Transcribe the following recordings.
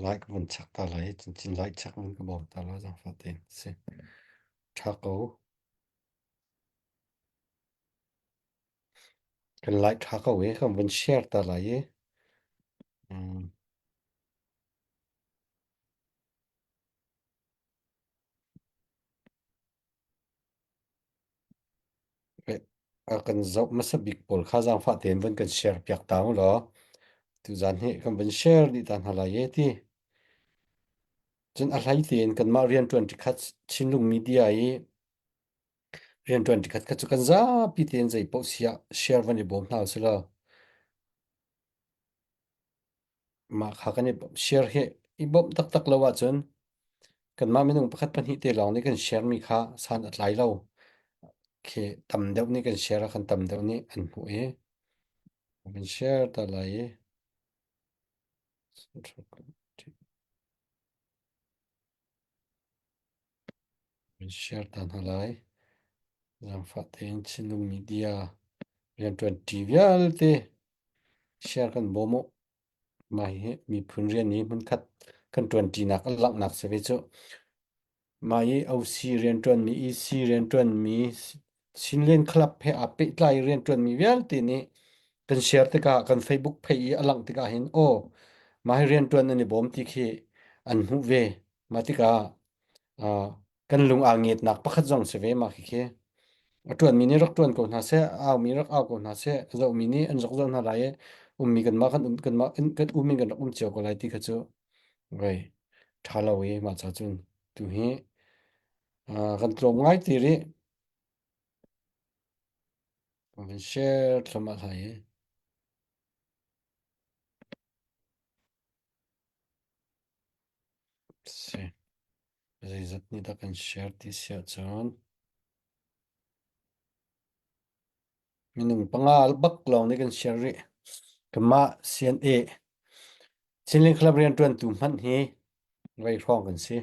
Lai ka vun chak ta lai. Chinchin lai chak vun ka bawm ta la zaangfah tein. Si. Ṭha ko. Kan lai ṭha ko i kan vun share ta lai i. Mm. A kan zoh hmasa bik pawl kha zaangfah tein van kan share piak ta u law tuzan hi kan van share dih ta hna lai e ti. Cun a hlei tein kanmah rianṭuan ṭikhat Chinlung media i rianṭuan ṭikhat kha cu kan zapi tein zei paoh siah share van i bawm hna usih law Mah kha kan i share hi i bawmh taktak lo ahcun kanmah minung pakhat pahnih te lawng nih kan share mi kha san a tlai lo. Khi tam deuh nih kan share ah khan tam deuh nih an hmuh i kan share ta lai i kan share ta hna lai. Zaangfah tein Chinlung media rianṭuan ṭi vialte share kan bawm u. Mah hi miphun rian i hmunkhat kan ṭuanṭinak a langhnak si ve cu. Mah i OC rianṭuanmi, EC rianṭuanmi, Chinland Club he aa pehtlai i rianṭuanmi vialte nih kan share tikah kan Facebook page i a langh tikah hin aw mah hi rianṭuan nan i bawm ti khi an hmuh ve. Mah tikah uh, kan lung aa ngetnak pakhat zong si ve mah khikhi. A ṭuanmi nih rak ṭuan ko hna seh, a aumi rak au ko hna seh, a zohmi nih an rak zoh hna lai i ummi kanmah kan um kanmah kan um in kan rak um cio ko lai ti kha cu vei ṭha lo i mah ca cun tu hi uh, kan tlawm ngai ti rih. Kan share thluahmah hlai i. Si. Zeizat nih dah kan share ti si ahcun minung panga bak lawng nih kan share rih. Kanmah CNA Chinlink Club rianṭuantu hmanh hi vei hrawng kan si.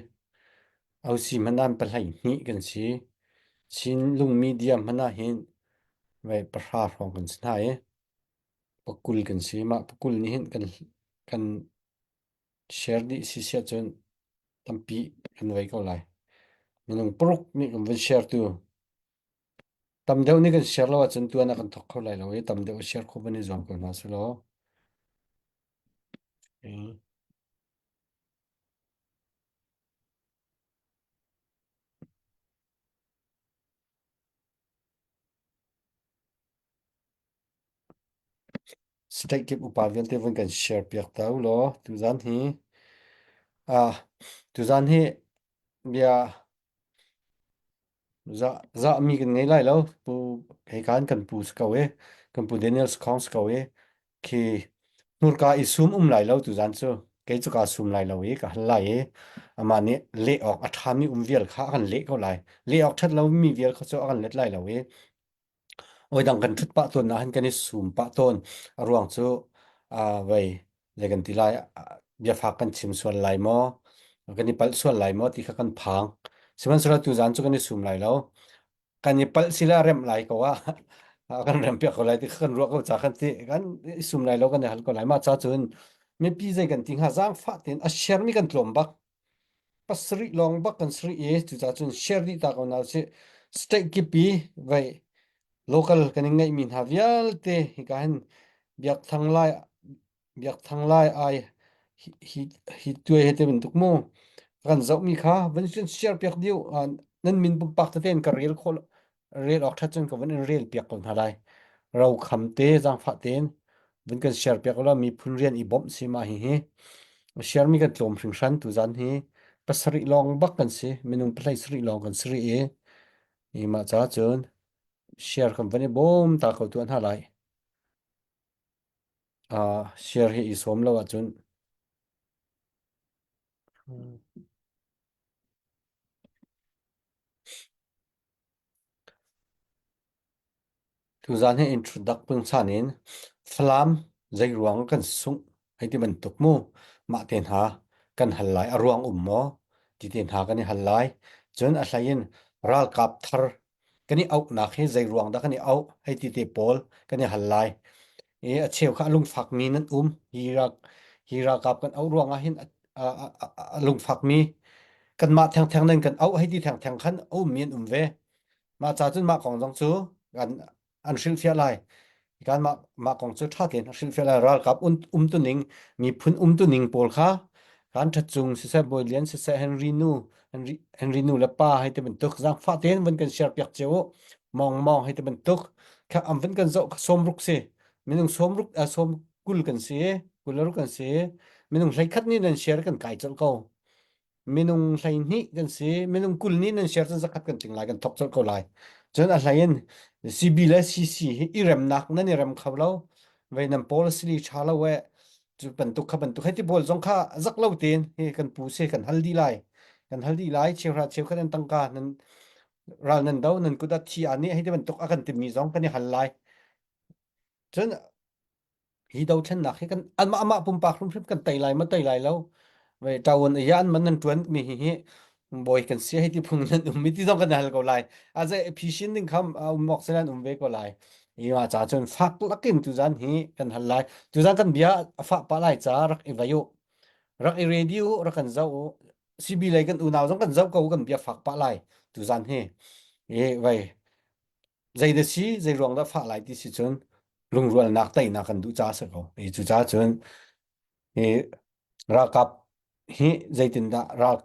OC hmanh ah pahlei hnih kan si. Chinlung media hmanh ah hin vei pahra hrawng kan si hna i pakul kan si. Mah pakul nih hin kan kan share dih si siah cun tampi kan vei ko lai. Minung paruk nih kan vun share tu tam deuh nih kan share lo ahcun tuan ah kan thawk kho lai lo i tam deuh share kho van i zuam ko hna sih law. Okay. State kip upa vialte vun kan share piak ta u law tuzan hi ah tuzan hi bia za za mi kan ngei lai lo pu hei kan kan pu si ko e kan pu Daniel Sakhong si ko e khi hmurka i sum um lai lo tuzan cu kei cu ka sum lai lo i ka hal lai i amah nih leh awk a ṭhami um vial kha a kan leh ko lai leh awk ṭhat lomi vial kha cu a kan let lai lo i Oidang kan ṭhut pah tawn ahhin kan i sum pah tawn. A ruang cu uh, vei zei kan ti lai biafak kan chim sual lai maw, kan i palh sual lai maw ti kha kan phang. Sihmanhsehlaw tuzaan cu kan i sum lai lo. Kan i palh sila remh lai ko ah a kan rem piak ko lai ti kha kan ruah ko ca kan ti kan i sum lai lo kan i hal ko lai. Mah ca cun mipi zei kan ti hnga zaangfah tein a share mi kan tlawm bak. Pasarih lawng bak kan si rih i cucaah cun share dih ta ko hna usih. State kip i vei local kan i ngeihmi hna vialte hika hin Biak Thang Lai Biak Thang Lai ai hi hi hi tuai he te bantuk mu kan zohmi kha van cun share piak diu nan min pumpak tete in ka rel khawh rel awk ṭhat cun ka van in rel piak ko hna lai. Ro kham te zaangfah tein vun kan share piak ulaw miphun rian i bawmh si mah hihi. Share mi kan tlawm hringhran tuzan hi pasarih lawng bak kan si minung pahlei sarih lawng kan si rih i i mah ca cun share kan van i bawm ta ko tuah hna lai. Uh, share hi i sawm lo ahcun Tuzaan hi introduct pungsan in Falam zeiruang kan sungh hei ti bantuk mu mah te hna kan hal lai a ruang um maw ti te hna kan i hal lai cun a hlei in ralkap thar kan i auhnak hi zeiruang dah kan i auh hei ti te pawl kan i hal lai i a cheu kha a lungfak mi nan um hi rak hi ralkap kan auh ruang ah hin. a lungfakmi kanmah thengtheng nan kan auh hei ti thengtheng khan a ummi an um ve. Mah ca cun mah kong zong cu kan an hrilhfiah lai. Kan mah mah kong cu ṭha tein a hrilhfiah lai. Ralkap umtuning, miphun umtuning pawl kha kan ṭhat cung siseh, Bawi Lian siseh, Henry nu, Henry, Henry nu le pa hei ti bantuk zaangfah tein van kan share piak cio u. Mong mong hei ti bantuk kha am van kan zoh kha 60 si. Minung 60 sawm 20 kan si, 26 kan si. Minung 11 nih nan share kan kai colh ko. Minung 12 kan si. Minung 20 nih nan share cun zakhat kan tling lai, kan thok colh ko lai. Cun a hlei in CB le CC hi i remnak nan i rem kho lo. Vei nan policy ṭha lo eh. Cu bantuk kha bantuk hei ti pawl zong kha zak lo tein hi kan pu si kan hal dih lai. Kan hal dih lai. Cheuhra cheukhat an tangka nan ral nan do nan kut ah thi aa nih hei ti bantuk a kan timi zong kan i hal lai. Cun hi dothlennak hi kan anmah amah pumpak hrimhrim kan tei lai ma tei lai lo ve ṭawan iya an man nan ṭuan mi hi hi bawi kan si hei ti phung nan um mi ti zong kan hal ko lai a zei phishin ding kham a um awk selan um ve ko lai i ma cha cun fak lakin tuzan hi kan hal lai tuzan kan bia a fah pa lai ca rak i vai u rak i ready u rak kan zoh u CB lei kan unau zong kan zoh ko kan bia fak pa lai tuzan hi e vai zei dah si zei ruang dah fah lai ti si cun lungrualnak teinak kan duh ca si ko i cu ca cun hi ralkap hi zeitindah ral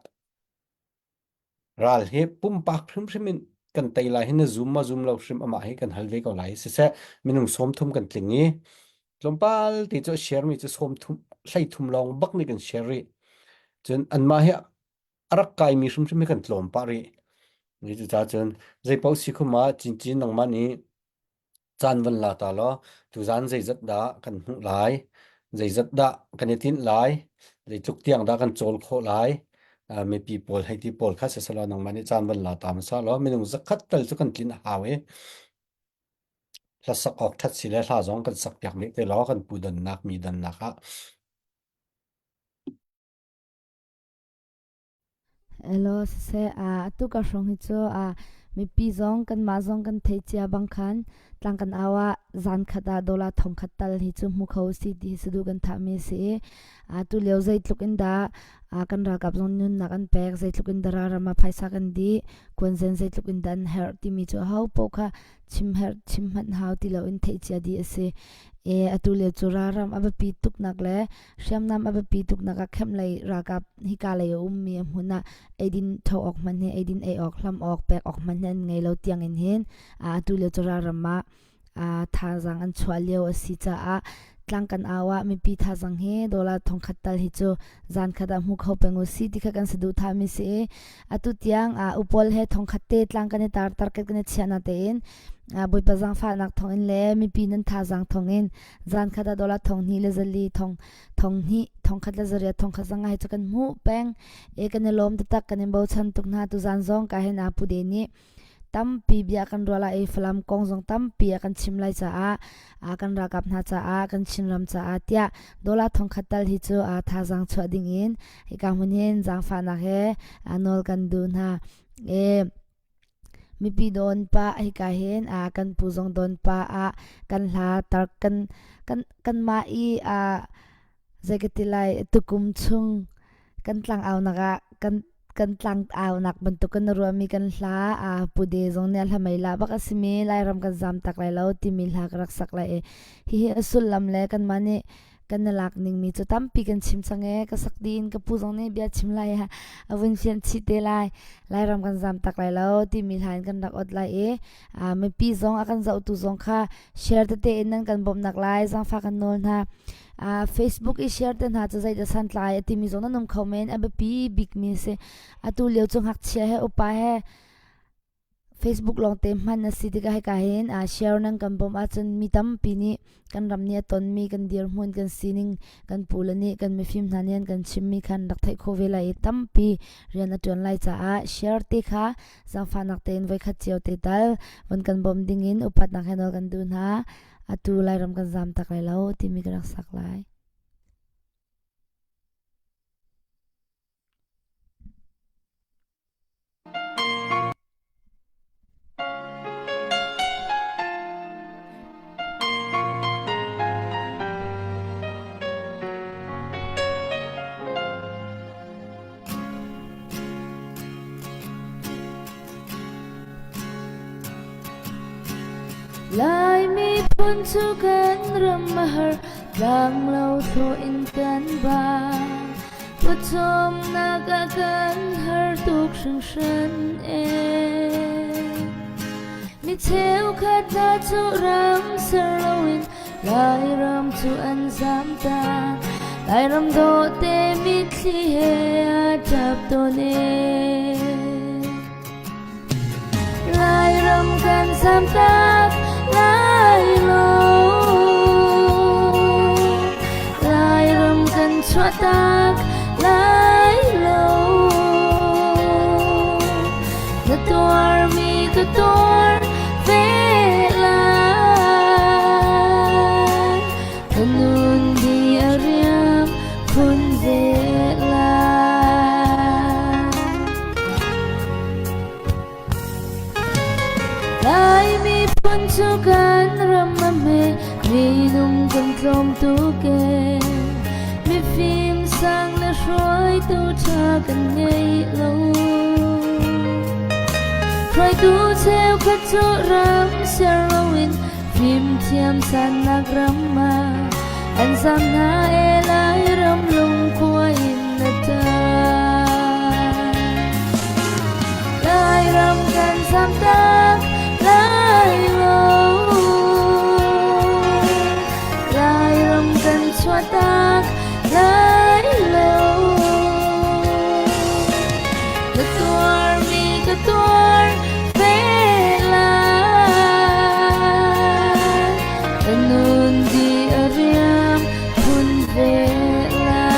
ral hi pumpak hrimhrim in kan tei lai hi na zum ma zum lo hrim amah hi kan hal ve ko lai siseh minung 30 kan tling i tlawmpal te cu a share mi cu 30 33 lawng bak nih kan share rih cun anmah hi a rak kaimi hrimhrim hi kan tlawm pah rih. Ni cucaah cun zeipaoh si khum ah cincin nangmah nih caan van la ta law tuzaan zeizat dah kan hmuh lai, zeizat dah kan i tinh lai, zeitluk tiang dah kan cawl khawh lai, uh, mipi pawl hei ti pawl kha siselaw nangmah nih caan van la ta hmasa law minung zakhat tal cu kan tlin a hau i hlasak awk ṭhat si le hla zong kan sak piak leh te law kan pu donnak mi donnak ah Elaw siseh, atu ka hrawng hi cu mipi zong kanmah zong kan theih cia bang khan tlang kan au ah zan khat ah dollar thongkhat tal hi cu hmu kho si ti hi saduh kan thahmi a si i atu lio zeitluk in dah kan ralkap zong nunnak an pek, zeitluk in dah ralram ah phaisa kan dih, kuanzen zeitluk in dah an herh timi cu aho paoh kha chim herh chim hmanh hau ti loin theih cia dih a si. E atu lio cu ralram a biapi tuknak le hriamnam a biapi tuknak ah kemh lei ralkap hika lei a ummi a hmun ah eidin tho awk hmanh hi eidin ei awk hlam awk pek awk hmanh hi an ngei lo tiang in hin atu lio cu ralram ah thazaang an chuah lio a si caah tlang kan au ah mipi thazaang hi dollar thongkhat tal hi cu zan khat ah hmu kho peng u si ti kha kan saduhthah mi si i atu tiang upol he thongkhat te tlang kan i tar target kan i chiah na tein Bawipa zaangfahnak thawng in le mipi nan thazaang thawng in zan khat ah dollar thong hnih le zali thong thong hnih thong khat le zariat thong khat zanga hi cu kan hmuh peng e kan i lawm taktak kan in bochan tuk hna tu zan zong ka hin apu de nih tampi bia kan ruah lai i Falam kong zong tampi a kan chim lai caah a kan ralkap hna caah kan Chinram caah tiah dollar thongkhat tal hi cu a thazaang chuah ding in hika hmun hin zaangfahnak he nawl kan duh hna e mipi dawn pa hika hin a kan pu zong dawn pa ah kan hla tar kan kan kanmah i a zei ka ti lai tukum chung kan tlangaunak ah kan kan tlangaunak bantuk kan ruahmi kan hla a pude zong nih a hla mei la bak a simi Lairam kan zam tak lai lo timi hla ka rak sak lai i hihi a sullam le kanmah nih kan i lak ningmi cu tampi kan chim cang e ka sak dih in ka pu zong nih bia chim lai a vun fian chih te lai Lairam kan zam tak lai lo timi hla in kan rak ot lai i mipi zong a kan zohtu zong kha share tete in nan kan bawmhnak lai zaangfah kan nawl hna Facebook i share te hna cu zeidah santlai a timi zong nan um kho men a biapi bikmi a si atu lio cu ngakchia he upa he Facebook lawngte hman a si tikah hika hin share nan kan bawmh ahcun mi tampi nih kan ram nih a tonmi kan dirhmun kan sining kan pule nih kan mifim hna nih an kan chimmi khan rak theih khawh ve lai i tampi rian a ṭuan lai caah share te kha zaangfahnak tein voikhat cio te tal von kan bawmh dingin upatnak he nawl kan duh hna. Atu Lairam kan zam tak lai lo timi ka rak sak lai. Lai miphun cu kan ram a har, tlanglo thlawh in kan ba. Pawcawmnak ah kan har tuk hringhran ee. Mi cheukhat hna cu ram ser loin Lairam cu an zamtak. Lairam dawhte mitthli he a ṭap tawn ee. Lairam kan zamtak lai lo. Lairam kan chuahtak lai lo. Na tuarmi ka tuar ve lai. Ka nun di a riam khun ve lai. Lai miphun cu kan ram a hme, minung kan tlawm tuk ee. Mifim sang le hruaitu ṭha kan ngei lo. Hruaitu cheukhat cu ram ser loin fimthiam sannak ram ah an zam hna ee Lairam lungkhua in na ṭah. Lairam kan zamtak lai lo. Lairam kan chuahtak lai lo. Ka tuarmi ka tuar ve lai. Ka nun di a riam phun ve lai.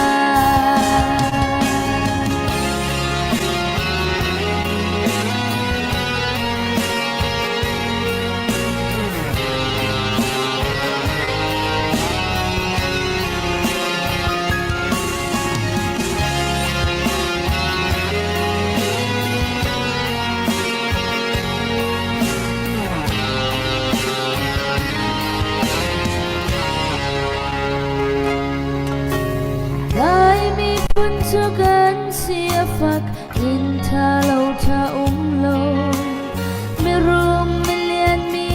Lai miphun cu kan si a fak inn ṭha lo ṭha um lo. Mirum milian mi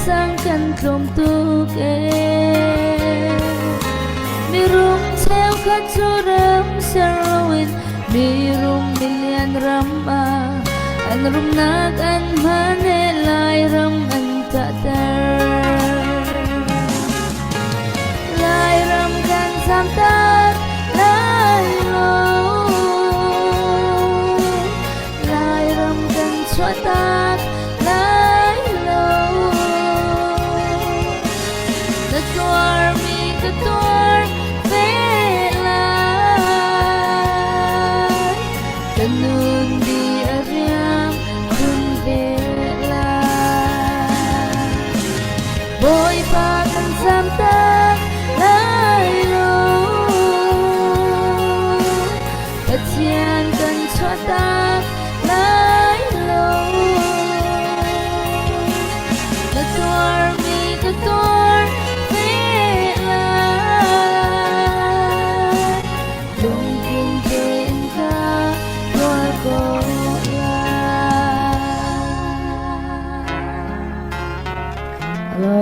sang kan tlawm tuk ee. Mirum cheukhat cu ram ser loin mirum milian ram ah an rumnak an hman he Lairam an ṭahter. Lairam kan zamtak lai lo. Lairam kan chuahtak lai lo. Na tuarmi ka tuar ve lai. Ka nun di a riam khun ve lai. Bawipa kan zamtak lai lo. Pathian kan chuahtak lai lo. Na tuarmi ka tuar ve lai. Lungthin tein ka tuar ko lai. Hello.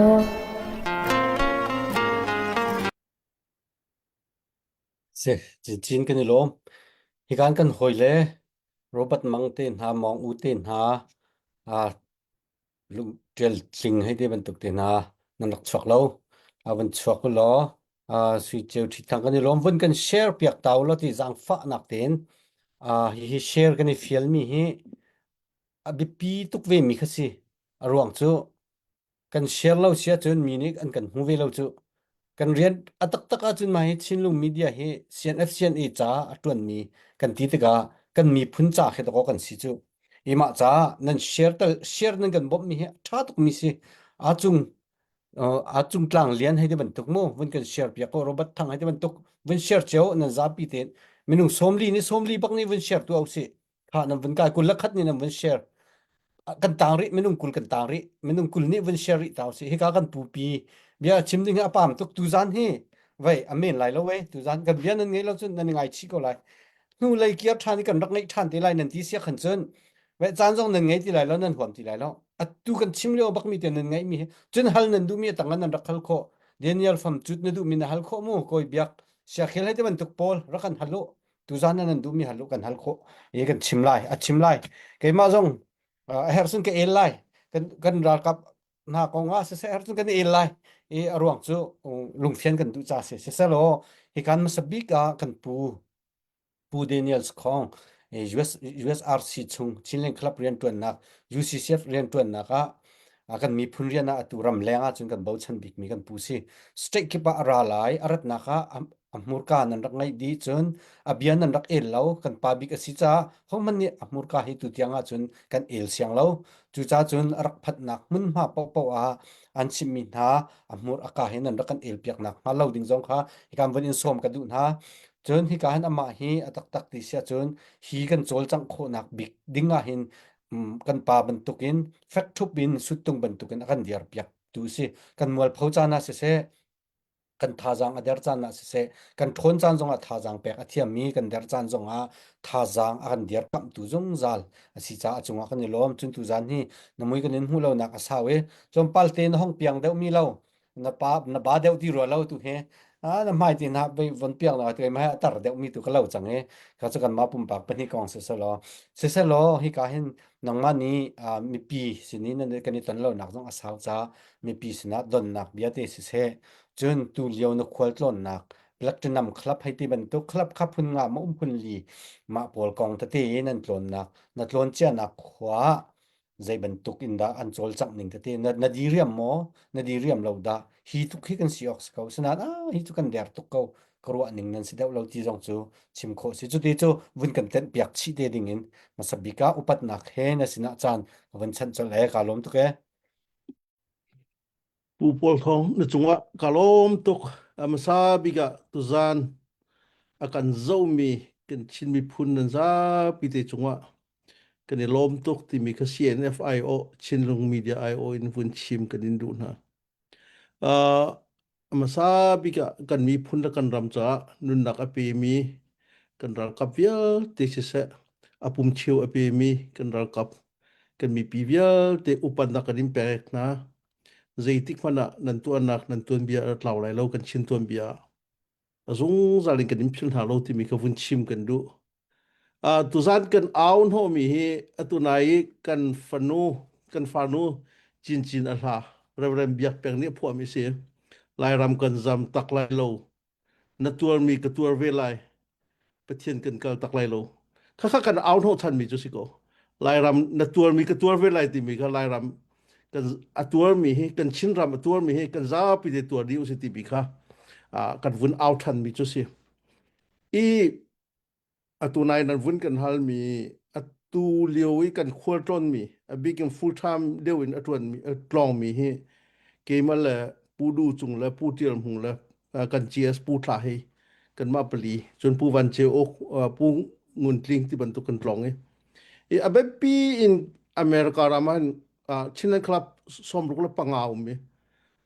Si, cincin kan i lawm. Hikan kan hawi le Robert Mang te hna, Mawng U te hna, ah lungṭial tling hei ti bantuk te hna nan rak chuak lo. A van chuak u law, ah sui ceu ṭhithang kan i lawm. Vun kan share piak ta u law ti zaangfahnak tein ah hihi share kan i fialmi hi a biapi tuk ve mi kha si. A ruang cu kan share lo si ahcun mi nih an kan hmu ve lo cu. Kan rian a taktak ahcun mah hi Chinlung media hi CNF CNA ca a ṭuanmi kan ti tikah kan miphun ca khi dakaw kan si cu. I mah ca nan share tal share nan kan bawmhmi hi a ṭha tukmi si. A cung a cung tlang lian hei ti bantuk mu vun kan share piak ko Robert Thang hei ti bantuk vun share cio nan zapi tein minung sawmli nih sawmli bak nih vun share tu au si. Kha nan vun kai 21 nih nan vun share kan tang rih minung 20 kan tang rih minung 20 nih vun share rih tau si hika kan pupi bia chim ding hi a pam tuk tuzan hi vei a men lai lo we tuzan kan bia nan ngei lo cun nan ngai chi ko lai hnu lei kiar than i kan rak ngeih than te lai nan ti sia khan cun ve caan zong nan ngei ti lai lo nan huam ti lai lo. Atu kan chim lio bakmi te nan ngaihmi hi cun hal nan duhmi a tang ah nan rak hal khawh. Daniel Fam cut na duhmi na hal khawh mu kawi biak siakhel hei te bantuk pawl rak kan hal u. Tuzan ah nan duhmi hal u kan hal khawh. I kan chim lai a chim lai. Keimah zong a herh cun ka el lai. Kan kan ralkap hna kong ah siseh herh cun kan el lai. I a ruang cu lungfian kan duh ca si. Siselaw hi kan hmasa bik ah kan pu Pu Daniel Sakhong US, USRC chung Chinland Club rianṭuannak UCCF rianṭuannak ah kan miphun rian ah atu ram leng ah cun kan bochan bikmi kan pu si. State kip ah a ra lai, a ratnak ah a hmurka nan rak ngaih dih cun a bia nan rak el lo, kan pa bik a si caah hohmanh nih a hmurka hi tu tiang ah cun kan el siang lo. Cucaah cun a rak phanhnak hmunhma paohpaoh ah an chimhmi hna a hmur a ka he nan rak kan el piaknak hnga lo ding zong kha hika van in sawm ka duh hna. Cun hika hin amah hi a taktak ti si ahcun hi kan cawlcangh khawhnak bik ding ah hin kan pa bantukin fek ṭhup in suttung bantukin a kan dirpiak tu si. Kan mualpho caan ah siseh, kan thazaang a der caan ah siseh, kan ṭhawn caan zongah thazaang pek a thiammi kan der caan zongah thazaang a kan dirkamhtu zungzal a si caah a cungah kan i lawm. Cun tuzaan hi na mui kan in hmuh lonak a sau i tlawmpal te na hong piang deuhmi lo na pa na ba deuh ti rua lo tu he a na hmai ti na bei von piang na te mai tar deuh mi tu ka lo chang e ka chu kan ma pumpak pahnih kong se selo se selo hi ka hin nangma ni mipi sini nan kan i ton lo nak zong a sau cha mipi sinah don nak bia te si se cun tu lio na khual tlawn nak platinum club hei ti bantuk club kha phun nga ma um phun li ma pawl kong tete in an tlawn nak na tlawn cia nak khua zei bantuk in dah an cawlcangh ning tete na, na diriam maw na diriam lo dah hi tuk hi kan si awk si ko sinain ah hi cu kan der tuk ko ka ruah ning nan si deuh lo ti zong cu chim khawh si cuti cu vun kan tenh piak chih te ding in hmasa bik ah upatnak he na sinah caan ka van chanh colh e ka lawm tuk e Pu Paul Thawng na cungah ka lawm tuk a hmasa bik ah tuzan a kan zohmi kan Chin miphun nan zapi te cungah kan i lawm tuk timi kha CNF IO Chinlung Media IO in vun chim kan in duh hna. Uh, a hmasa bik ah kan miphun le kan ram caah nunnak a pemi kan ralkap vialte siseh a pum cheu a pemi kan ralkap kan mipi vialte upatnak kan in pek hna. Zeitik hmanh ah nan tuahnak nan tuanbia a tlau lai lo kan Chin tuanbia a zungzal in kan in philh hna lo timi kha vun chim kan duh. Uh, tuzan kan au hnawhmi hi atu nai i kan fanu kan farnu Cincin a hla Reverend Biak Peng nih a phuahmi si. Lairam kan zam tak lai lo. Na tuarmi ka tuar ve lai. Pathian kan kal tak lai lo. Khakha kan au hnawh thanmi cu si ko. Lairam na tuarmi ka tuar ve lai timi kha Lairam kan a tuarmi hi kan Chinram a tuarmi hi kan zapi te tuar dih usih timi kha uh, kan vun au thanmi cu si. I atu nai nan vun kan halmi atu lio i kan khual tlawnmi a bikin full time deuh in a ṭuanmi a tlawngmi hi keimah le Pu Du Cung le Pu Tial Hmung le kan GS Pu Thla hi kanmah pali cun Pu Van Ceu Uk Pu Ngun Tling ti bantuk kan tlawng i i a biapi in America ram ah hin Chinland Club 65 um i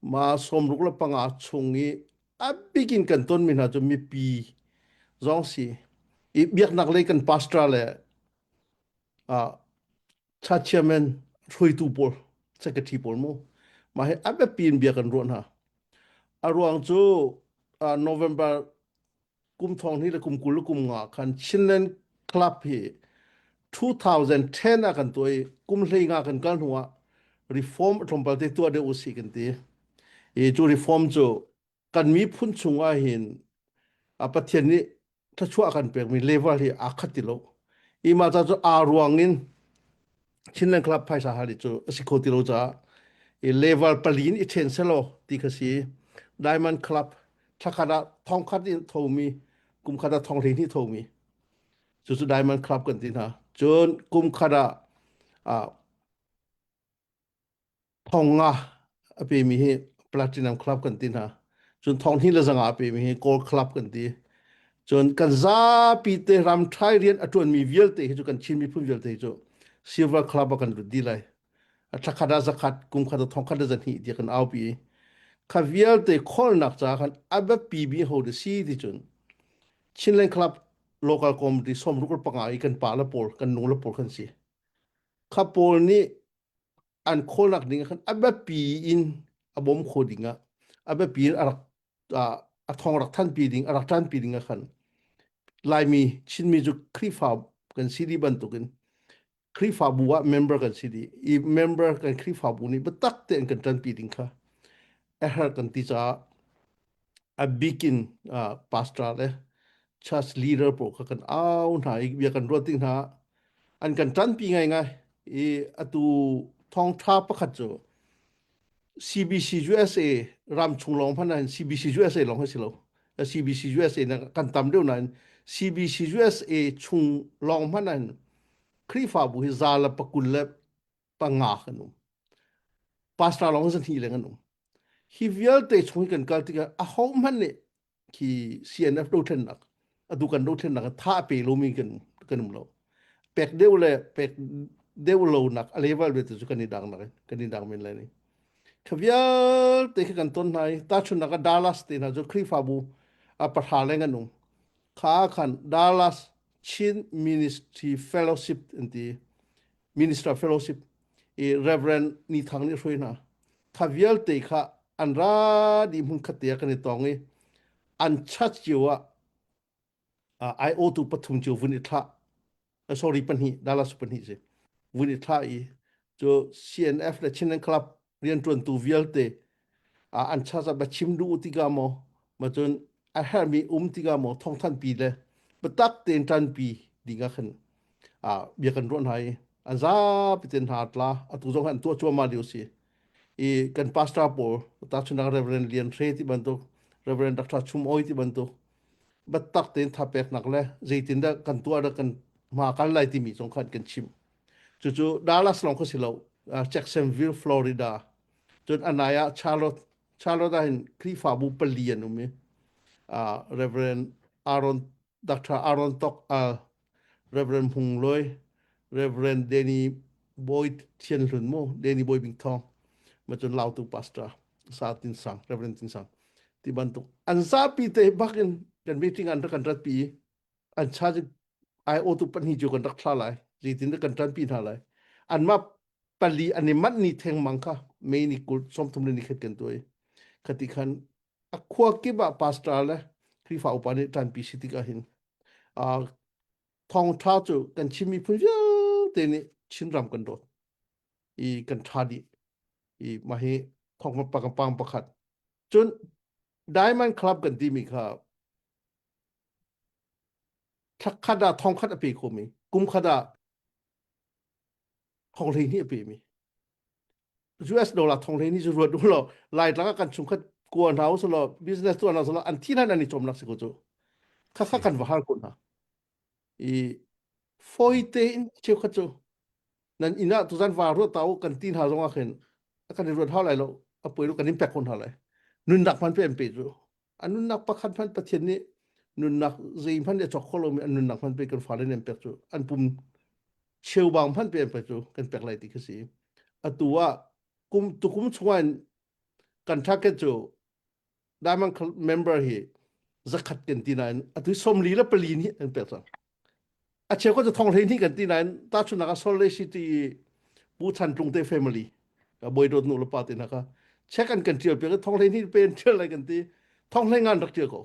ma 65 chung i a bik in kan tonmi hna cu mipi zong si i biaknak lei kan pastor le uh, church chairman hruaitu pawl secretary pawl mu mah hi a biapi in bia kan ruah hna a ruang cu uh, November kum thong hnih le kum 20 le kum nga khan Chinland Club hi 2010 ah kan tuah i kum hlei nga kan kal hnu ah reform tlawmpal te tuah deuh usih kan ti i cu reform cu kan miphun chung ah hin a Pathian nih thluachuah kan pekmi level hi aa khat ti lo i mah ca cu aa ruang in Chinland Club phaisa hal cu a si kho ti lo caah i level pali in i ṭhen selaw ti kha si Diamond Club thlakhat ah thongkhat in thomi kum khat ah thong 12 thomi cucu Diamond Club kan ti hna cun kum khat ah ah thong nga a pemi hi Platinum Club kan ti hna cun thong hnih le zanga a pemi hi Gold Club kan ti cun kan zapi te ram ṭhai rian a ṭuanmi vialte hi cu kan Chin miphun vialte hi cu Silver Club ah kan lut dih lai a thlakhat ah zakhat kum khat ah thongkhat le zahnih tiah kan aupi i kha vialte kholnak caah khan a biapi bi ho de si ti cun Chinland Club local committee 65 i kan pa le pawl kan nu le pawl kan si kha pawl nih an khawlnak ding ah khan a biapi in a bawm kho ding ah a biapi in a rak a thong rak thanpi ding a rak ṭanpi ding ah khan Laimi Chinmi cu Khrihfa kan si dih bantukin Khrihfabu ah member kan si dih i member kan Khrihfabu nih biatak tein kan ṭanpi ding kha a herh kan ti caah a bikin pastor le church leader pawl kha kan au hna i bia kan ruat ding hna an kan ṭanpi ngaingai i atu thawngṭha pakhat cu CBC USA ram chung lawng hmanh ahhin CBC USA lawng hi si lo CBC USA na kan tam deuh nain CBC USA chung lawng hmanh ahhin Khrihfabu hi za le pakul le panga kan um pastor lawng zan hi leng an um hi vialte chung hi kan kal tikah aho hmanh nih khi CNF dothlennak atu kan dothlennak tha a pe lomi kan kan um lo pek deuh le pek deuh lo nak a level ve cu kan i dang nak kan i dang men lai ni kha vialte khi kan ton hna i tahchunnak ah Dallas te hna cu Khrihfabu a pahra leng an um kha khan Dallas Chin Ministry Fellowship an ti Minister Fellowship i Reverend Ni Thang nih hruai hna. Kha vialte kha an ra dih hmun khat te ah kan i tong i an church cio ah IO tu pathum cio vun i thlah sorry pahnih Dallas pahnih si vun i thlah i cu CNF le Chinland Club rianṭuantu vialte an church ah chim duh tikah maw ma cun a herhmi um tikah maw thawngthanpi le biatak tein ṭanpi ding ah khan bia kan ruah hna i an zapi ten hna tla atu zong an tuah cuahmah lio si i kan pastor pawl tahchunhnak Reverend Lian Hre ti bantuk Reverend Dr. Chum Oi ti bantuk biatak tein thapeknak le zeitindah kan tuah dah kan hma kal lai timi zong khan kan chim cucu Dallas lawng kha si lo Jacksonville Florida cun anai ah Charlotte Charlotte ah hin Khrihfabu pali an um i Reverend Aaron Dr. Aaron Tok Al Reverend Hmung Loi, Reverend Danny Bawi Thian Hlun mu, Danny Bawi Bing Thawng, ma cun Lautu Pastor Sa Tin Sang, Reverend Tin Sang ti bantuk an zapi te bak in kan meeting an rak kan rat pi an charge IO tu pahnih cu kan rak thla lai zeitin kan tan pi hna lai an ma pali an i manh ni theng mang kha May ni kul 30 le ni khat kan tuai khati khan a khua kip ah pastor le Khrihfa upa nih ṭanpi si tikah hin thawngṭha cu kan Chin miphun vialte nih Chinram kan dawt i kan ṭha dih i mah hi thawngpang pang pakhat cun Diamond Club kan timi kha thla khat ah thong khat a pe khomi kum khat ah thong 12 a pemi US dollar thong 12 cu ruat u law Laitlang ah kan chungkhat kua hna u law business tuah hna law an thi hlan an i cawmnak si ko cu kha kha kan va har ko hna i foi tein cheukhat cu nan inn ah tuzan va ruat ta u kan ti hna zong ah khin kan i ruat hau lai lo a poi lu kan in pek ko hna lai nunnak hman pe an pe cu a nunnak pakhat hmanh Pathian nih nunnak zeihmanh nih a cawk kho lomi an nunnak hmanh pe kan fale nih an pek cu an pum cheubang hmanh pe an pek cu kan pek lai ti khi si atu ah kum tukum chungah in kan target cu Diamond Club member hi zakhat kan ti nain atu 44 nih an pek cang a cheu ko cu thong hlei hnih kan ti nain tahchunhnak ah Salt Lake City i Pu Chan Tlung te family ka bawi dawt nu le pa te hna kha check an kan tial piak i thong hlei hnih pe an tial lai kan ti thong hlei ngan rak tial ko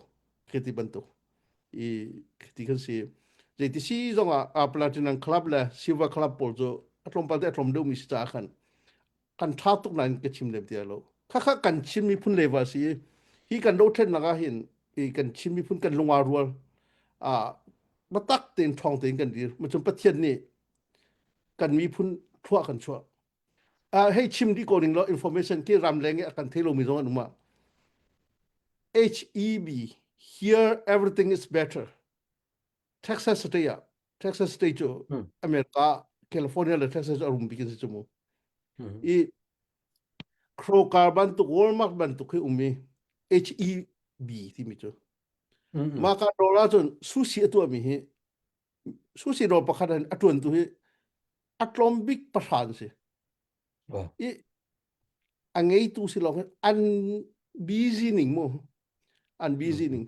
khi ti bantuk i ti kan si zeiti si zong ah Platinum Club le Silver Club pawl cu a tlawmpal te a tlawm deuhmi si caah khan kan ṭha tuk nain ka chim lem ti lo khakha kan Chin miphun level si hi kan dothlennak ah hin i kan Chin miphun kan lunga rual a matak tein ṭhawng tein kan dir macun Pathian nih kan miphun thluah kan chuah uh, hei chim dih ko ning lo information ki ram leng i a kan thei lomi zong an um ah HEB here everything is better Texas state ah Texas state cu America California le Texas a rum bik in si cu mu i Kroger bantuk Walmart bantuk hi um i HEB timi cu mah ka dawr ahcun sushi a tuahmi hi sushi dawr pakhat in a tuantu hi a tlawm bik pahra an si i a ngeitu si lawng an busy ning mu an busy ning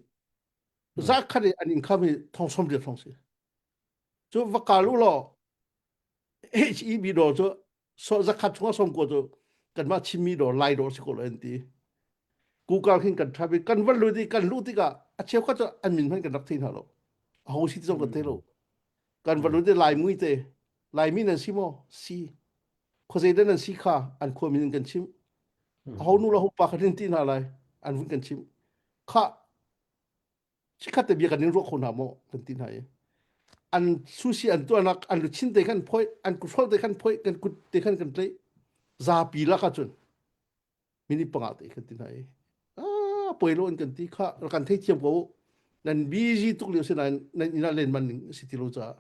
Zakhat i an income hi thong 80 thong si. Cu va kal u law HEB dawr cu So zakhat chungah 90 cu kanmah Chinmi dawr Lai dawr si ko lo an ti. Google khin kan type i kan van lut i kan luh tikah a cheukhat cu an min hmanh kan rak thei hna lo. Aho si ti zong kan thei lo. Kan van lut i Lai mui te Laimi nan si maw? Si. Khuazei dah nan si kha an khua min in kan chimh. Aho nu le aho pa kha hin ti hna lai an vun kan chimh. Kha chikkhat te bia kan in ruah kho hna maw kan ti hna i an sushi an tuahnak an luchin te khan phoi an kuthrol te khan phoi kan kut te khan kan tlaih zapi lak ahcun minute panga te kan ti hna i ah poi lo an kan ti kha kan thei thiam ko nan busy tuk lio si nain nan inn ah len man ning si ti lo caah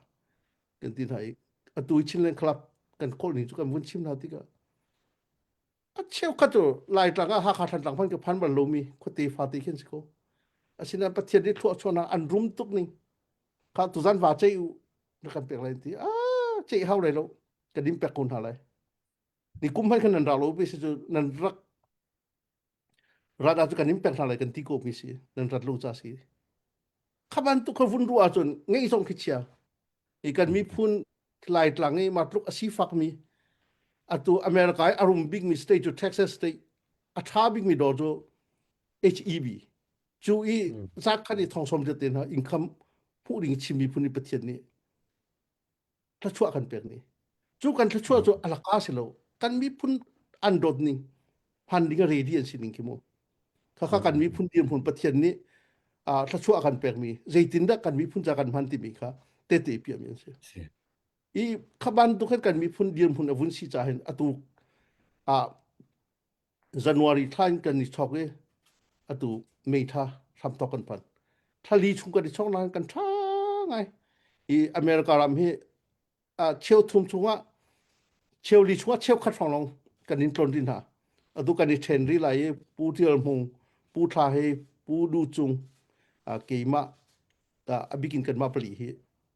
kan ti hna i atu Chinland Club kan kawl ning cu kan vun chim hna tikah a cheukhat cu Laitlang ah Hakha Thantlang hmanh ka phan bal lomi khuate fate khin si ko. Asinain Pathian nih thluachuahnak an rum tuk ning. Kha tuzan va ceih u na kan pek lai ti ah ceih hau lai lo kan in pek ko hna lai. Ni kum hmanh khan nan ra lo bi si cu nan rak rat ah cu kan in pek hna lai kan ti ko mi si nan rat lo ca si. Kha bantuk kha vun ruah ahcun ngeih zong khi chia. I kan miphun Laitlang i mah tluk a sifakmi atu America i a rum bikmi state cu Texas state a ṭha bikmi dawr cu HEB cu i zat khat i thong som te hna income hmuh ding Chin miphun i Pathian nih thluachuah kan pek ni cu kan thluachuah cu a laka si lo kan miphun an dawt ning hman ding a ready an si ning khi mu khakha kan miphun dirhmun Pathian nih thluachuah kan pekmi zeitindah kan miphun ca kan hman timi kha tete piahmi an si i kha bantuk hin kan miphun dirhmun a vun si ca hin atu ah January thla in kan i chok i atu May thla hramthok kan phan thla li chung kan i chok nain kan tha ngai i America ram hi cheu thum chungah cheu li chungah cheu khat hrawng lawng kan in tlon rih hna atu kan i ṭhen rih lai i Pu Tial Hmung Pu Thla He Pu Du Cung keimah a bikin kanmah pali hi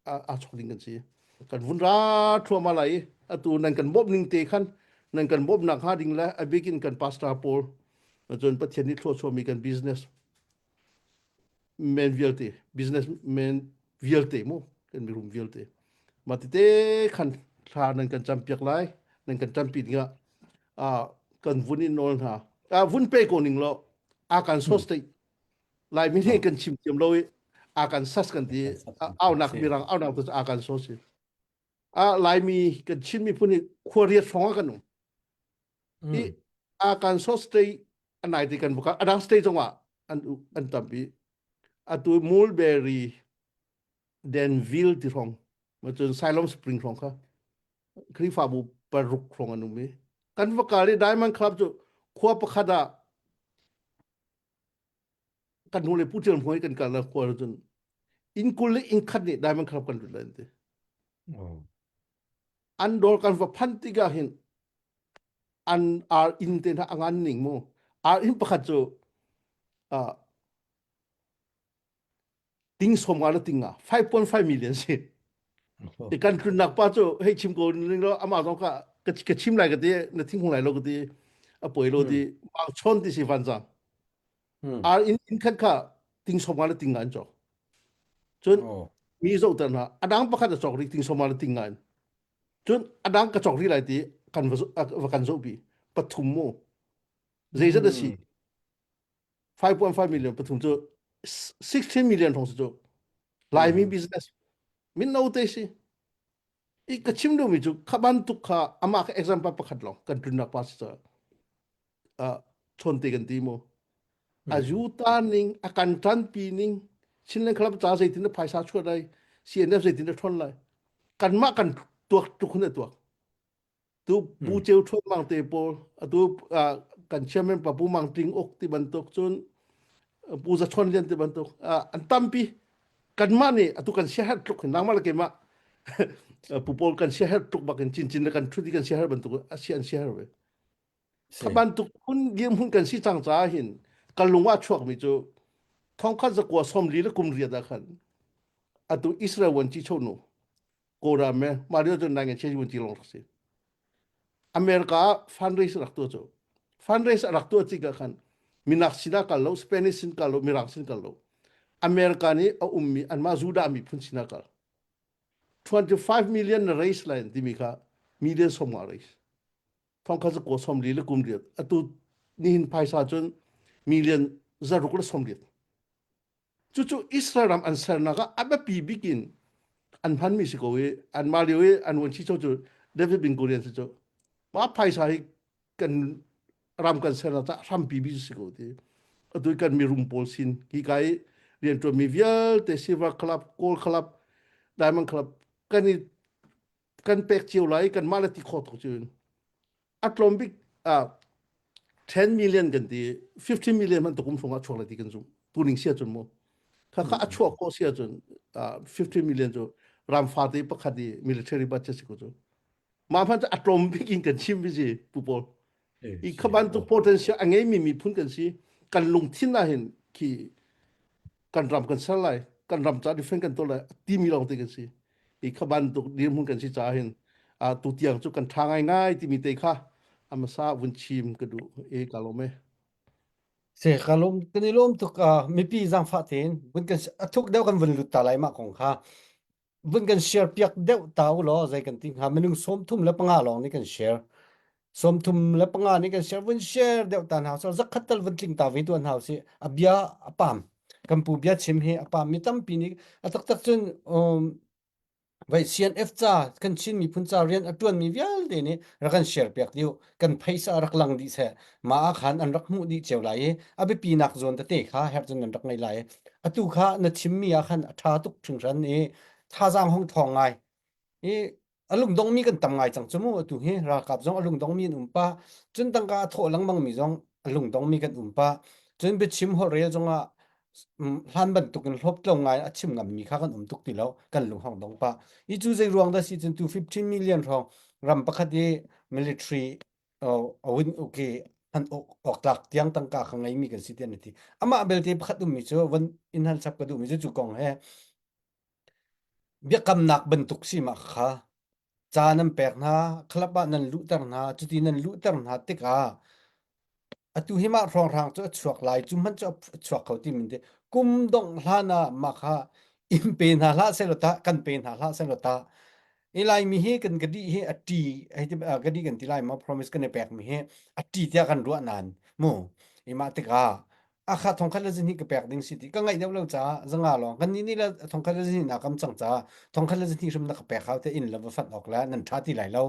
aa chok ding kan si kan vun ra thluahmah lai i atu nan kan bawmh ning te khan nan kan bawmhnak hnga ding le a bikin kan pastor pawl cun Pathian nih thluachuahmi kan business men vialte business men vialte mu kan mirum vialte mah tete khan thla nan kan campiak lai nan kan campi dingah ah kan vun in nawl hna ah vun pe ko ning lo a kan sos te lai min he kan chim thiam lo i a kan sas kan ti aunak mirang aunak tu a kan sos i a laimi kan Chin miphun hi khuariat hrawng ah kan um i a kan sos te a nai te kan buka adang state zongah an an tampi atu mulberry Danville ti hrawng ma cun Siloam Spring hrawng kha Khrihfabu paruk hrawng an um i kan va kal i Diamond Club cu khua pakhat ah kan hnu le Pu Ṭial Hmuai kan kal na khua cun inn 20 le inn khat nih Diamond Club kan lut lai an ti. An dawr kan va phan tikah hin an ar inn te hna a ngan ning mu ar inn pakhat cu uh, ting som nga le ting nga 5.5 million si i kan tlunnak pa cu hei chim ko ning lo amah zong kha ka chim lai ka ti na thing hung lai lo ka ti a poi lo ti mang chon ti si van zang ar in in khat kha ting som nga le ting nga an cawk cun mi zoh ter hna adang pakhat a cawk ri ting som nga le ting nga in cun adang ka cawk ri lai ti kan va kan zoh pi pathum mu zeizat a si 5.5 million pathum cu 16 million hong si cu Laimi business min no te si i ka chim duhmi cu kha bantuk kha amah kha example pakhat lawng kan tlunnak pa si ca chon te kan ti mu a yuta ning a kan ṭanpi ning Chinland Club ca zeitin na phaisa chuat lai CNF zeitin na ṭhon lai kanmah kan tuak tuk hun a tuak tu pu ceu ṭhuat mang te pawl atu kan chairman pa pu mang ting uk ti bantuk cun pu za chon lian ti bantuk an tampi kanmah nih atu kan siaherh tluk hin nangmah le keimah pu pawl kan siaherh tluk bak in cincin le kan ṭhut i kan siaherh bantuk a si an siaherh ve kha bantuk hun dirhmun kan si cang caah hin kan lung ah chuakmi cu thongkhat zakua 40 le kum riat ah khan atu Israel wan chi chonu Kawlram me mah lio cun nai che wun ti long rak si America ah fundraise rak tuah cu fundraise rak tuah tik ah khan minak sinah kal lo Spanish sin kal lo Mirang sin kal lo America nih a ummi anmah Judah miphun sinah kal 25 million na raise lai timi kha million 50 raise. Thongkhat zakua 40 le kum riat. Atu nihin phaisa cun million zaruk le 80. Cucu Israel ram an sernak ah a biapi bik in an hmanmi si ko i anmah lio i an vuanci cu David Ben Gurion si cu. Mah phaisa hi kan ram kan sernak caah hrampi bik si ko ti. Atu kan mirum pawl sin hi ka i rianṭuanmi vialte Silver Club, Gold Club, Diamond Club kan i kan pek cio lai kanmah le ti khawh tuk cu a tlawm bik ah 10 million kan ti 15 million man tukum hrawng ah chuak lai ti kan zumh tuning sia cun mu kha kha a chuak khawh sia cun 15 million cu ram fate pakhat i military budget si ko cu mah hman cu a tlawm bik in kan chim bi si pu paul i kha bantuk potential a ngeimi miphun kan si kan lungthin ah hin khi kan ram kan ser lai kan ram ca defend kan tuah lai timi lawng te kan si i kha bantuk dirhmun kan si caah hin a tu tiang cu kan tha ngai ngai timi te kha amasa vun chim ka duh e ka lawm e Se ka lawm kan i lawm tuk mipi zaangfah tein vun kan a thuk deuh kan vun lut ta lai mah kong kha vun kan share piak deuh ta u law zei kan ti hnga minung 35 lawng nih kan share 35 nih kan share vun share deuh ta hna so zakhat tal vun tling ta ve tuan hna si a bia a pam kan pu bia chim hi a pam mi tampi nih a taktak cun um, vai CNF ca kan Chin miphun ca rian a tuan mi vialte nih rak kan share piak diu kan phaisa rak lang dih seh ma ah khan an rak hmuh dih cio lai i a biapi nak zawn tete kha herh cun nan rak ngei lai atu kha na chimmi ah khan a ṭha tuk hringhran i thazaang hong thawng ngai i a lungdongmi kan tam ngai cang cu mu atu hi ralkap zong a lungdongmi an um pa cun tangka a thawh lengmang mi zong a lungdongmi kan um pa cun biachim holhrel zongah hlan bantuk in hlawp tlo ngai a chim ngammi kha kan um tuk ti lo kan lung hong dong pa i cu zei ruang dah si cun tu 15 million hrawng ram pakhat i military awin okay han awk tlak tiang tangka kha ngeimi kan si tian ti amah belte pakhat ummi cu van in han chap ka duhmi cu cu kong he biakamnak bantuk si ma kha ca nan pek hna club ah nan luhter hna cuti nan luhter hna tikah atu hi mah hrawnghrang cu a chuak lai cu hmanh cu a chuak kho ti min te kum dongh hlan ah mah kha in pe hna hlah selaw ta kan pe hna hlah selaw ta i laimi hi kan gadi hi a ṭi hei ti gadi kan ti lai ma promise kan i pek mi hi a ṭi tiah kan ruah nain mu i mah tikah akha thongkhat le zihnih ka pek ding si ti ka ngaih deuh lo caah zanga lawng kan nih nih le thongkhat le zihnih na kam cang caah thongkhat le zihnih hrim na ka pek hau te inn le va fanh awk le nan ṭha ti lai lo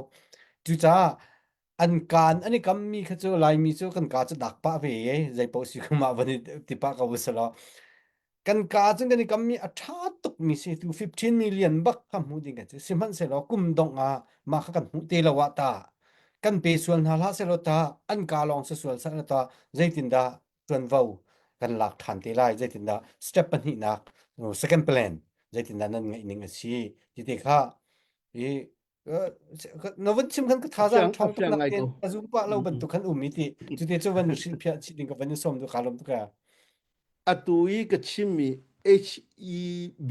cucaah an kaan an i kammi kha cu Laimi cu kan kaa cu dak pah ve e zei paoh si mah van i ti pah ko usalaw kan kaa cun kan i kammi a ṭha tukmi si tu 15 million bak kha hmuh ding kan si sihmanhsehlaw kum dongh ah mah kha kan hmuh te lo ah ta kan pe sual hna hlah selaw ta an kaa lawng si sual seh ta zeitindah ṭuanvo kan lak ṭhan te lai zeitindah step pahnihnak second plan zeitindah nan ngeih ning a si ti te kha i na vun chim khan ka thazaang ṭhawng tuk nak tein ka zum pah lo bantuk khan um i ti cuti cu van hrilhphiah chih ding ka van i sawm du ka lawm tuk a atu i ka chimmi HEB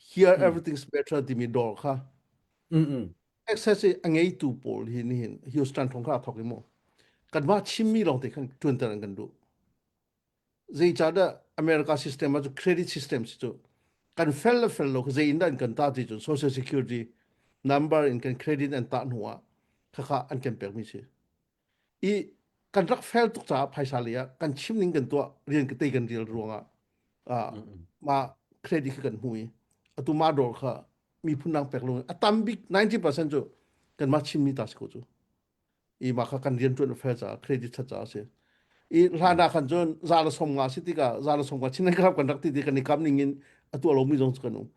here everything's better timi dawr kha access i a ngeitu pawl hi nihin Houston thong kha thok i mu kanmah chimmi lawng te khan ṭuanter an kan duh Zeicahdah America system ah cu credit system si cu kan fel le fel lo zei in dah an kan tah ti cun social security number in kan credit an tah hnu ah khakha an kan pekmi si. I kan rak fel tuk caah phaisa lei ah kan chim ning kan tuah rian ka tei kan rial ruangah ah mah credit kha kan hmu i atu mah dawr kha miphun dang pek lo a tam bik 90% cu kanmah chimmi ta si ko cu. I mah kha kan rianṭuan a fair caah credit ṭhat caah a si. I hlan ah khan cun za le 50 si tikah za le 50 chin kan kan rak ti ti kan i kam ning in a tuah lomi zong cu kan um.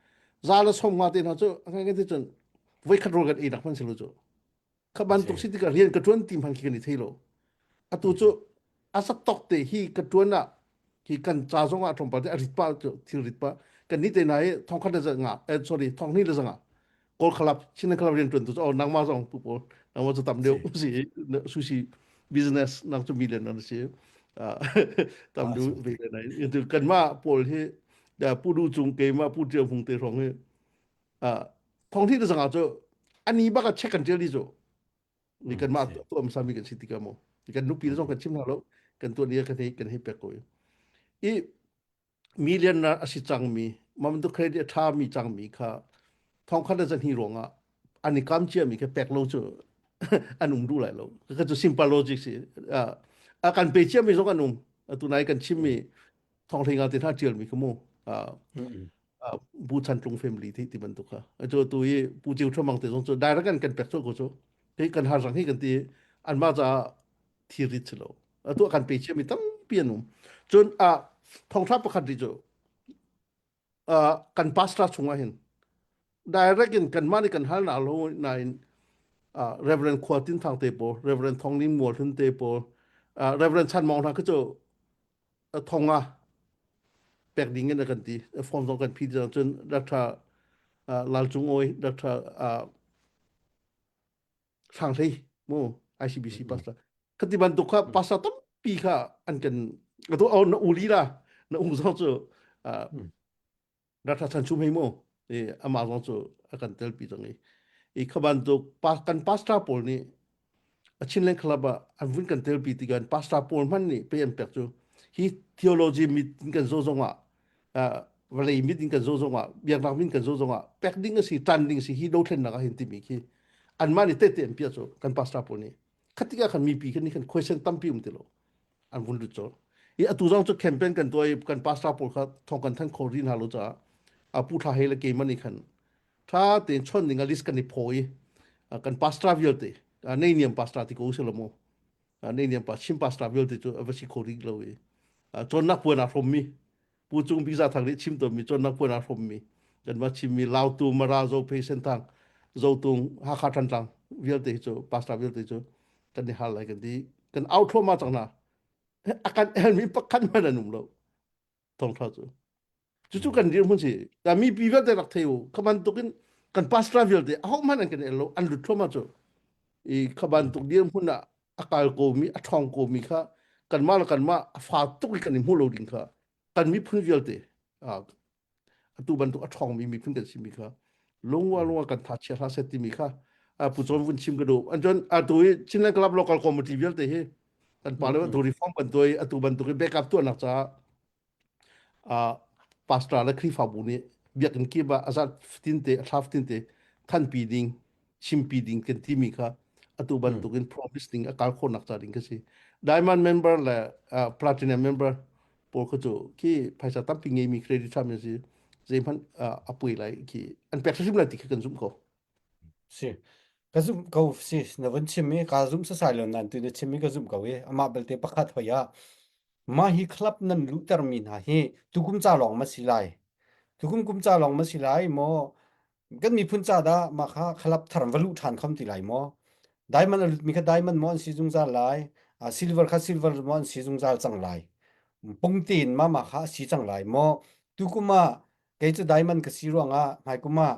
Za le 50 te hna cu ngai ti cun voikhat rawl kan ei nak hman si lo cu. Kha bantuk si tikah rian ka ṭuan ti hman khi kan i thei lo. Atu cu a sak tok te hi ka ṭuan ah hi kan ca zong ah tlawmpal te a rit pa thil rit pa kan ni te na hi thong khat le zanga eh sorry thong hnih le zanga kawl khalap chin khalap rian ṭuan tu oh nangmah zong pu pawl nangmah cu tam deuh si sushi business nang cu million an si tam du ve le nai tu kanmah pawl hi pu du cung keimah pu ṭiau hmung te hrawng hi thong hnih le zanga cu ani bak a check kan ṭial di cu ni kan mah tuam sami kan si tikah mu kan nupi zong kan chim hna lo kan tuan ia kan hei kan hei pek ko i million na asi cangmi mam tu credit a tha mi cangmi kha thong khat le zan hi ruangah an i kam cia mi kha pek lo cu. An um duh lai lo. Ka cu simple logic si. A kan pe cia mi zong an um. Atu nai kan chim mi thong hlei nga te hna tial mi kha mu. Bu Chan Tlung family ti ti bantuk kha. Cu tu i Pu Ciu Thamang te zong cu direct kan kan pek ko cu. Hi kan har rang hi kan ti an mah ca thilrit si lo. Atu kan pe cia mi tampi an um. Cun a thongthla pakhat ri cu kan pastor chungah hin direct in kanmah nih kan hal na lo nain Reverend Khua Tin Thang te pawl, Reverend Thong Ning Mual Hlun te pawl, Reverend Chan Mong hna khi cu thonga pek ding in a kan ti. Form zong kan phi cun Dr. Lal Cung Awi, Dr. Hrang Hlei mu ICBC pastor. Khati bantuk kha pastor tampi kha an kan atu na uli la na um zong cu Dr. Chan Chum hei mu i amah zong cu a kan telpi cang i i kha bantuk kan pastor pawl nih a Chinland Club ah an vun kan telpi tikah pastor pawl hmanh nih pe an pek cu hi theology mit in kan zo zong ah vawlei mit in kan zo zong ah biaknak min kan zo zong ah pek ding a si tan ding si hi dothlennak ah hin timi khi anmah nih tehte an piah cu kan pastor pawl nih khatik ah khan mipi khan nih khan question tampi um ti lo an vun lut colh i atu zong cu campaign kan tuah i kan pastor pawl kha thong kan than kho rih hna lo caah a pu thla he le keimah nih khan tha tein chon ding a list kan i phaw i kan pastor vialte nei niam pastor ti ko se lo mu nei niam pa chim pastor vialte cu a va si kho rih lo i cawnnak puan aa hrom mi Pu Cung Bik Za Thang nih chim tawnmi cawnnak puan aa hrawmmi kanmah chimmi Lautu Mara Zophei Senthang Zotung Hakha Thantlang vialte hi cu pastor vialte cu kan i hal lai kan ti kan au thluahmah cang hna a kan elmi pakhat hmanh an um lo thawngtha cu cucu kan dirhmun si ta mipi vialte rak thei u kha bantukin kan pastor vialte aho hmanh an kan el lo an lut thluahmah cu i kha bantuk dirhmun ah a kal komi a ṭhawng komi kha kanmah le kanmah a fa tuk i kan i hmuh lo ding kha kan miphun vialte atu bantuk a ṭhawngmi miphun kan simi kha lungwa lungwa kan tha chia hlah seh timi kha pu Cawn vun chim ka duh an cun atu i Chinland Club local committee vialte hi kan pa le atu reform kan tuai atu bantuk i backup tuahnak caah pastor le Khrihfabu nih biakinn kip ah a zat fatin te a thla fatin te thanpi ding chimpi ding kan timi kha atu bantukin promise ding a kal khawhnak ca ding ka si diamond member le platinum member pawl kha cu khi phaisa tampi ngeimi credit card si zeihmanh a pui lai khi an pek hrim lai ti kha kan zumh ko Si. Ka zumh ko si na vun chim i kaa zumh sasai lo nain tu na chim i ka zumh ko i amah belte pakhat hoi ah mah hi club nan luhtermi hna hi tukum ca lawng ma si lai tukum kum ca lawng ma si lai maw kan miphun ca dah mah kha club thar va luh ṭhan khom ti lai maw diamond a lutmi kha diamond maw an si zungzal lai silver kha silver maw an si zungzal cang lai pungte in ma mah kha a si cang lai maw tukum ah kei cu diamond ka si ruangah hmaikum ah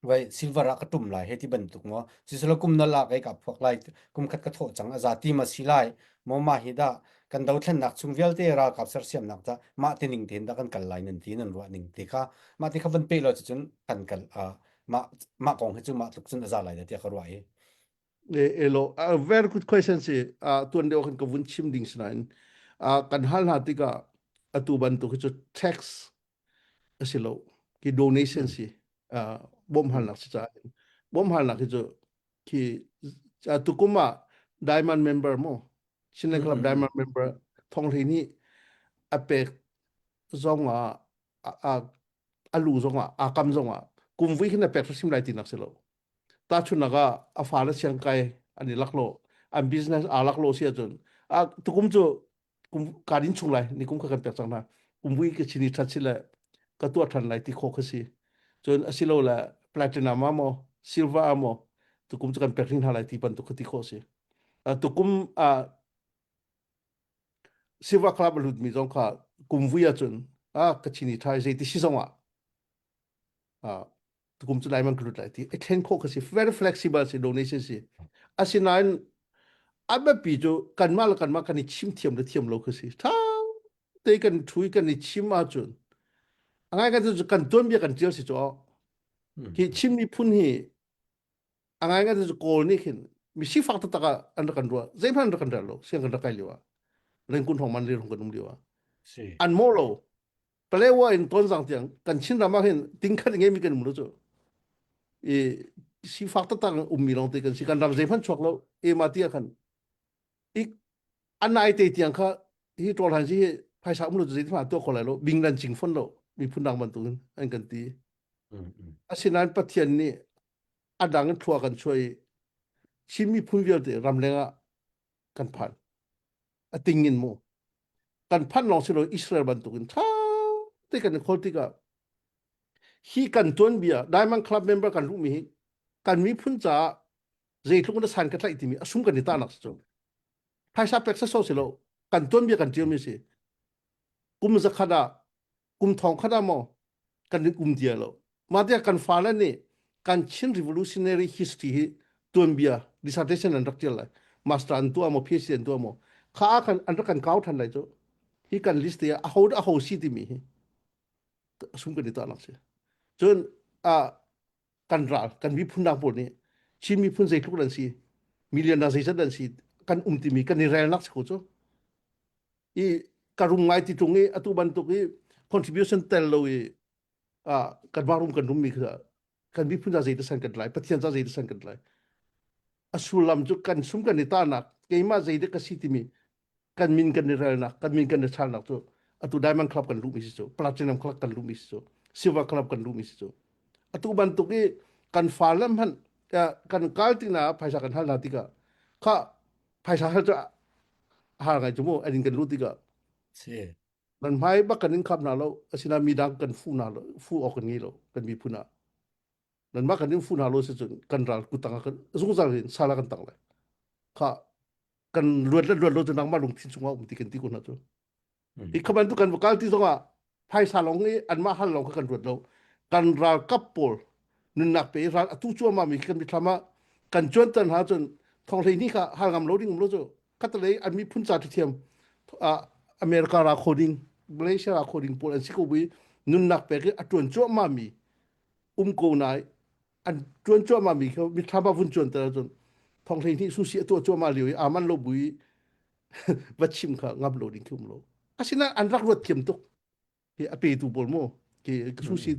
vai silver ah ka tum lai he ti bantuk maw siselo kum nal ah kei ka phuak lai kum khat ka thawh cang aza ti ma si lai maw ma hi dah kan dothlennak chung vialte ralkap sersiamnak ca mah ti ning tein dah kan kal lai nan ti nan ruah ning te kha mah ti kha van pe lo cun kan kal mah mah kong hi cu mah tluk cun aza lai da tiah ka ruah i Elo a very good question si tuan deuh kan ka vun chim ding sinain kan hal hna tikah atu bantuk hi cu tax a si lo ki donation si bawmhalnak si caah bawmhalnak hi cu khi tukum ah diamond member mo Chinland Club diamond member thong hlei nih a pek zong ah a lu zong ah a kam zong ah kum vui khin a pek hrim lai tinak si lo tahchunhnak ah a fale siang kai an i lak lo an business aa lak lo si ahcun tukum cu kum kaan in chung lai ni kum kha kan pek cang hna kum vui ka chini that si le ka tuah than lai ti kho kha si cun asilo le platinum ah maw silver ah maw tukum cu kan pek hring hna lai ti bantuk kha ti khawh si tukum ah silver club a lut mi zong kha kum vui ahcun a ka chini thai zei ti si zong ah tukum cu lai man ka lut lai ti i thlen khawh kha si very flexible si donation si asinain a biapi cu kanmah le kanmah kan i chim thiam le thiam lo kha si tha te kan thui kan i chim ahcun a ngai kan cu kan tuanbia kan tial si cu hi Chin miphun hi a ngai ngai cu kawl nih khin mi sifak taktak ah an rak kan ruah zeihmanh an rak kan rel lo siang kan rak kai lio ah rengkun hong man le hong kan um lio ah an mo lo Palewa in Tonzang tiang kan Chin ram ah hin tingkhat ngeimi kan um lo cu. I. Sifak taktak in ummi lawng te kan si. Kan ram zeihmanh chuak lo. Ema ti ah khan ik anai te tiang kha hi ṭawl han si hi phaisa um lo cu zeitin hmanh tuah kho lai lo. Bing lan cing fon lo. Miphun dang bantukin an kan ti. Asinain Pathian nih a dang in thlua kan chuah i Chin miphun vialte ramleng ah kan phan. A ting in mu. Kan phanh lawng si lo Israel bantukin ṭha te kan i khawl tikah hi kan tuanbia Diamond Club member kan luhmi hi kan miphun caah zeitluk in san ka tlaih timi a sum kan i tahnak si cu. Phaisa pek so si lo kan tuanbia kan ṭialmi si. Kum zakhat ah kum thong khat ah maw kan in um dia lo mah tiah kan fale nih kan Chin revolutionary history hi tuanbia dissertation an rak tial lai master an tuah maw PhD an tuah maw kha ah kan an rak kan kau than lai cu hi kan list te ah aho dah aho si timi hi sum kan i tuah nak si cun a kan ral kan miphun dang pawl nih Chin miphun zeitluk nan si million na zeizat nan si kan um timi kan i relnak si ko cu i ka rum ngai ti tung i atu bantuk i contribution tel lo i kan mah rum kan rum mi kha kan miphun ca zei san kan lai pathian ca zei san kan lai a sullam cu kan sum kan i tahnak keimah zei dah ka si timi kan min kan i relnak kan min kan i chalnak cu atu diamond club kan luh mi si cu platinum club kan luh mi si cu silver club kan luh mi si cu atu bantuk i kan fa le hmanh kan kal tina phaisa kan hal hna tikah kha phaisa hal cu har ngai cu mu an in kan lut tikah Si. nan hmai bak kan in khap hna lo asina mi dang kan fu hna lo fu awk kan ngei lo kan miphun ah nan mah kan in fu hna lo si cun kan ral kutang ah kan zungzal in sala kan tang lai kha kan luat le luat lo cu nangmah lungthin chungah um ti kan ti ko hna cu Hi kha bantuk kan kal ti zongah phaisa lawng i anmah hal lawng kha kan ruat lo. Kan ralkap pawl nunnak pe i ral atu cuahmah mi kan mithlam ah kan cuanter hna cun thonghlei ni kha hal ngam lo ding um lo cu khatalei an miphun ca thiam America ra kho ding Malaysia ra kho ding pawl an si ko bu nunnak pek i a tuan cuahmah mi um ko nai an tuan cuahmah mi kha mithlam ah vun cuanter ahcun thonghlei ni susi a tuah cuahmah lio i aman lo bu i va chim kha ngam lo ding khi um lo asinain an rak ruat thiam tuk hi a petu pawl mu ki sushi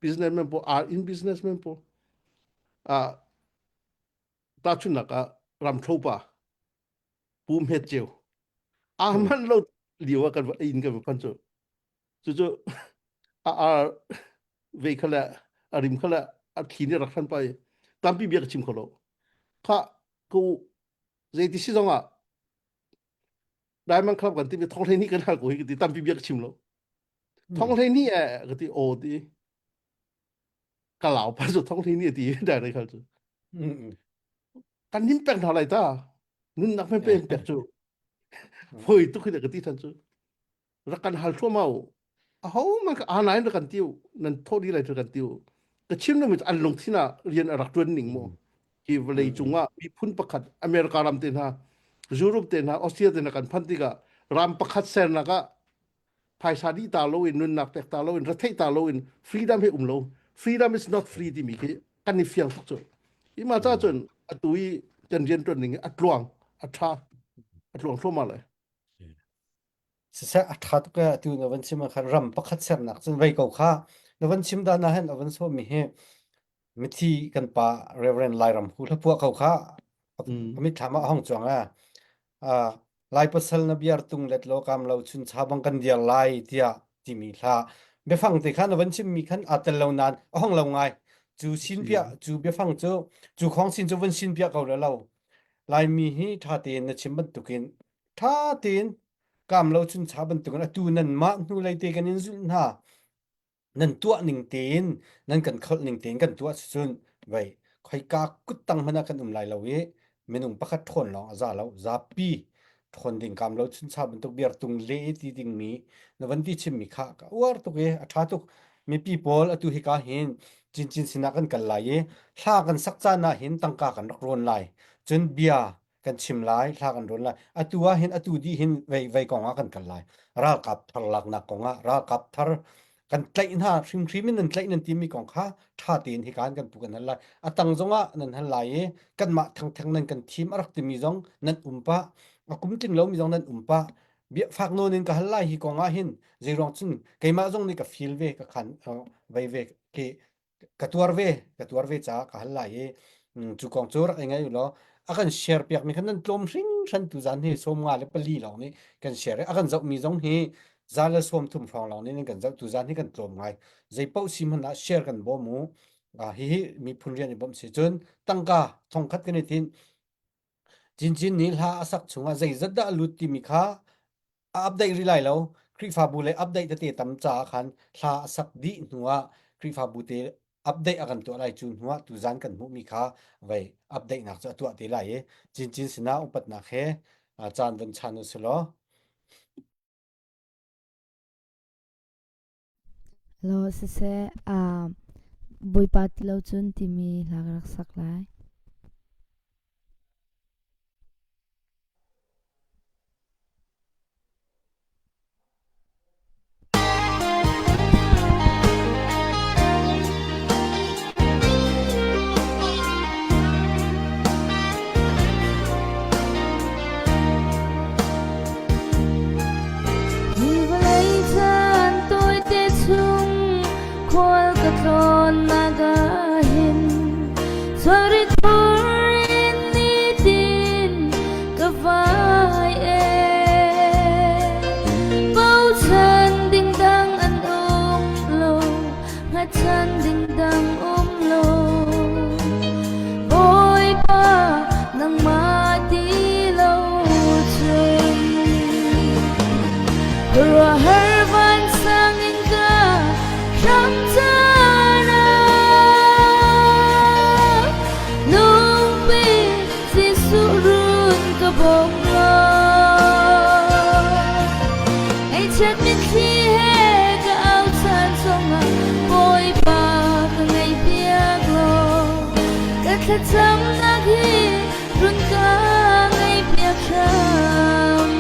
businessman pawl are in businessman pawl a tahchunnak ah ramthlo pa pu hmet ceu a man lo lio ah kan in kan phan cu cucu a ar ve kha le a rim kha le a thli nih rak hran pa i tampi bia ka chim kho lo kha ku zeiti si zong ah Diamond Club kan timi thong hlei ni kan hal ko hi ka ti tampi bia ka chim lo thong hlei ni eh ka ti o ti ka lau pa cu thong hlei ni ti direct hal cu kan nim pek hna lai ta nunnak men pe pek cu foi tuk hi ka ti than cu rak kan hal thluahmah u aho man ka anain rak kan tiu nan tho di lai kan tiu ka chim lo mi an lungthin ah rian a rak tuan ning mu hi vawlei cungah miphun pakhat America ram te hna Europe te hna Austria te hna kan phan tikah ram pakhat sernak ah phaisa dih ta lo in nunnak pek ta lo in retheih ta lo in freedom he um lo freedom is not free timi khi kan i fiang tuk cu i ma cha cun atu i kan rian tuan ning a tluang a tha a tluang thluahmah lai Siseh a ṭha tuk ee atu na van chim ah khan ram pakhat sernak cun vei ko kha na van chim dan ah hin a van sawmmi hi mithi kan pa Reverend Lairam hu hlaphuah ko kha Mm. a mitthlam ah a hong cuang ah ah Lai pasal na biar tung let lo kam lo chun cha bang kan diar lai tiah timi hla biafang te kha na van chimmi khan aa tel lo nain a hong lo ngai cu sin Si. piah cu biafang cu cu khong sin cu van sin piah ko le lo Laimi hi ṭha tein na chim bantukin ṭha tein kaam lo chuncha bantukin atu nanmah hnulei te kan in zulh hna nan tuah ning tein nan kan kholh ning tein kan tuah cun vei khoika kuttang hmanh ah kan um lai lo i minung pakhat ṭhawn lawng a za lo zapi ṭhawn ding kaam lo chuncha bantuk biar tung le ti dingmi na van ti chimmi kha ka uar tuk i a ṭha tuk mipi pawl atu hika hin cincin sinah kan kal lai i hla kan sak caan ah hin tangka kan rak rawn lai cun bia kan chim lai hla kan rawn lai atu ah hin atu dih hin vei vei kong ah kan kal lai ralkap thar laknak kong ah ralkap thar kan tlaih hna hrimhrim in nan tlaih nan timi kong kha tha tein hi kan kan pu kan hal lai a tang zong ah nan hal lai i kanmah thangthang nan kan thim a rak timi zong nan um pah a kum tling lomi zong nan um pah bia fak nawn in ka hal lai hi kong ah hin zeiruang cun keimah zong nih ka feel ve ka khan vei ve ke. Ka tuar ve, ka tuar ve caah ka hal lai i cu kong cu rak i ngai u law a kan share piakmi khan nan tlawm hringhran tuzan hi 54 lawng nih kan share i a kan zohmi zong hi 130 hrawng lawng nih nan kan zoh tuzan hi kan tlawm ngai. Zei paoh si hmanh ah share kan bawm u. Hihi miphun rian i bawmh si cun tangka thongkhat kan i tinh. Cincin nih hla a sak chungah zeizat dah a lut timi kha a update rih lai lo. Khrihfabu le update tete tam caah khan hla a sak dih hnuah Khrihfabu te update a kan tuah lai cu hnuah tuzan kan hmuhmi kha vei update nak cu a tuah te lai i cincin sinah upatnak he caan von chan u silaw. Law siseh, Bawipa ti lo cun timi hla ka rak sak lai. Hi vawlei caan tawite chung khual ka tlawnnak ah hin sualri thur in nitin ka vai e. Bochan ding dang an um lo, hngatchan ding dang um lo. Bawipa nangmah ti lo cun khuaruahhar vansang in ka hram caan ah lungpi Jesuh run ka bawm law Ngaihchiat mitthli he ka au caan zongah Bawipa ka ngaihpiak law ka thlacamnak hi run ka ngaihpiak hram.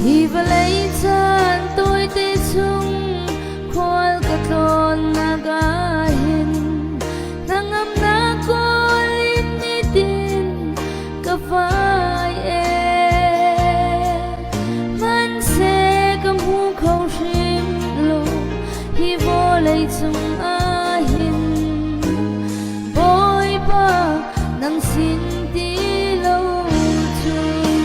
Hi vawlei caan tawite chung khual ka tlawnnak ah hin hnangamnak kawl in nitin ka fai e. Hmanhseh ka hmu kho hrim lo hi vawlei cung ah hin Bawipa nang sin ti lo cun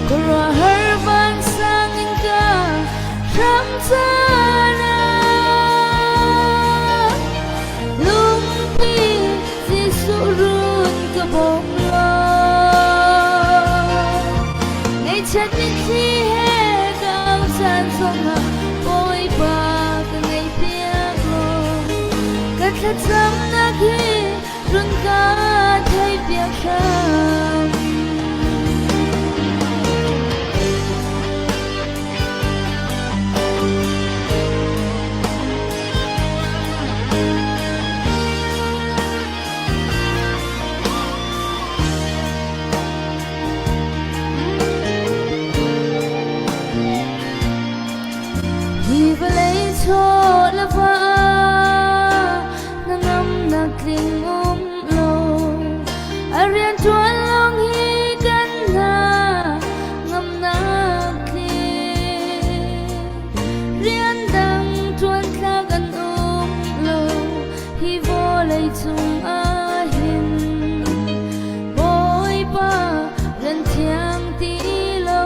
khuaruahhar vansang in ka hram caan ah lungpi Jesuh run ka bawm law Ngaihchiat mitthli he ka au caan zongah Bawipa ka ngaihpiak law Ka thlacamnak hi run ka theihpiak hram. Hi vawlei chaw le va hnangamnak tling um lo a rian ṭuan lawng hi kan hna ngamnak tling rian dang ṭuan tlak an um lo hi vawlei cung ah hin Bawipa rian thiang ti lo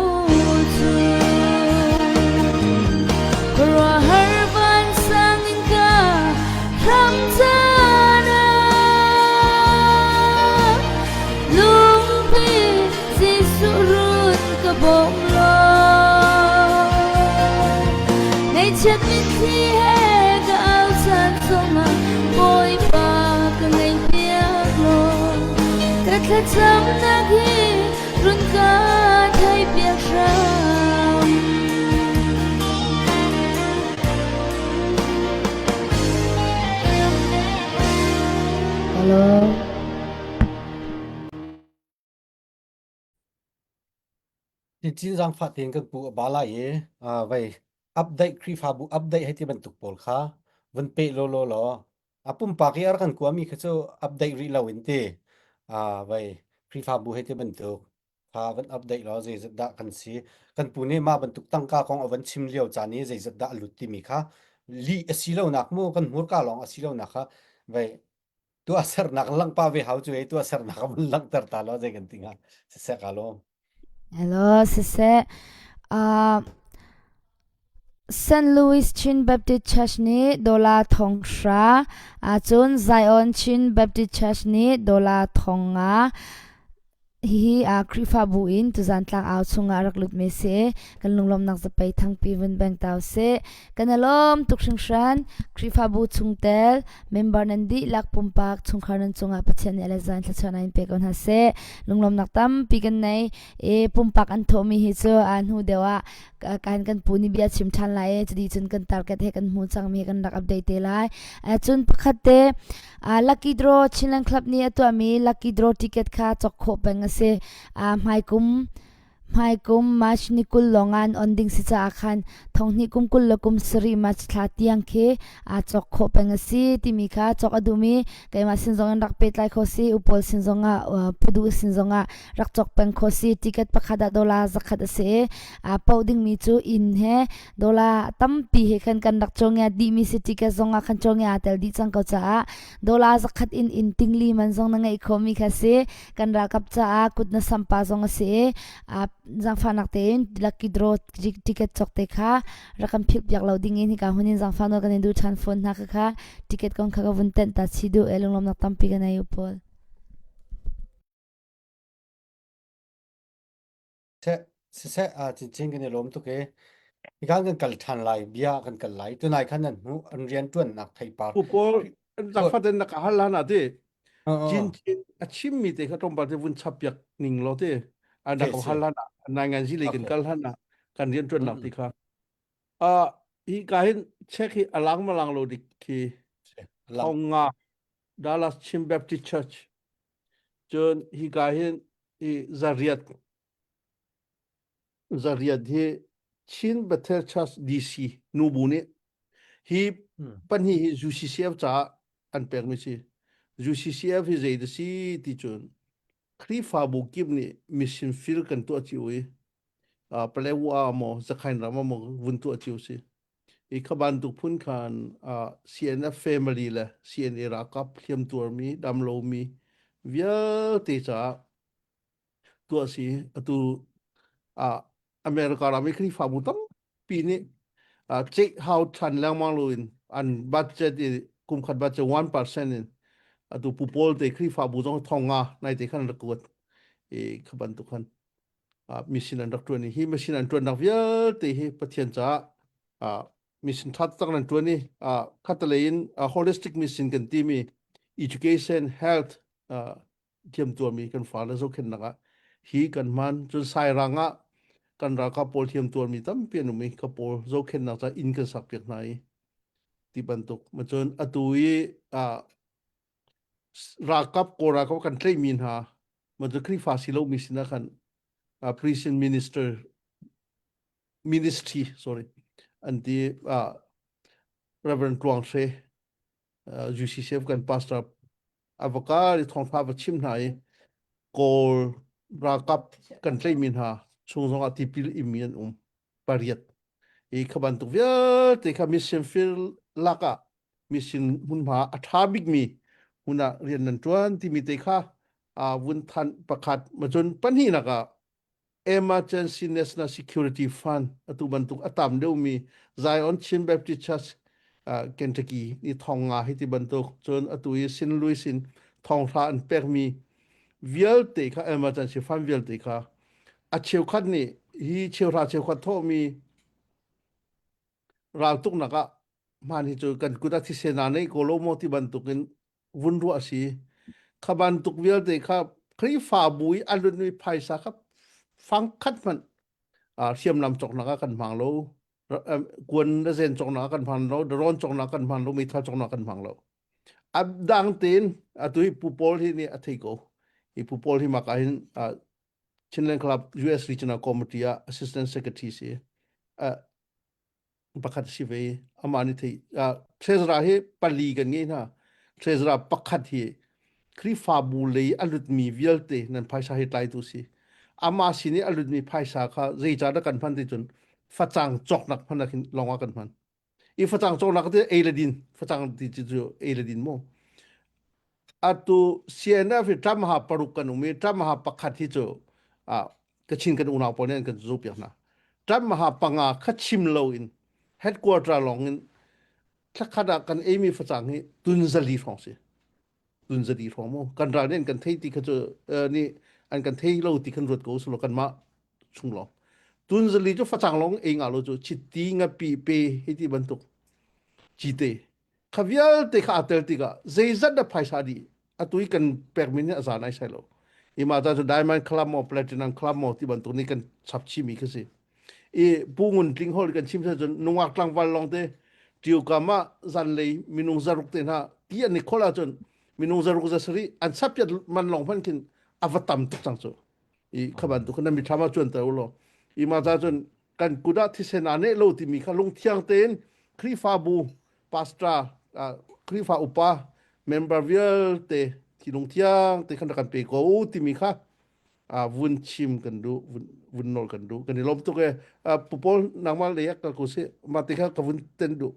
cu khuaruahhar vansang in ka hram caan ah lungpi Jesuh run ka bawm law Ngaihchiat mitthli he ka au caan zongah Bawipa ka ngaihpiak law ka thlacamnak hi run ka theihpiak hram. Hello. Chin zaangfah tein kan pu a ba lai i vei update Khrihfabu update hei ti bantuk pawl kha vun peh lawlaw law a pumpak i a rak kan kuami kha cu update rih lo in ti vei Khrihfabu hei ti bantuk. Kha van update law zeizat dah kan si. Kan pu nih mah bantuk tangka kong a van chim lio caan i zeizat dah a lut timi kha lih a si lonak mu kan hmurka lawng a si lonak kha vei tuahsernak langpa ve hau cu ei tuahsernak a vun langhter ta law zei kan ti hnga siseh ka lawm. Hello, siseh. Uh, St. Louis Chin Baptist Church nih dollar thong hra, ahcun Zion Chin Baptist Church nih dollar thong nga. Hihi a Khrihfabu in tuzan tlangau chungah rak lutmi si. Kan lunglawmnak zapei thangpi vun beng tau si. Kan i lawm tuk hringhran. Khrihfabu chungtel, member nan dihlak pumpak chungkhar nan cungah Pathian nih a le zan thluachuahnak in pe ko hna seh. Lunglawmnak tampi kan nei. E pumpak an thawhmi hi cu a hnu deuh ah kan kan pu nih bia chim ṭhan lai i cuti cun kan target he kan hmu cangmi he kan rak update te lai. Cun pakhat te lucky draw Chinland Club nih a tuahmi lucky draw ticket kha cawk khawh peng a si. Hmaikum hmaikum March ni 20 lawng ah an on ding si caah khan thonghnih kum 20 le kum sarih March thla tiang khi aa cawk khawh peng a si timi kha cawk a duhmi keimah sin zong in rak pehtlai kho si upawl sin zong ah pudu sin zong ah rak cawk peng kho si ticket pakhat ah dollar zakhat a si i aa poh dingmi cu inn he dollar tampi he khan kan rak cawngia dihmi si ticket zong ah khan cawngia aa tel dih cang ko caah dollar zakhat in inn tingli man zong na ngeih khawhmi kha si kan ralkap caah kut na sampa zong a si i zaangfahnak tein lucky draw ticket cawk te kha rak kan philh piak lo ding in hika hun in zaangfah nawl kan in duh ṭhan fawn hna kha kha ticket kong kha ka vun tenh ta chi duh e lunglawmnak tampi ka nei u pawl Seh, siseh, ah cincin kan i lawm tuk i hikan kan kal ṭhan lai, bia kan kal lai. Tunai khan nan hmuh an rian ṭuannak theipar. Pu Paul zakfat in na ka hal hlan ah ti cin cin a chimmi te kha tlawmpal te vun chap piak ning law ti an rak hal hlan ah nai ngan zi lei kan kal hlan ah kan rian ṭuannak ti kha ah hi ka hin check hi alang malang lo dik khi thong nga Dallas Chin Baptist Church Cun hika hin hi zariat zariat hi Chin Bethel Church DC nubu nih hi pahnih hi UCCF caah an pekmi si. UCCF hi zei da si ti cun Khrihfabu kip nih mission field kan tuah cio i uh, Palewa maw Zakhain ram maw vun tuah cio si. I kha bantuk phun khan CNF family le CNA ralkap hliamtuarmi damlomi vialte caah tuah si atu America ram i Khrihfabu tampi nih ceih hau ṭhan lengmang loin an budget i kum khat budget 1% in atu pu pawl te Khrihfabu zong thong nga nai te khan rak kuat i kha bantuk khan mission an rak ṭuan i hi mission an ṭuannak vialte hi Pathian caah mission ṭha taktak an ṭuan i khatalei in holistic mission kan timi education health thiamtuarmi kan fale zohkhenhnak ah hi kan hman cun sairang ah kan ralkap pawl thiamtuarmi tampi an um i ka pawl zohkhenhnak ca inn kan sak piak hna i ti bantuk ma cun atu i ralkap kawl ralkap kan tlaihmi hna ma cu Khrihfa si lomi sinah khan uh, prison minister ministry sorry an ti uh, Reverend Tluang Hre uh, UCCF kan pastor avaka ri thawngtha va chim hna i kawl ralkap kan tlaihmi hna chung zong ah tipil immi an um pariat i kha bantuk vialte kha mission field lak ah mission hmunhma a ṭha bikmi hmun ah rian nan ṭuan timi te kha vun thanh pakhat ma cun pahnihnak ah Emergency National Security Fund atu bantuk a tam deuhmi Zion Chin Baptist Church uh, Kentucky ni thong nga hi ti bantuk cun atu i St. Louis in thonghra an pekmi vialte kha emergency fund vialte kha a cheukhat nih hi cheuhra cheukhat thawhmi raltuknak ah hmaan hi cu kan kut ah thisen aa neih ko lo maw ti bantukin vun ruah a si. Kha bantuk vialte kha Khrihfabu i a lutmi phaisa kha fangkhat hmanh hriamnam cawknak ah kan hmang lo. Kuan le zen cawknak ah kan hmang lo, drone cawknak ah kan hmang lo, meithal cawknak ah kan hmang lo. A dang tein atu hi Pu Paul hi nih a thei ko. Hi Pu Paul hi maka hin Chinland Club US Regional Committee ah Assistant Secretary si. Pakhat si ve amah nih thei treasurer hi pali kan ngei hna treasurer pakhat hi Khrihfabu lei a lutmi vialte nan phaisa hi tlaitu si. Ama sin i a lutmi phaisa kha zeicah dah kan hman ti cun facang cawknak hman ah khin lawng ah kan hman. I facang cawknak ti ei le din, facang ti cu ei le din mu. Atu CNF hi ṭam ha paruk kan um i ṭam ha pakhat hi cu ah Kachin kan unau pawl nih an kan zoh piak hna. Ṭam ha panga kha chim lo in headquarter lawng in thlakhat ah kan eimi facang hi tun zali hrawng si. Tun zali hrawng mu. Kan ral nih an kan thei ti kha cu nih an kan thei lo ti khan ruat ko sulaw kanmah chung lawng. Tun zali cu facang lawng ei nga lo cu chiti ngapi pe hi ti bantuk cite kha vialte kha aa tel tikah zeizat dah phaisa dih atu i kan pekmi nih a za nai sai lo ima ta cu diamond club maw platinum club maw ti bantuk nih kan chap chihmi kha si i pu ngun tling hol kan chim cun nungak tlangval lawng te tiukam ah zanlei minung zaruk te hna ti an i khol ahcun minung zaruk za sarih an sapiat man lawng hman khin a va tam tuk cang cu i kha bantuk khan na mithlam ah cuan ter u law i ma ca cun kan kut ah thisen aa neh lo timi kha lungthiang tein Khrihfabu pastor Khrihfa upa member vialte thi lungthiang te khan rak kan pe ko timi kha vun chim kan duh vun vun nawl kan duh kan i lawm tuk e pu Paul nangmah lei ah kal ko sih mah te kha ka vun ten duh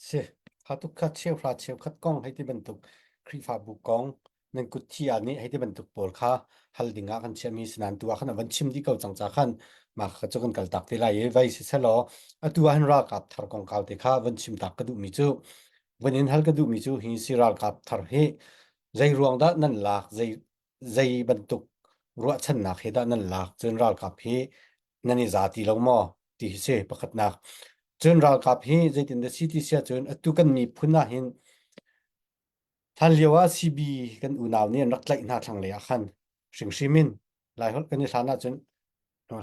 Si, kha tuk kha cheuhra cheukhat kong hei ti bantuk Khrihfabu kong nan kut thi ah nih hei ti bantuk pawl kha hal ding ah kan chiahmi si nain tu ah khan a van chim dih ko cang ca khan mah kha cu kan kal tak te lai i vai si selaw atu ah hin ralkap thar kongkau te kha van chim tak ka duhmi cu van in hal ka duhmi cu hi si ralkap thar hi zei ruang dah nan lak zei zei bantuk ruahchannak he dah nan lak cun ralkap hi nan i za ti lo maw ti hi si pakhatnak cun ralkap hi zeitin dah si ti sia cun atu kan miphun ah hin Hlanlio ah CB kan unau nih an rak tlaih hna thlanglei ah khan hringhrim in Laiholh kan i hlan ahcun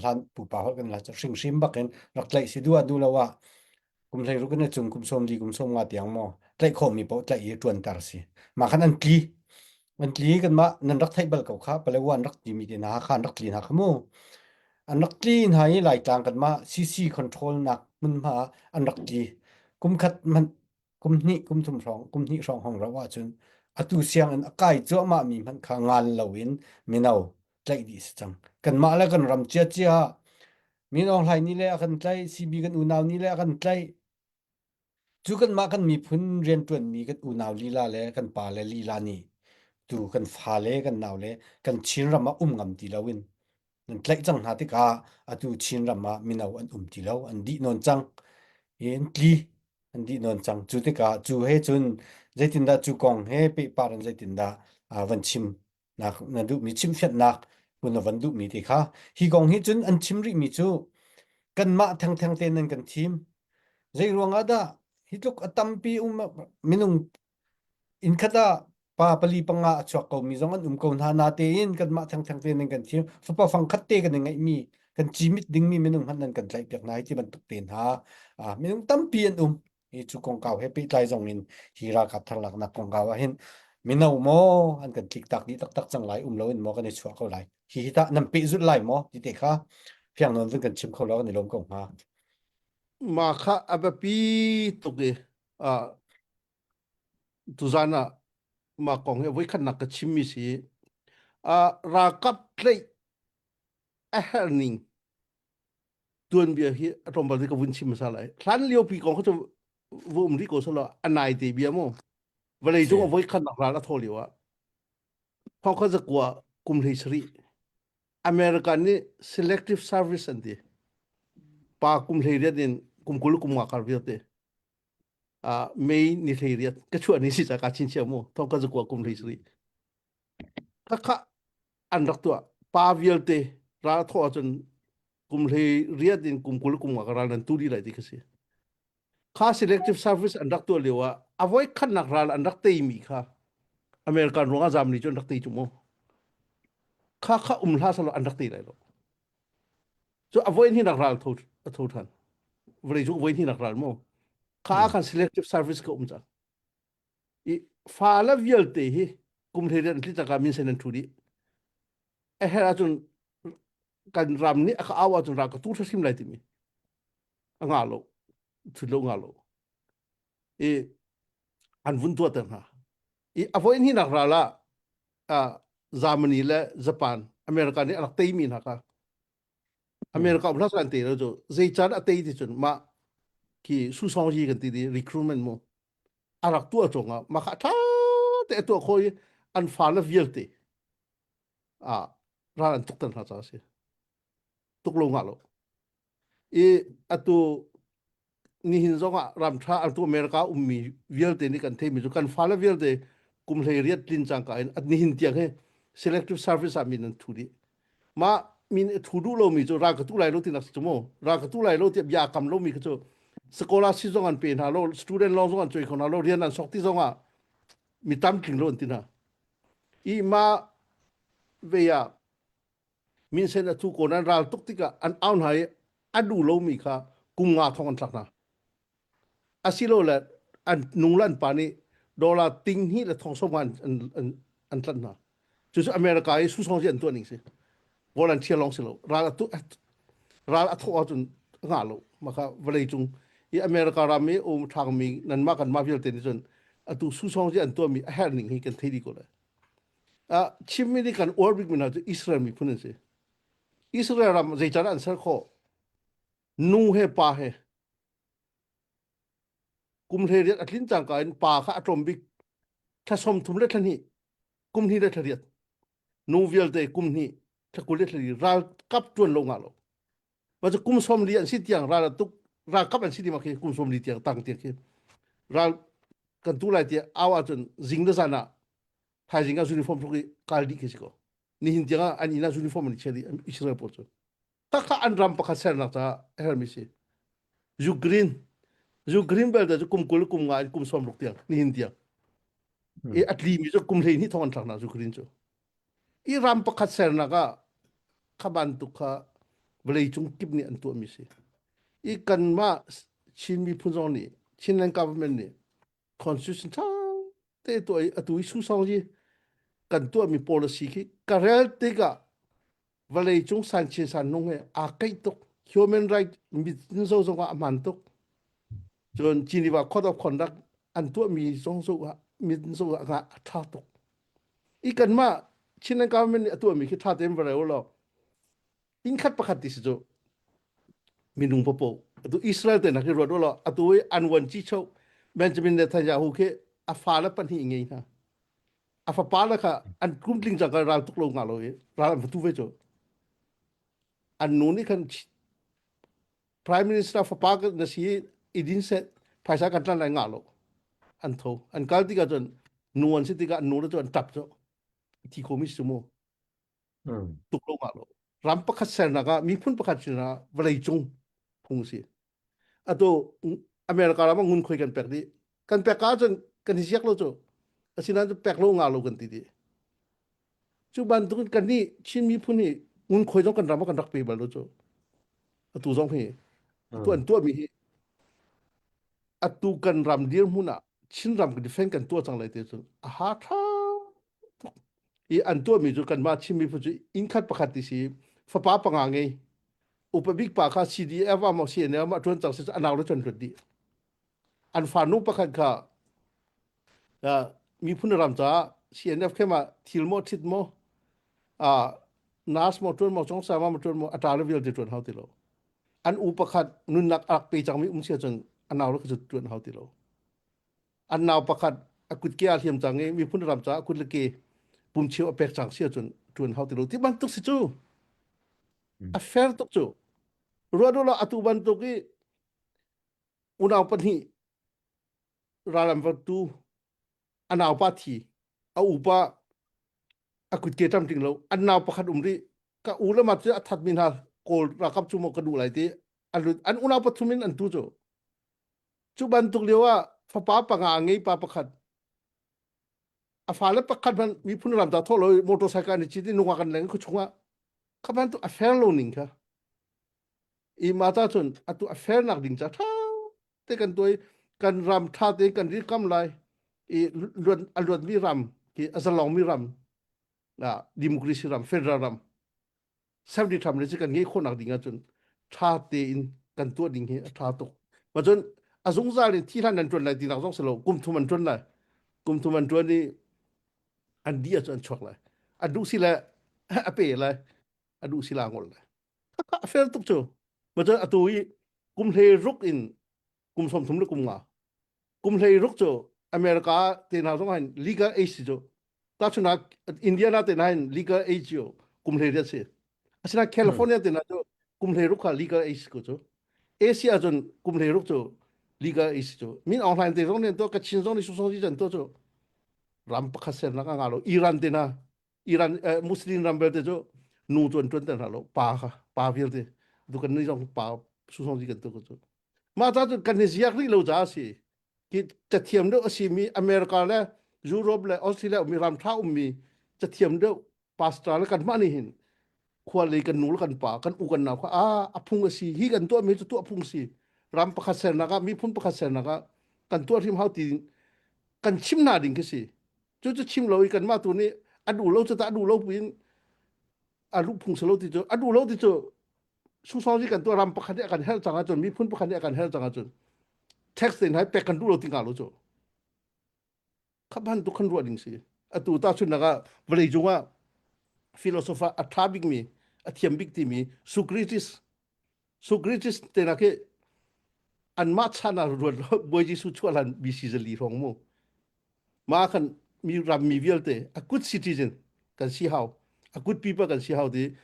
hlan pupa holh kan i hlan ahcun hringhrim bak in rak tlaih si duh ah duh lo ah kum 16 in a cung kum 40 kum 50 tiang maw tlaih khawhmi paoh tlaih i ṭuanter si. Mah khan an tli. An tli kanmah nan rak theih bal ko kha Palawa an rak timi te hna kha an rak tli hna kha mu. An rak tli hna i Laitlang kanmah CC control nak hmunhma ah an rak tli. Kum khat hmanh kum hnih kum thum hrawng kum hnih hrawng hong rauh ahcun atu sianginn a kai cuahmah mi hmanh kha ngal loin mino tlaih dih si cang kanmah le kan ram ciacia Min Aung Hlaing nih le a kan tlaih CB kan unau nih le a kan tlaih cu kanmah kan miphun rianṭuanmi kan unau lila le kan pa le lila nih tu kan fa le kan nau le kan Chin ram ah um ngam ti loin nan tlaih cang hna tikah atu Chin ram ah mino an um ti lo an dih nawn cang i an tli an dih nawn cang cu tikah cu he cun zeitindah cu kong he pehpar in zeitindah van chim nak na duhmi chimfianhnak hun na van duhmi ti kha hi kong hi cun an chim rihmi cu kanmah thengtheng te nan kan thim zei ruangah dah hi tluk a tampi um minung Innkhat ah pa pali panga a chuak komi zong an um ko hna natein kanmah thengtheng te nan kan thim fapa fangkhat te kan i ngeihmi kan cimit dingmi minung hmanh nan kan tlaihpiak hna hi ti bantuk te hna minung tampi an um hi cu kongkau he pehtlai zong in hi ralkap tharlaknak kongkau ah hin mino maw an kan tliktak dih taktak cang lai um loin maw kan i chuah ko lai hi hi tah nan pehzulh lai maw ti te kha fiang nawn vun kan chim kho lo kan i lawm ko hnga Ma kha a biapi tuk i tuzan ah mah kong hi voikhatnak ka chimmi si. Uh, ralkap tlaih a herh ning tuanbia hi a tlawmpal te ka vun chim hmasa lai. Hlan lio pi kong kha cu va um rih ko selaw a nai te bia mu. Vawlei cung a voikhatnak ral a thaw lio ah thawkha zakua kum hlei sarih America nih selective service an ti. Pa kum hlei riat in kum 20 kum nga kar vialte uh, May ni hlei riat ka chuah ni si ca ka chin chia mu thong ka zakua kum hlei sari ka kha an rak tuah pa vialte ral thaw ahcun kum hlei riat in kum 20 kum nga ka ral nan tu di lai ti ka si kha selective service an rak tuah lio ah a voi khatnak ral an rak tei mi kha American ruangah zam ni cu an rak tei cu mu kha kha um hla salo an rak tei lai lo cu a voi hnih nak ral tho a tho than vawlei cu voi hnih nak ral mu kha khan selective service ka um cang i fa la vialte hi kum hlei an tli caka min sen an thu dih a her ahcun kan ram nih a ka au ahcun ral ka tu hrim lai timi a nga lo thut lo nga lo i an vun tuah ter hna i a voi hnih nak ral ah Germany le Japan. America nih a rak teimi hna kha. America um hlah an te lo cu zei caan a tei ti cun mah khi susong yi kan ti di recruitment mu a rak tuah cong ah mah kha tha te a tuah kho i an fa le vialte a ral an tuk tan hna ca si tuk lo nga lo i atu nihin zongah ramṭha atu America ummi vialte nih kan theimi cu kan fale vialte kum 18 tlin cangka in nihin tiang hi selective service ah min an thu dih. Mah min a thu duh lomi cu ral ka tu lai lo tinak si cu mu. Ral ka tu lai lo tiah bia kam lomi kha cu scholarship zong an pe hna lo, student loan zong an cuai kho hna lo, rian an sok ti zongah mi tam tling lo an ti hna. I mah ve ah minsen a thu ko nan ral tuk tikah an au hna i a duh lomi kha kum nga thong an thlak hna. Asilole an nu le an pa nih dollar ting hnih le thong sawm an, an, an, an tlanh hna. Cucu America i susong an tuah ning si. Volunteer lawng si lo. Ral a tu, ral a thawh ahcun ngah lo. Maka vawlei cung i America ram i um ṭhangmi nanmah kanmah vialte nih cun atu susong an tuahmi a herh ning hi kan thei dih ko lai. Uh, chimmi nih kan uar bikmi hna cu Israel miphun an si. Israel ram zeican an ser khawh? Nu he pa he. Kum 18 a tlin cangka in pa kha a tlawm bik thla 30 le thla hnih, kum hnih le thla riat. Nu vialte kum hnih, thla 20 le thla li ralkap ṭuan lo ngah lo. Ma cu kum 40 an si tiang ral a tuk ralkap an si ti ma khi kum 40 tiang tang tiang khi ral kan tu lai tiah au ahcun zing le zan ah thaizing ah uniform hruk i kal dih khi si ko nihin tiang ah an inn ah uniform an i chia dih Israel pawl cu takha an ram pakhat sernak caah a hermi si Ukraine Ukraine belte cu kum 20 kum nga in kum 60 tiang nihin tiang i a tlimi cu kum 12 thong an thlak hna Ukraine cu i ram pakhat sernak ah kha bantuk kha vawlei cung kip nih an tuahmi si i kanmah Chin miphun zong nih Chinland government nih constitution ṭha te tuah i atu i susong hi kan tuahmi policy khi ka rel tikah vawlei cung san chin san nung he aa keih tuk human right mit zo zong ah a hman tuk cun Geneva Code of Conduct an tuahmi zong zo ah mit zo ah a ṭha tuk i kanmah Chinland government nih a tuahmi khi ṭha tein va rel law inn khat pakhat ti si cu minung papo atu Israel te nak hi ruat law atu i an wan chi cho Benjamin Netanyahu khi a fa le pahnih ngei hna a fapa le kha an kum tling cang ka ral tuk lo nga lo i ral an tu ve cu an nu nih khan prime minister fapa na si idin set phaisa kan tlan lai nga lo an tho an kal tikah cun nu an si tikah an nu le cu an tap cu thi khomi si mu tuk lo ngah lo ram pakhat sernak ah miphun pakhat sinah ah vawlei cung phung si atu America ram ah ngun khoi kan pek dih kan pek ka cun kan hi siak lo cu asinain cu pek lo ngah lo kan ti dih cu bantuk kan nih Chin miphun hi ngun khoi zong kan ram ah kan rak pe bal lo cu atu zong hi atu an tuah mi hi atu kan ram dirhmun ah Chin ram kan defend kan tuah cang lai te cun a ha tha tuk i an tuahmi cu kanmah Chin miphun cu inn khat pakhat ti si fapa panga ngei upa bik pa kha CDF ah maw CNA ah ṭuan cang si a nau le ṭuan hlut dih an farnu pakhat kha miphun ram caah CNF khem ah thil maw thit maw nas maw ṭuan maw chongsa ma ṭuan maw a ṭa le vialte ṭuan hau ti lo an u pakhat nunnak a rak pe cangmi um sia cun a nau le kha cu ṭuan hau ti lo an nau pakhat a kutke a hliam cang i miphun ram caah kut le ke pumcheu a pek cang si ahcun ṭuan hau ti lo ti bantuk si cu a fair tuk cu ruah duh lo atu bantuk i unau pahnih ral an tu a naupa thi a upa a kutke ṭamṭing lo an nau pakhat um rih ka u le ma cu a thatmi hna kawl ralkap cu maw ka duh lai ti an unau pathum in an tu cu Cu bantuk lio ah fapa panga a ngei pa pakhat a fale pakhat hmanh miphun ram ta thawh lo motorcycle an i cit i nungak an leng khu chungah kha bantuk a fair lo ning kha i ma ta cun atu a fair nak ding ca tha te kan tuai kan ram tha te kan ri kam lai i luat a luat mi ram ki a zalong mi ram na democracy ram federal ram 70 tham le cu kan ngeih khawhnak ding ahcun ṭha tein kan tuah ding hi a ṭha tuk. Ma cun a zungzal in thi hlan an ṭuan lai tinak zong si lo kum thum an ṭuan lai. Kum thum an ṭuan i an dih ahcun an chuak lai. An duh si le A pe lai a duh sila ngol lai. A fel tuk cu. Ma cun atu i kum hlei ruk in kum 30 le kum nga. Kum hlei ruk cu America te hna zong hin legal age cu tahchunhnak Indiana te hna hin legal age cu kum hlei riat si. Asinain California te hna cu kum hlei ruk kha legal age ko cu. Asia cun kum hlei ruk cu legal age cu. Min Aung Hlaing te zong nih an tuah, Kachin zong nih Sung Suu Kyi an tuah cu ram pakhat sernak a ngah lo. Iran te hna Iran Muslim ram vialte cu nu cu an ṭuan ter hna lo pa kha pa vialte tu kan nih zong pa susong kan tu cu mah ca cu kan i ziak rih lo caah a si ki cathiam deuh a simi America le Europe le Australia ummi ram ṭha ummi cathiam deuh pastor le kan mah nih hin khua lei kan nu le kan pa kan u kan nau kha a a phung a si hi kan tuah mi cu tuah phung si ram pakhat sernak ah miphun pakhat sernak ah kan tuah hrim hau ti kan chim hna ding khi si cu cu chim lo i kanmah tu nih a duh lo cu ta a duh lo puin a luh phung si lo ti cu a duh lo ti cu sungsong zi kan tuah ram pakhat nih a kan herh cang ahcun miphun pakhat nih a kan herh cang ahcun tax te hna pek kan duh lo ti nga lo cu kha bantuk khan ruah ding si atu ta chun ah vawlei cung ah philosopher a tha bik mi a thiam bik timi Socrates Socrates te na khi anmah chan ah ruat lo Bawi Jesuh chuah hlan BC zali hrawng mu ma khan mi ram mi vialte a good citizen kan si hau a good people kan si hau ti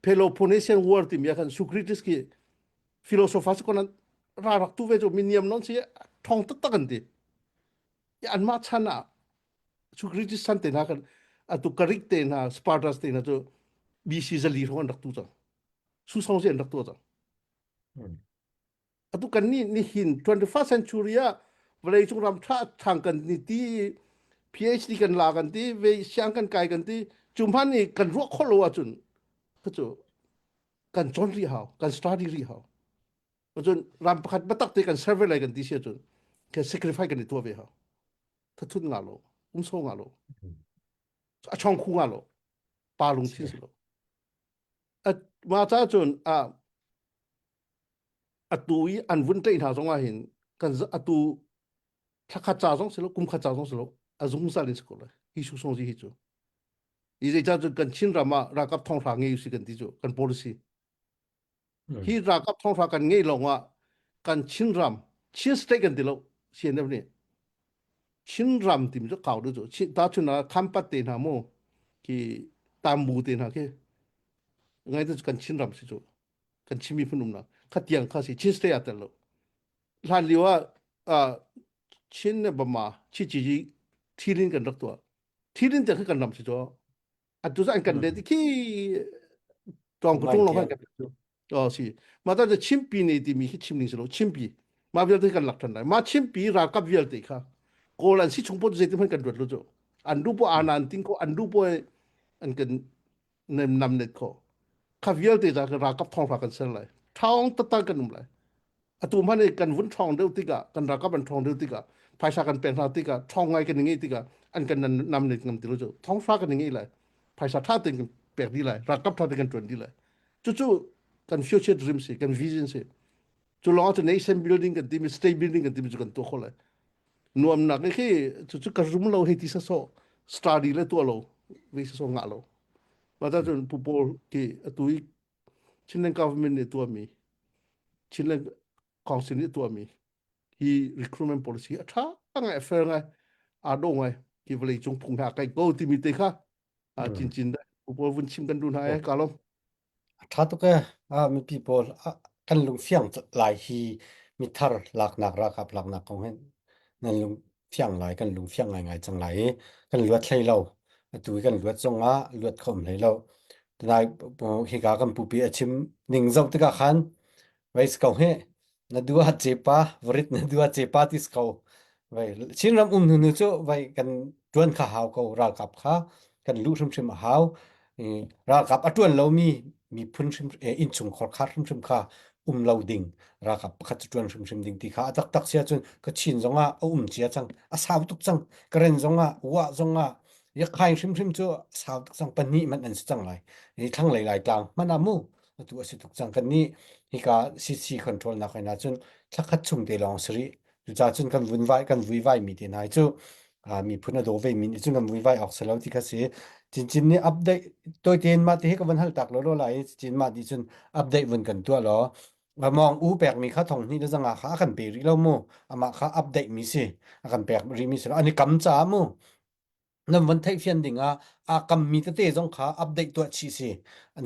Peloponnesian War ti mi khan Socrates ki philosopher si konan ra rak tu ve chu mi niam non si thong tak tak an ti anmah chan ah Socrates chan te hna kan atu Greek te hna Spartans te hna cu BC zali hrawng an rak tu cang susong si an rak tuah cang atu kan nih nihin 21st century ah vawlei cung ram tha thang kan ni ti PhD kan la kan ti ve siang kan kai kan ti cu hman nih kan ruah khawh lo ahcun cu kan cawn rih hau kan study rih hau cun ram pakhat batak te kan serve lai kan ti si ahcun kan sacrifice kan i tuah ve hau thathut nga lo umso nga lo a chong khu nga lo pa lungthin si lo mah ca cun a atu i an vun tlaih hna zong ah hin kan atu thlakhat ca zong si lo kum khat ca zong si lo a zungzal in si ko lai hi su song zi hi cu i zei ca cun kan Chin ram ah ralkap thonghra ngei usi kan ti cu kan policy hi ralkap thonghra kan ngei lawng ah kan Chin ram Chin state kan ti lo CNF nih Chinram timi cu kau deuh cu tahchun ah Khampat te hna mu khi Tambu te hna khi ngai te cu kan Chinram si cu kan Chin miphun umnak kha tiang kha si Chin state ah tel lo hlan lio ah Chin le Bama Chi Chi Thilin kan rak tuah Thilin te khi kan ram si cu atu cu an kan let khi tawng ka tung lo kan oh si ma ta chimpi ne ti mi khi chim ning si lo chimpi ma vialte kan lak than lai ma chimpi ralkap vialte kha kawl an si chung po zeitin hman kan ruat lo cu an du po anan ting ko an du po an kan nem nam net ko kha vialte za ralkap thong ra kan ser lai thong tata kan um lai atu hmanh i kan vun ṭhawng deuh tikah kan ralkap an ṭhawng deuh tikah phaisa kan pek hna tikah ṭhawng ngai kan i ngeih tikah an kan nam net ngam ti lo cu thonghra kan i ngeih lai phaisa ṭha tein kan pek dih lai ralkap ṭha tein kan ṭuan dih lai cucu kan future dream si kan vision si cu lawng cu nation building kan timi state building kan timi cu kan tuah khawh lai nuamnak khi cucu ka rum lo hei ti sasawh study le tuah lo ve sasawh ngah lo mah ta cun pu paul ki atu i Chinland government nih tuahmi Chinland Council nih tuahmi hi recruitment policy a ṭha ngai a fair ngai aa dawh ngai hi vawlei cung phung he aa kaih ko timi te kha cincin dai pawl vun chim kan duh hna e ka lawm A ṭha tuk e. Mipi pawl kan lung fiang lai hi mithar laknak ralkap laknak kong hin nan lung fiang lai kan lung fiang ngaingai cang lai i kan luat hlei lo. Atu i kan luat zong ah luat kho um hlei lo. Tunai hika kan pupi a chim ning zoh tikah khan vei si ko hih na dua cepa varit na dua cepa ti si ko vei Chinram um hnu nu cu vei kan ṭuan kha hau ko ralkap kha kan luh hrimhrim a hau ralkap a ṭuan lomi miphun hrim innchungkhar khar hrimhrim kha um lo ding ralkap pakhat cu ṭuan hrimhrim ding ti kha a taktak si ahcun Kachin zongah a um cia cang a sau tuk cang Karen zongah Wah zongah Yakhain hrimhrim cu a sau tuk cang pahnih hmanh an si cang lai hi thlanglei Laitlang hmanh ah mu atu a si tuk cang kan nih hika CC control nak in ahcun thlakhat chung te lawng si rih cucaah cun kan vun vai kan vuivai mi te hna hi cu miphun a daw ve mi nih cun kan vuivai awk si lo ti kha si. Cincin nih update toitein mah ti hi ka van hal tak law lai cin mah ti cun update vun kan tuah law mawng u pek mi kha thong hnih le zanga kha a kan pe rih lo mu amah kha update mi si a kan pek rih mi si an i kam caah mu nan von theihfian ding ah aa kammi tete zong kha update tuah chih si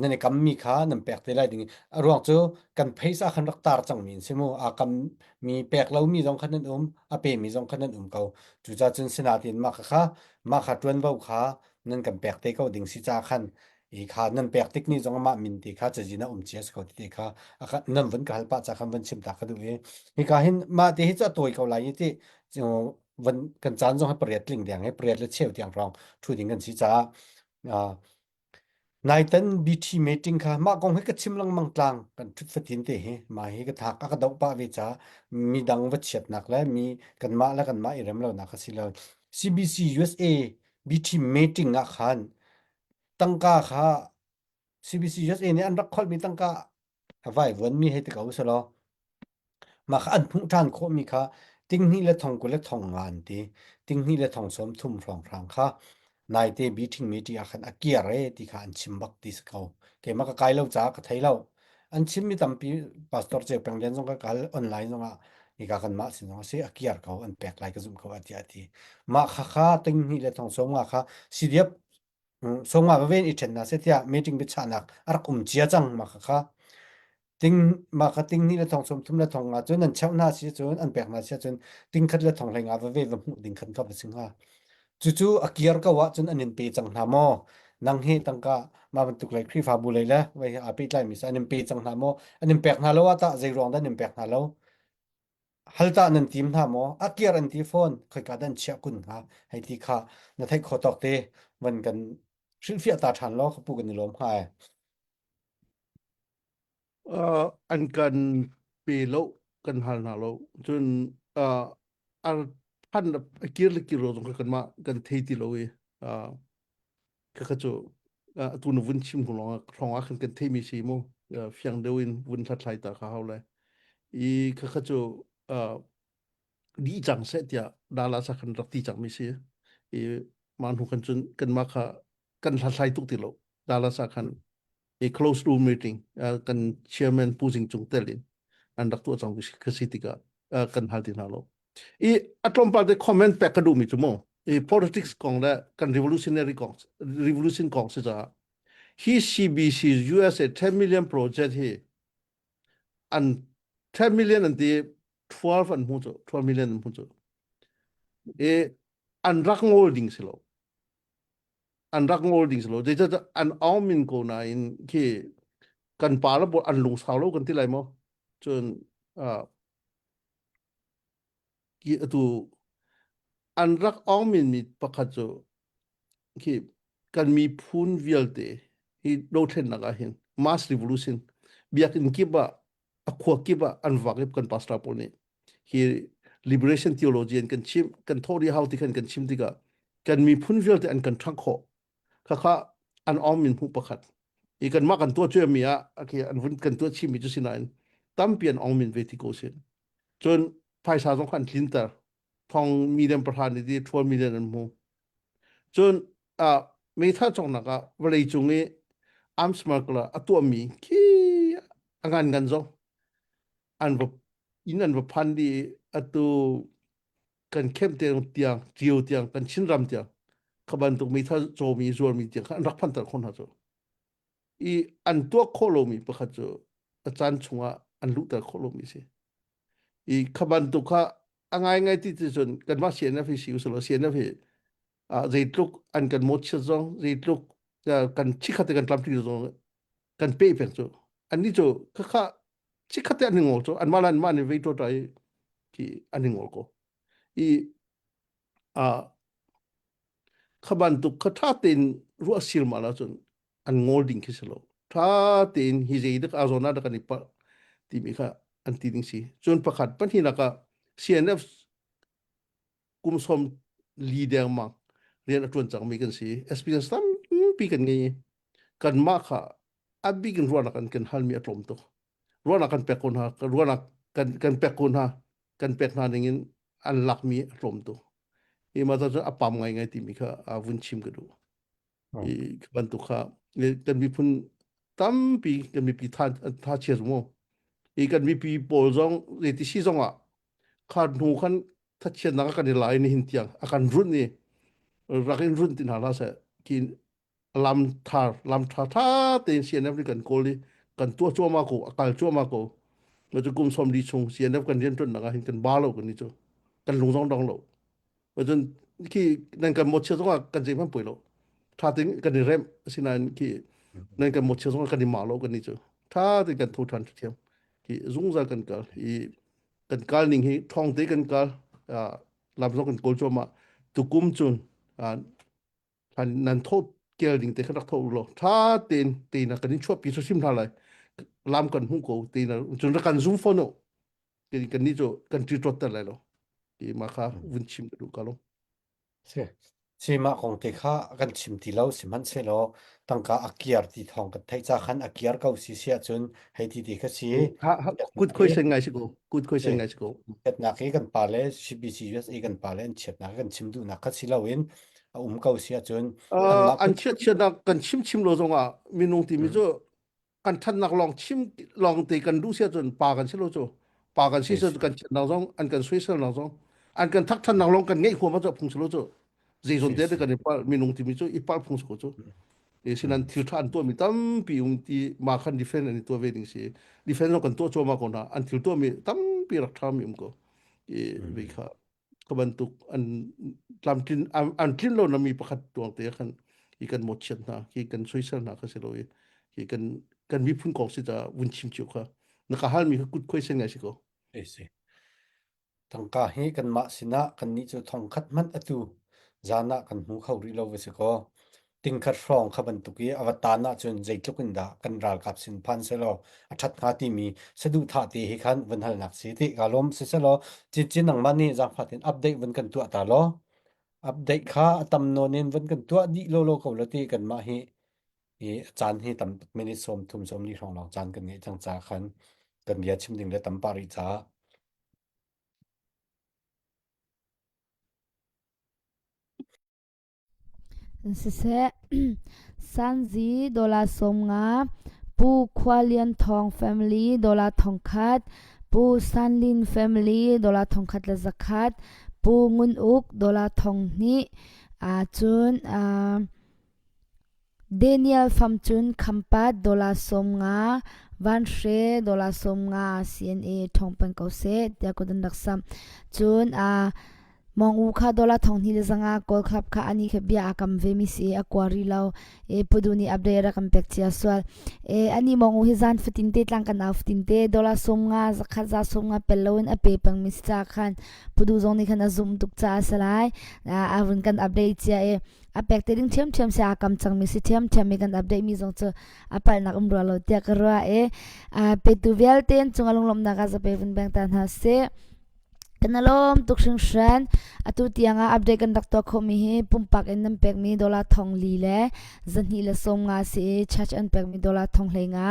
nan i kammi kha nan pek te lai ding a ruang cu kan face ah khan rak tar cangmi an si mu aa kammi pek lomi zong khan nan um a pemi zong khan nan um ko cucaah cun sinain mah kha mah kha ṭuanvo kha nan kan pek te ko ding si ca khan i kha nan pek tik ni zong mah min ti kha cazin a um cia si ko ti kha nan vun ka hal pah ca khan van chim ta ka duh i hika hin mah te hi cu a tawi ko lai i ti van kan caan zong hi pariat tling deng he pariat le cheu tiang hrawng thu ding kan si caah naitan BT meeting kha mah kong hi ka chim lengmang tlang kan thut fatin te hi mah hi ka thak a ka doh pah ve ca mi dang va chiatnak le mi kanmah le kanmah i rem lonak a si lo CBC USA BT meeting ah khan tangka kha CBC USA nih an rak kholhmi tangka a vaivuanmi hei ti ko usalaw mah kha an hmuh ṭhan khawhmi kha tinghnih le thong 20 le thong nga an ti. Tinghnih le thong 30 hrawnghrang kha naite meeting meeting ah khan a kiar e ti kha an chim bak ti si ko. Keimah ka kai lo caah ka thei lo. An chimmi tampi pastor Ceu Peng Lian zong ka kal online zong ah nika kanmah sin zong a si a kiar ko an pek lai ka zumh ko a ti a ti. Mah kha kha tinghnih le thong 50 kha CDF Sawmnga va ven i ṭhen hna seh tiah meeting biachahnak a rak um cia cang mah khakha. Ting mah kha ting hnih le thong 30 le thong nga cu nan cheuh hna si cun an pek hna si cun ting khat le thong hlei nga va ve va hmuh ding khan kha va si hnga. Cucu a kiar ko ahcun an in pe cang hna maw? Nang hi tangka mah bantuk lei Khrihfabu lei le vai aa pehtlai mi an in pe cang hna maw? An in pek hna lo ah tah zei ruang dah an in pek hna lo? Hal tah nan tim hna maw? A kiar an ti fawn. Khoika dah an chiah kun hnga? Hei ti kha na theih khawh tawk te van kan hrilhfiah ta ṭhan law ka pu kan i lawm hnga ee. Uh, an kan pe lo kan hal hna lo cun uh, ar phan a kir le kir lo zong kha kanmah kan thei ti lo i uh, khakha cu atu na vun chim hnu lawng hrawng ah khan kan theimi si mu fiang deuh in vun hlathlai ta kha hau lai i khakha cu dih cang seh tiah dala sa khan rak ti cang mi si i mah hnu khan cun kanmah kha kan hlathlai tuk ti lo dala sa khan i close room meeting kan chairman Pu Jing Cung tel in an rak tuah cang ka si tikah kan hal ti hna lo i a tlawmpal te comment pek ka duhmi cu mu i politics kong le kan revolutionary kong revolution kong si caah hi CBC USA 10 million project hi an 10 million an ti 12 an hmu cu 12 million an hmu cu i an rak ngol ding si lo an rak ngol ding si lo zeicahtiah an aung min ko nain khi kan pa le an lungsau lo kan ti lai maw cun uh, ki atu an rak awng min mi pakhat cu khi kan miphun vialte hi dothlennak ah hin mass revolution biakinn kip ah a khua kip ah an vak i kan pastor pawl nih hi liberation theology an kan chim kan thawh dih hau ti khan kan chim tikah kan miphun vialte an kan ṭhangh khawh khakha an awng min hmuh pakhat i kanmah kan tuah cuami ah an vun kan tuah chimmi cu sinain tampi an ong min ve ti ko sin cun phaisa zong kha an tlinter thong million pahra ni ti 12 million an hmu cun uh, meithal cawknak ah vawlei cung i arms smuggler a tuahmi khi a ngan ngan zong an va inn an va phan di atu kan khem tiang tiang cio tiang kan Chinram tiang kha bantuk meithal cawmi zuarmi tiang kha an rak phanter khawh hna cu i an tuah khawh lomi pakhat cu a caan chungah an luhter khawh lomi si i kha bantuk kha a ngaingai ti ti cun kanmah CNF hi si usulaw CNF hi zeitluk an kan mawchiat zong zeitluk kan chikkhat te kan tlamtling zong kan pe peng cu annih cu khakha chikkhat te an i ngol cu anmah le anmah nih vei ṭawṭa i khi an i ngol ko i a kha bantuk kha ṭha tein ruah sirmal ahcun an ngol ding khi si lo ṭha tein hi zei dak a zawn ah dak an i palh timi kha an ti ding si cun pakhat pahnihnak ah CNF kum 40 dengmang rian a ṭuan cangmi kan si experience tampi kan ngei i kanmah kha a bik in ruahnak an kan halmi a tlawm tuk ruahnak kan pek ko hna ruahnak kan kan pek ko hna kan pek hna ning in an lakmi a tlawm tuk hi ma cu a pam ngaingai timi kha a vun chim ka duh. I bantuk kha kan miphun tampi kan mipi tha tha chia mu. I kan mipi pawl zong zeiti si zong ah kha hnu khan thachiatnak kan i lai ni hin tiang a kan run i rak in run ti hna hlah seh ki lam thar lam tha tha tein CNF nih kan kawl i kan tuah cuahmah ko a kal cuahmah ko na cu kum 40 chung CNF kan rian ṭuannak ah hin kan ba lo kan ni cu kan lung zong dong lo cun khi nan kan mawhchiat zongah kan zeihmanh poi lo tha tein kan i remh asinain khi nan kan mawhchiat zongah kan i ma lo kan ni cu tha tein kan tho ṭhan thiam khi zungzal kan kal i kan kal ning hi ṭhawng te kan kal lam zong kan kawl cuahmah tukum cun nan tho kel ding te kha rak tho law tha tein tein kan in chuahpi hrim hna lai lam kan hmu ko tein cun rak kan zum fawn u kan ni cu kan ṭi ṭot ter lai lo ti ma kha vun chim ka duh ka lo Si. Si mah kong te kha kan chim ti lo sihmanhsehlaw tangka a kiar ti thawng kan theih ca khan a kiar ko si si ahcun hei ti ti kha si. Kut khoi sen ngai si ko kut khoi sen ngai si ko Chiatnak hi kan pale CBC USA kan pale an chiatnak kan chim duhnak kha si loin a um ko si ahcun anmah an chiat chiatnak kan chim chim lo zongah minung timi cu kan ṭhatnak lawng chim lawng te kan duh si ahcun pa kan si lo cu pa kan si cu kan chiatnak zong an kan soiselnak zong an kan thak ṭhannak lawng kan ngeih huam ahcun phung si lo cu zeizon te kan i palh minung timi cu i palh phung si ko cu e sinan thil ṭha an tuahmi tampi um ti ma khan defend an i tuah ve ding si defend zong kan tuah cuahmah ko hna an thil tuahmi tampi rak ṭhami um ko i ve kha ka bantuk an tlamtlin an tlin lo na mi pakhat tuang te khan hi kan mawchiat hna hi kan soisel hna kha si lo i hi kan kan miphun kong si ta vun chim cio kha na ka hal mi kha kut khoi sen ngai si ko ei si tangka hi kanmah sinah kannih cu thong khat hmanh atu zan ah kan hmu kho rih lo va si kaw tingkhat hrawng kha bantuk i a va tan ahcun zeitluk in dah kan ralkap sin phan selaw a ṭhat hnga timi saduhthah te hi khan vun halnak si ti ka lawm si selaw cincin nangmah nih zaangfah tein update vun kan tuah ta law update kha a tam nawn in vun kan tuah dih lawlaw ko la ti kanmah hi hi caan hi tam minute 30 40 hrawng lawng caan kan ngeih cang ca khan kan bia chim ding le tam pah rih caah Siseh, Sanzi dollar 50, Pu Khua Lian Thawng family dollar 1000, Pu San Lin family dollar 1100, Pu Ngun Uk dollar 2000, cun Daniel Famcun Khampat dollar 50, Van Hre dollar 50 CNA thawng peng ko seh tiah kut an rak samh. Cun Mong U kha dollar 2500 Kawl Club kha ani kha bia a kam ve mi si a kua ri lo. E pudu nih update rak kan pek cia sual. E ani Mong U hi zan fatin te tlang kan au fatin te dollar 50 zakhat za 50 pel loin a pe peng mi si ca khan pudu zong nih khan a zum tuk ca a si lai. A vun kan update cia e a pek te ding ṭhiamṭhiam si aa kam cangmi si ṭhiamṭhiam i kan update mi zong cu a palhnak um rua lo tiah ka ruah i petu vialte an cungah lunglawmhnak ah zape vun beng ta hna sih. Kan alawm tuk hringhran. Atu tiang ah update kan rak tuah khawhmi hi pumpak in nan pekmi dollar thong li le zahnih le sawm nga si i charge an pekmi dollar thong hlei nga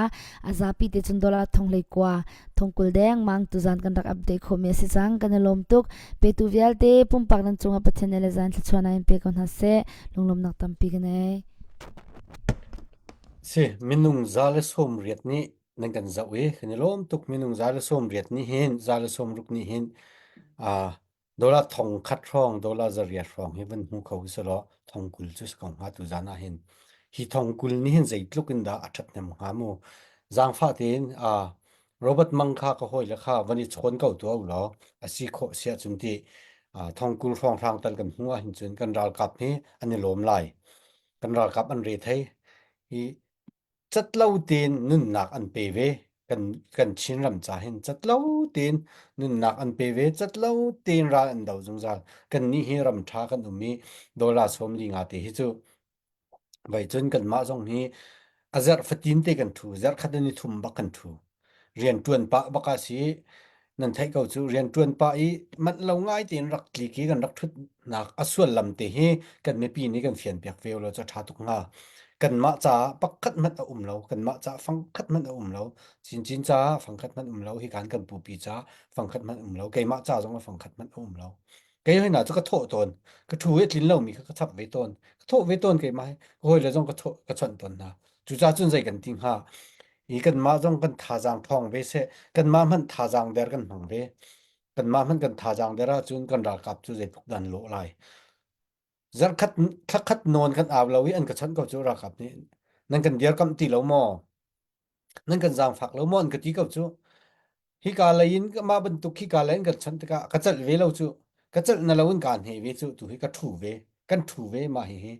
a zapi te cun dollar thong hlei kua thongkul dengmang tuzan kan rak update khawhmi a si cang. Kan i lawm tuk. Petu vialte pumpak nan cungah Pathian nih le zan thluachuahnak in pe ko hna seh. Lunglawmhnak tampi ka nei. Si, minung 180 nih nan kan zoh i kan i lawm tuk. Minung 180 nih hin 160 nih hin aa Dollar 1000 hrawng, dollar 800 hrawng hi van hmu kho selaw 10,000 cu si ko hnga tuzan ah hin. Hi 10,000 nih hin zeitluk in dah a ṭhathnem hnga mu. Zaangfah tein uh, Robert Mang kha ka hawile kha van i chawn ko tuah u law a si khawh si ahcun ti uh, 10,000 hrawng hrang tal kan hmuh ahhin cun kan ralkap hi an i lawm lai. Kan ralkap an re thei. Hi Catlo tein nunnak an pe ve. Kan, kan Chinram ca hin catlo tein nunnak an pe ve. Catlo tein ral an do zungzal. Kannih hi ram ṭha kan um i dollar 45 te hi cu vai cun kanmah zong hi a zarh fatin te kan ṭhu. Zarh khat in i thum bak kan ṭhu. Rianṭuan pah bak ah si nan theih ko cu rianṭuan pah i manh lo ngai tein rak tlik i kan rak ṭhutnak a suallam te hi kan mipi nih kan fian piak ve law cu a ṭha tuk hnga. Kanmah caah pakhat hmanh a um lo. Kanmah caah fangkhat hmanh a um lo. Chinchin caah fangkhat hmanh um lo. Hi kan kan pupi caah fangkhat hmanh um lo. Keimah ca zong ah fangkhat hmanh a um lo. Kei hoi na cu ka thawh tawn. Ka thu i tlin lomi kha ka chap ve tawn. Ka thawh ve tawn keimah hi. Ka hawile zong ka thawh ka chawnh tawn hna. Cucaah cun zei kan ti hnga? I kanmah zong kan thazaang ṭhawng ve seh. Kanmah hmanh thazaang der kan hmang ve. Kanmah hmanh kan thazaang der ahcun kan ralkap cu zeitluk dah an lawh lai. Zarhkhat thlakhat nawn kan au lo i an ka chawnh ko cu ralkap nih. Nan kan dirkamh ti lo maw? Nan kan zaangfak lo maw an ka ti ko cu. Hika lei in mah bantuk hika lei in kan chawnh tikah ka celh ve lo cu. Ka celh na lo in kaa hne ve cu tu hi ka ṭhu ve. Kan ṭhu ve mah hihi.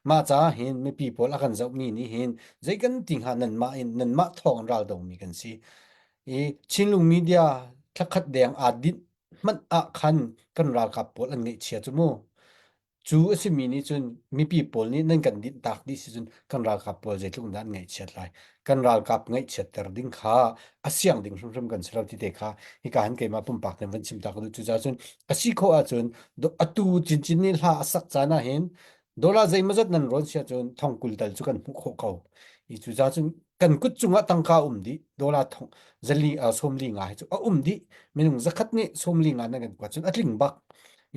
Mah caah hin mipi pawl a kan zohmi nih hin zei kan ti hnga nanmah in nanmah thawng in ral domi kan si. I Chinlung media thlakhat deng aa dinh hmanh ah khan kan ralkap pawl an ngaihchia cu mu. Cu a simi nih cun mipi pawl nih nan kan dinh tak dih si cun kan ralkap pawl zeitluk in dah an ngaihchiat lai. Kan ralkap ngaihchiatter ding kha a siang ding hrimhrim kan si lo ti te kha hika han keimah pumpak in van chim ta ka duh. Cucaah cun a si khawh ahcun atu cincin nih hla a sak caan ah hin dollar zeimawzat nan rawn si ahcun thong 20 tal cu kan hmuh khawh ko. I cucaah cun kan kut cungah tangka um dih dollar thong zali 45 hi cu a um dih minung zakhat nih 45 nan kan kuat cun a tling bak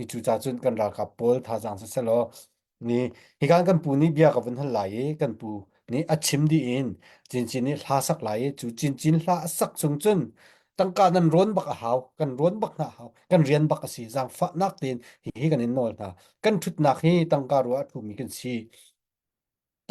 i cuca cun kan ralkap pawl thazaang siselaw ni hikan kan pu nih bia ka vun hal lai i kan pu nih a chim dih in cincin nih hla sak lai i cu cincin hla a sak chung cun tangka nan rawn bak a hau kan rawn bak hna hau kan rian bak a si zaangfahnak tein hihi kan in nawl hna kan ṭhutnak hi tangka ruah a ṭhumi kan si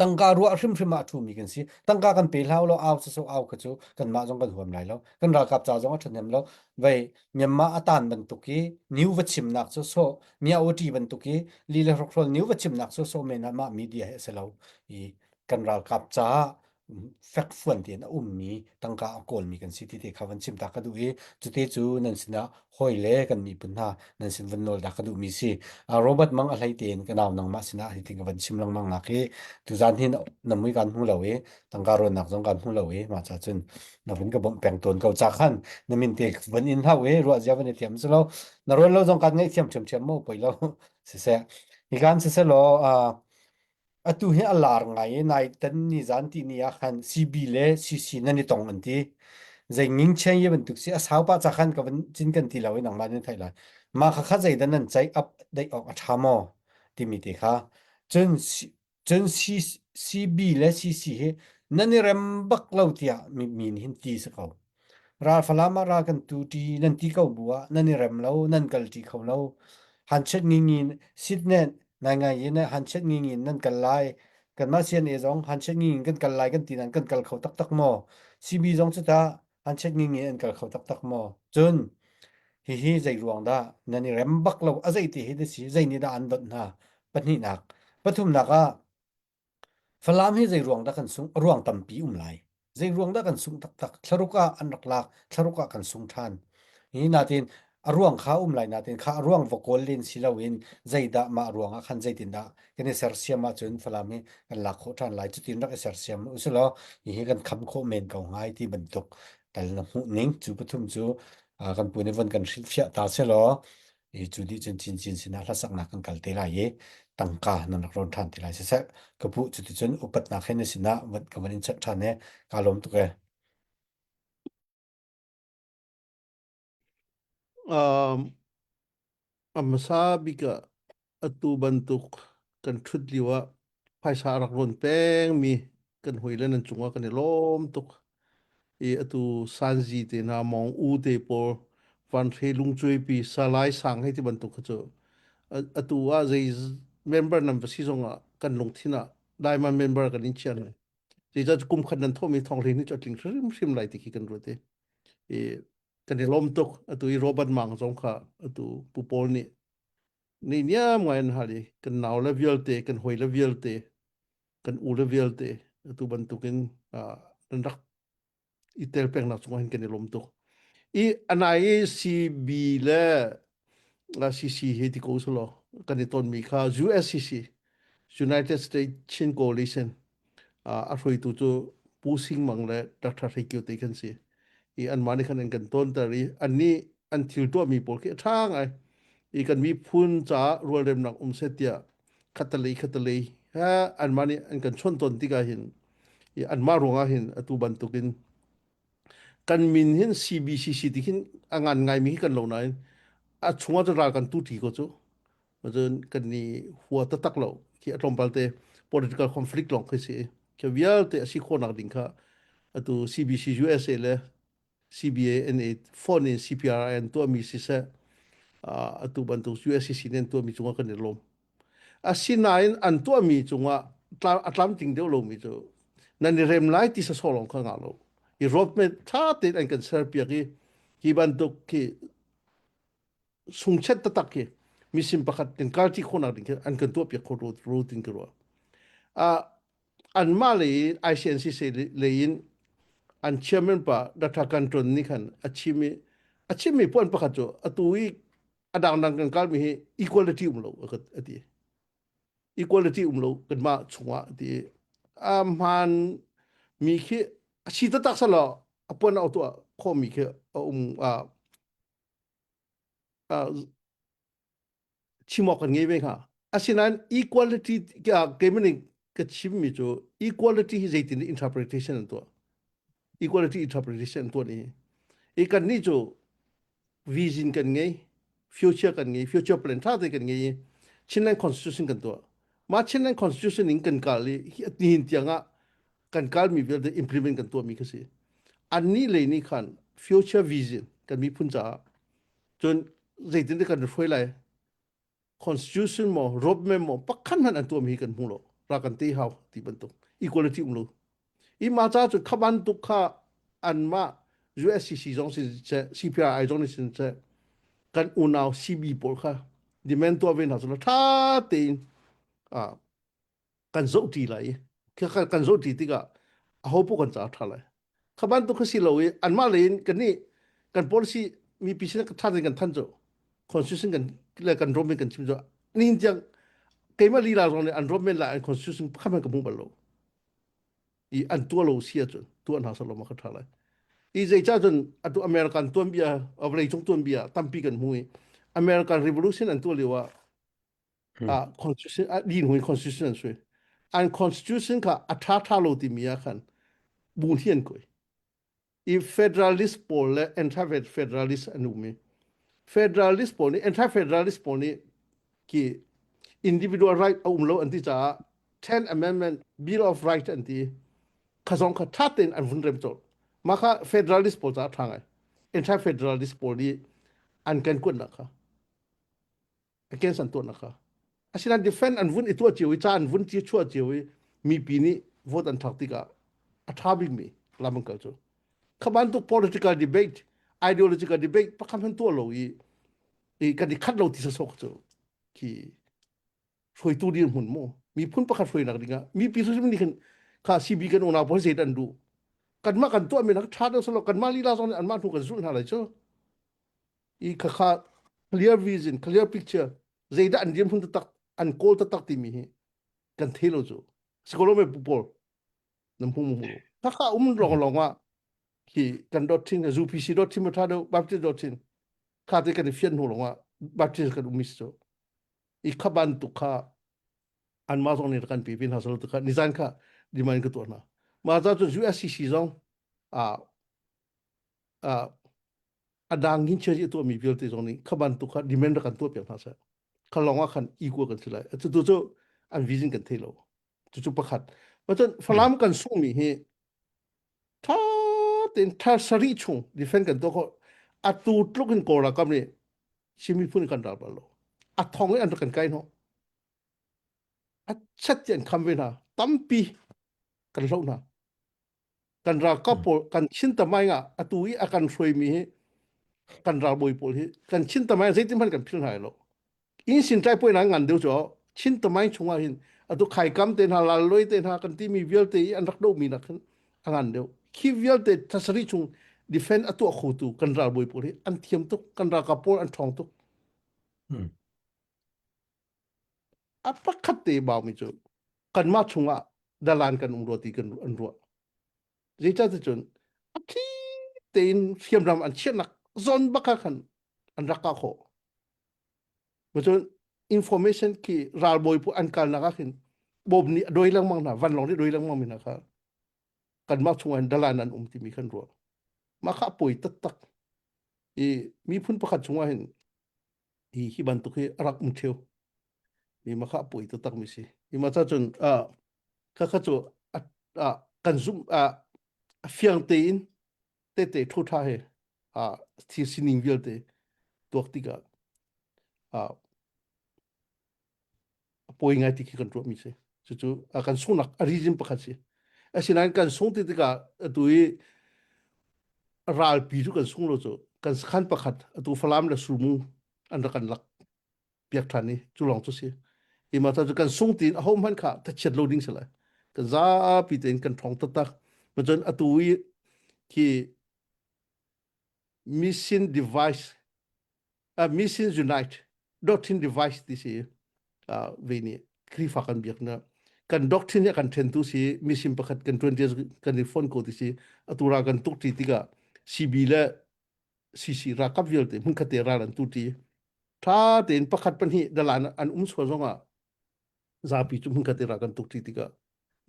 Tangka ruah hrimhrim ah a ṭhumi kan si. Tangka kan pe hlah law au sasok au kha cu kanmah zong kan huam lai lo. Kan ralkap ca zong a ṭhahnem lo. Vei Myanmar a tan bantuk i new va chimnak cu sawh mia oti bantuk i li le hrokhrol new va chimnak cu sawh men ah mah media hi a si lo. I kan ralkap caah fekfuan tein a ummi tangka a kawlmi kan si ti te kha van chim ta ka duh i cute cu nan sinah hawi le kan miphun hna nan sin van nawl dah ka duhmi si. Robert Mang a hlei tein ka nau nangmah sinah hitin ka van chim lengmang nak hi tuzan hin na mui kan hmu lo i tangka ruannak zong kan hmu lo i mah ca cun na vun ka bawmh peng tawn ko ca khan na min te van in hau i ruah zia van i thiam si lo na ruan lo zong kan ngaih thiam ṭhiamṭhiam mo poi lo siseh hikan siseh law Atu hi a lar ngai i nai tan nizan ti ni ah khan CB le CC nan i tong an ti. Zei ngingcheng ye bantuk si a sau pah ca khan ka van cin kan ti lo i nangmah nan theih lai. Mah kha kha zeidah nan ceih up deih awk a ṭha maw timi te kha. Cun cun CB le CC hi nan i rem bak lo tiah mi mi nih hin ti si ko. Ral Falam ah ral kan tu ṭi nan ti ko bu ah nan i rem lo nan kal ṭi kho lo. Hanchet ngingin sitnet ngaingai in hanchet ngingin nan kal lai. Kanmah CNA zong hanchet ngingin kan kal lai kan ti nain kan kal kho taktak maw? CB zong cu tah hanchet ngingin an kal kho taktak maw? Cun hihi zei ruang dah nan i rem bak lo a zei ti hi na si zei nih dah an donh hna pahnihnak pathumnak ah Falam hi zei ruang dah kan sungh? A ruang tampi um lai. Zei ruang dah kan sungh taktak? Thlaruk ah an rak lak, thlaruk ah kan sung ṭhan. Hi natin a ruang kha um lai natin kha a ruang va kawl len si loin zeidah mah ruang ah khan zeitindah kan i sersiam ahcun Falam hi kan lak khawh ṭhan lai. Cutin rak i sersiam usilaw hihi kan kham khawh men ko ngai ti bantuk tal na hmuh ning cu pathum cu kan pu nih von kan hrilhfiah ta selaw I cu dih cun cincin sinah hlasaknak kan kal te lai i tangka nan rak rawn ṭhan te lai. Siseh, ka pu cuticun upatnak he na sinah ka van in chanh ṭhan e. Kaa lawm tuk e. Um, a hmasa bik ah atu bantuk kan ṭhut lio ah phaisa a rak rawn pengmi kan hawile nan cungah kan i lawm tuk. I atu Sanzi te hna Mong U te pawl Vanhre Lungcuaipi Salai Sang hei ti bantuk kha cu atu ah zei member nan va si zongah kan lungthin ah Diamond member kan in chia hna. Zeicah kum khat nan thawhmi thawng hlei nih cu a tling hrimhrim lai ti khi kan ruat i i kan i lawm tuk atu i Robert Mang zong kha atu Pu Paul nih ni niam ngai an hal i kan nau le vialte kan hawi le vialte kan u le vialte atu bantukin nan rak i tel pengnak cungah hin kan i lawm tuk i anai i CB le CC hi ti ko selaw kan i tonmi kha USCC United States Chin Coalition a hruaitu cu Pu Sing Mang le Dr. Hrei Kio te kan si i anmah nih khan an kan tonter i annih an thil tuahmi pawl khi a ṭha ngai i kan miphun caah rualremnak um seh tiah khatalei khatalei ha anmah nih an kan chawnh tawn tikah hin i anmah ruangah hin atu bantukin kan min hin CBCC ti khin a ngan ngaimi hi kan lo nain a chungah cun ral kan tu ṭi ko cu. Cun kan ni hua taktak lo khi a tlawmpal te political conflict lawng khi si. Khi vialte a si khawhnak ding kha atu CBC USA le CBA NA phone in CPRI an tuahmi siseh atu bantuk USCC nih an tuahmi cungah kan i lawm. Asinain an tuahmi cungah a tlamtling deuh lomi cu nan i rem lai ti sasawh lawng kha ngah lo. I roadmap ṭha tein an kan serpiak i hi bantuk khi sungchet taktak khi misim pakhat kan kalṭi khawhnak ding khi an kan tuahpiak kho ro tin ka ruah. Uh, anmah lei in ICNCC lei in an chairman pa Dr. Kanton nih khan a chim i a chimmi puan pakhat cu atu i a dangdang kan kalmi hi equality um lo a ti. Equality um lo kanmah chungah a ti. A hmaan mi khi a si taktak selaw a puan a tuah khawhmi khi a um a chim awk kan ngei ve hnga. Asinain equality keimah nih ka chimmi cu equality hi zeitin interpretation an tuah. Equality interpretation an tuah ni. I kan nih cu vision kan ngei, future kan ngei, future plan tha te kan ngei i Chinland Constitution kan tuah. Mah Chinland Constitution in kan kal i hi nihin tiang ah kan kalmi vialte implement kan tuahmi kha si. Annih lei nih khan future vision kan miphun caah cun zeitin kan hruai lai constitution maw roadmap maw pakhat hmanh an tuahmi hi kan hmu lo ra kan te hau ti bantuk equality um lo i ma ca cu kha bantuk kha anmah USCC zong sin seh CPRI zong nih sin seh kan unau CB pawl kha demand tuah ve hna cu tha tein kan zohṭi lai i kan zohṭi tikah aho paoh kan caah a ṭha lai. Kha bantuk kha si lo i anmah lei in kannih kan policy mipi sin ṭha tein kan thanh cu constitution kan le kan rom in kan chim cu nihin tiang keimah lila zong nih an rom men lai an constitution pakhat hmanh ka hmu bal lo i an tuah lo si ahcun tuah hna selaw ma ka ṭha lai. I zeicah cun atu American tuanbia vawleicung tuanbia tampi kan hmu i American Revolution an tuah lio ah ah constitution a din hui constitution an sui an constitution kha a tha tha lo timi ah khan bu hi an koi i federalist pawl le anti federalist an um i federalist pawl nih anti federalist pawl nih ki individual right a um lo an ti caah 10 amendment bill of right an ti kha zong kha tha tein an vun rem colh mah kha federalist pawl caah tha ngai anti federalist pawl nih an kan kuatnak kha against an tuahnak kha asinain defend an vun i tuah cio i ca an vun ci chuah cio i mipi nih vote an thlak tikah a ṭha bikmi lam an kal cu kha bantuk political debate ideological debate pakhat hmanh tuah lo i i kan i khat lo ti sasok cu khi hruaitu dirhmun mu miphun pakhat hruainak dingah mipi hrim nih khin kha CB kan unau pawl zei an duh kanmah kan tuahmi nak ṭha deuh selaw kanmah lila zong nih anmah hnu kan zulh hna lai cu i khakha clear vision clear picture zeidah an rian hun taktak an kawl taktak timi hi kan thei lo cu sikolo me pu pawl nam hu mu khakha um long long ah khi kan dot thin UPC dot thin tha do Baptist dot thin kha te kan fian hnu long ah Baptist kan umis cu i khaban tu kha an ma zong nih kan pi pin ha salo tu kha nizan kha demand ka tuah na ma za cu USCC zong a a a dang hin church i tuahmi vialte zong nih kha bantuk kha demand rak kan tuah piak hna seh kha lawng ah khan equal kan si lai cu tu cu an vision kan thei lo cucu pakhat cun falam kan sungmi hi tha tein thla sarih chung defend kan tuah khawh atu tluk in kawl ralkap nih Chin miphun kan ral bal lo a thong in an rak kan kai hnawh a chet ti an kham ve hna tampi kan hloh hna kan ralkap pawl kan Chin tamaing ah atu i a kan hruaimi hi kan ralbawi pawl hi kan Chin tamaing zeitin hmanh kan phil hna lo inn sin tlai puai na ngan deuh cu Chin tamaing chungah hin atu khaikam te hna lalloi te hna kan timi vialte i an rak dohmi nak hin a ngan deuh khi vialte thasari chung defend a tuah khotu kan ralbawi pawl hi an thiam tuk kan ralkap pawl an ṭhawng tuk a pakhat te baumi cu kanmah chungah dalan kan um rua ti kan an ruah zeicahticun a thli tein hriamnam an chiahnak zawn bak ah khan an rak kah khawh cun information khi ralbawi pu an kalnak ah khin bom nih a doi lengmang hna vanlawng nih doi lengmang mi hna kha kanmah chungah hin dalan an um timi kan ruah mah kha a poi taktak i miphun pakhat chungah hin hi hi bantuk hi a rak um theo. Mi ma kha poi taktak mi si. I ma cha cun kha kha cu kan zum a fiang tein tete thu tha he a thil sining vialte tuak tikah a poi ngai ti khi kan ruah mi si. Cucu kan sungnak a reason pakhat si. Asinain kan sung ti tikah atu i ralpi cu kan sung lo cu kan sakhan pakhat atu Falam le Surmu an rak kan lak piak ṭhan i cu lawng cu si. I mah cu kan sung tiin aho hmanh kha thachiat lo ding si lai. Kan zapi tein kan ṭhawng taktak. Macun atu i khi mission device mission unite doctrine device ti si ve nih Khrihfa kan biaknak kan doctrine hi kan ṭhentu si mission pakhat kan ṭuan kan i fon ko ti si atu ra kan tuk ṭi tikah CB le CC ralkap vialte hmunkhat te ral an tu ṭi ṭha tein pakhat pahnih dalan an um sual zongah zapi cu hmunkhat te ral kan tuk ṭi tikah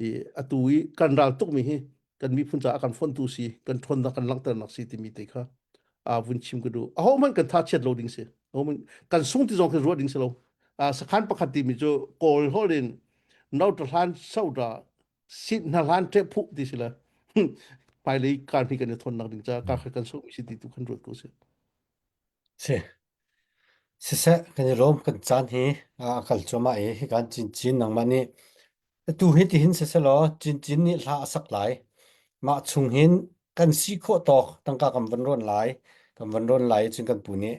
i atu i kan ral tukmi hi kan miphun caah kan fontu si kan ṭhawnnak kan langhternak si timi te kha a vun chim ka duh aho hmanh kan tha chiat lo ding si aho kan sung ti zong khi ruah ding si lo sakhan pakhat timi cu kawl holh in nauta hlan soda sit hna hlan ṭe phu ti si la hmailei kar hi kan i thonnak ding ca ka kha kan sung si ti tu kan ruat ko si. Si. Siseh, kan i lawm kan caan hi a kal cuahmah i hikan cincin nangmah nih atu hi tihin siselaw cincin nih hla a sak lai. Mah chung hin kan si khawh tawk tangka kan van rawn lai. Kan van rawn lai i cun kan pu nih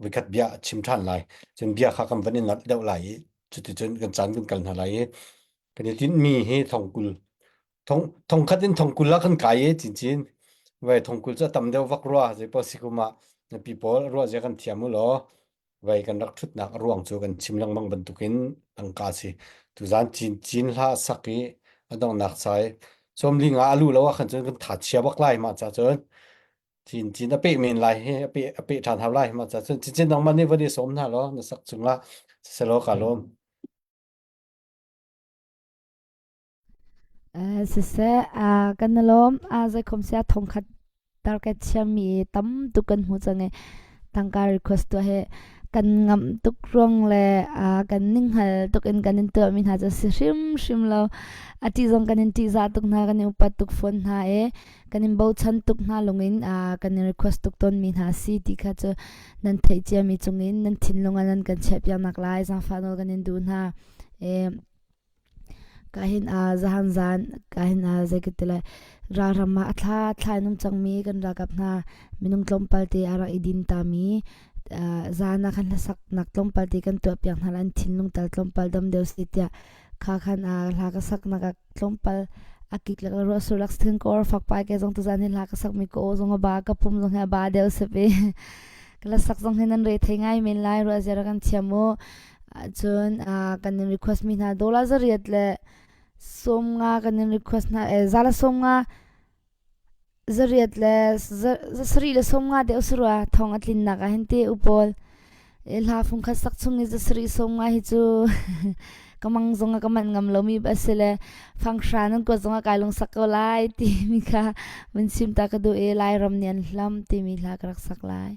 voikhat bia a chim ṭhan lai. Cun bia kha kan van i nalh deuh lai i cuticun kan caan kan kal hna lai i kan i tinhmi hi thongkul thong thongkhat in thongkul ah kan kai i cincin vai thongkul cu a tam deuh vak rua zeipaoh si kum ah mipi pawl ruah zia kan thiam u law vai kan rak ṭhutnak a ruang cu kan chim lengmang bantukin tangka si tuzan cin cin hla sak i a donghnak sai sawmli nga a lu lo ah khan cun kan tha chia bak lai mah ca cun cin cin a peh men lai hi a peh ṭhan hau lai mah ca cun cin cin nangmah nih van i sawm hna law na sak chungah siselaw ka lawm. Siseh, kan i lawm. Zeikhom sia thongkhat target chiami tam tuk kan hmu cang i tangka request tuah hi kan ngamh tuk ruang le kan ninghngal tuk in kan in tuahmi hna cu si hrimhrim lo. A ṭih zong kan in ṭihzah tuk hna, kan in upat tuk fawn hna i kan in bochan tuk hna lungin kan in request tuk tawnmi hna si ti kha cu nan theih ciami cungin nan thinlung ah nan kan chiahpiak nak lai zaangfah nawl kan in duh hna. Ka hin zahan zan ka hin zei ka ti lai ralram ah a thla thla in um cangmi kan ralkap hna minung tlawmpal te a rak i din tami zan ah khan hlasaknak tlawmpal te kan tuah piak hna lai an thinlung tal tlawmpal dam deuh si tiah kha khan hla ka saknak ah tlawmpal a kik lak ruah sur lak thin ka or fak pai ke zong tuzan hi hla ka sakmi ka aw zong a ba ka pum zong hi a ba deuh sep i ka la sak zong hi nan re thei ngai men lai ruah zia kan thiam mu. Cun kan in request mi hna dollar zariat le 50 kan in request hna za le 50 zariat le zasarih le 50 deuh si rua thong a tlinnak ah hin te u pawl hla fung khat sak chung i zasarih 50 hi cu ka mang zong ah ka manh ngam lomi a si le fanghra nan kuat zong ah kai lung sak ko lai timi kha mun chim ta ka duh i Lairam nih an hlam timi hla ka rak sak lai.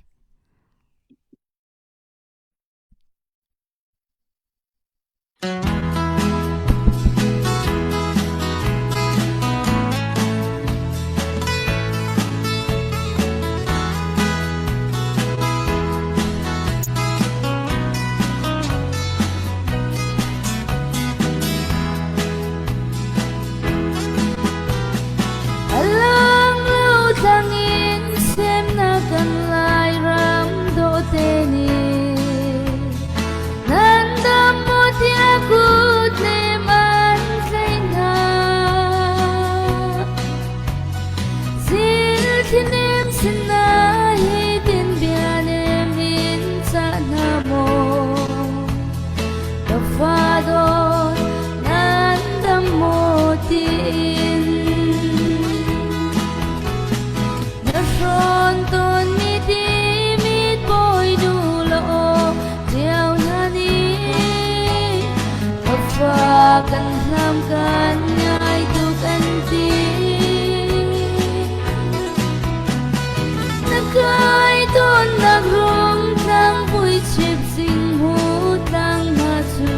Alang lo tlang in semnak kan Lairam dawhte nih nan dam maw tiah kut nem an tlaih hna. Zilthli sinah hitin bia nem in cah hna maw? Ka fa dawt nan dam maw tiin na hrawn tawnmi timit bawi duh law ṭiao hna nih ka fa kan hlam kan ngai tuk an ti. Na kai tawnnak rung tlang vui chip zing hu tlang hna cu.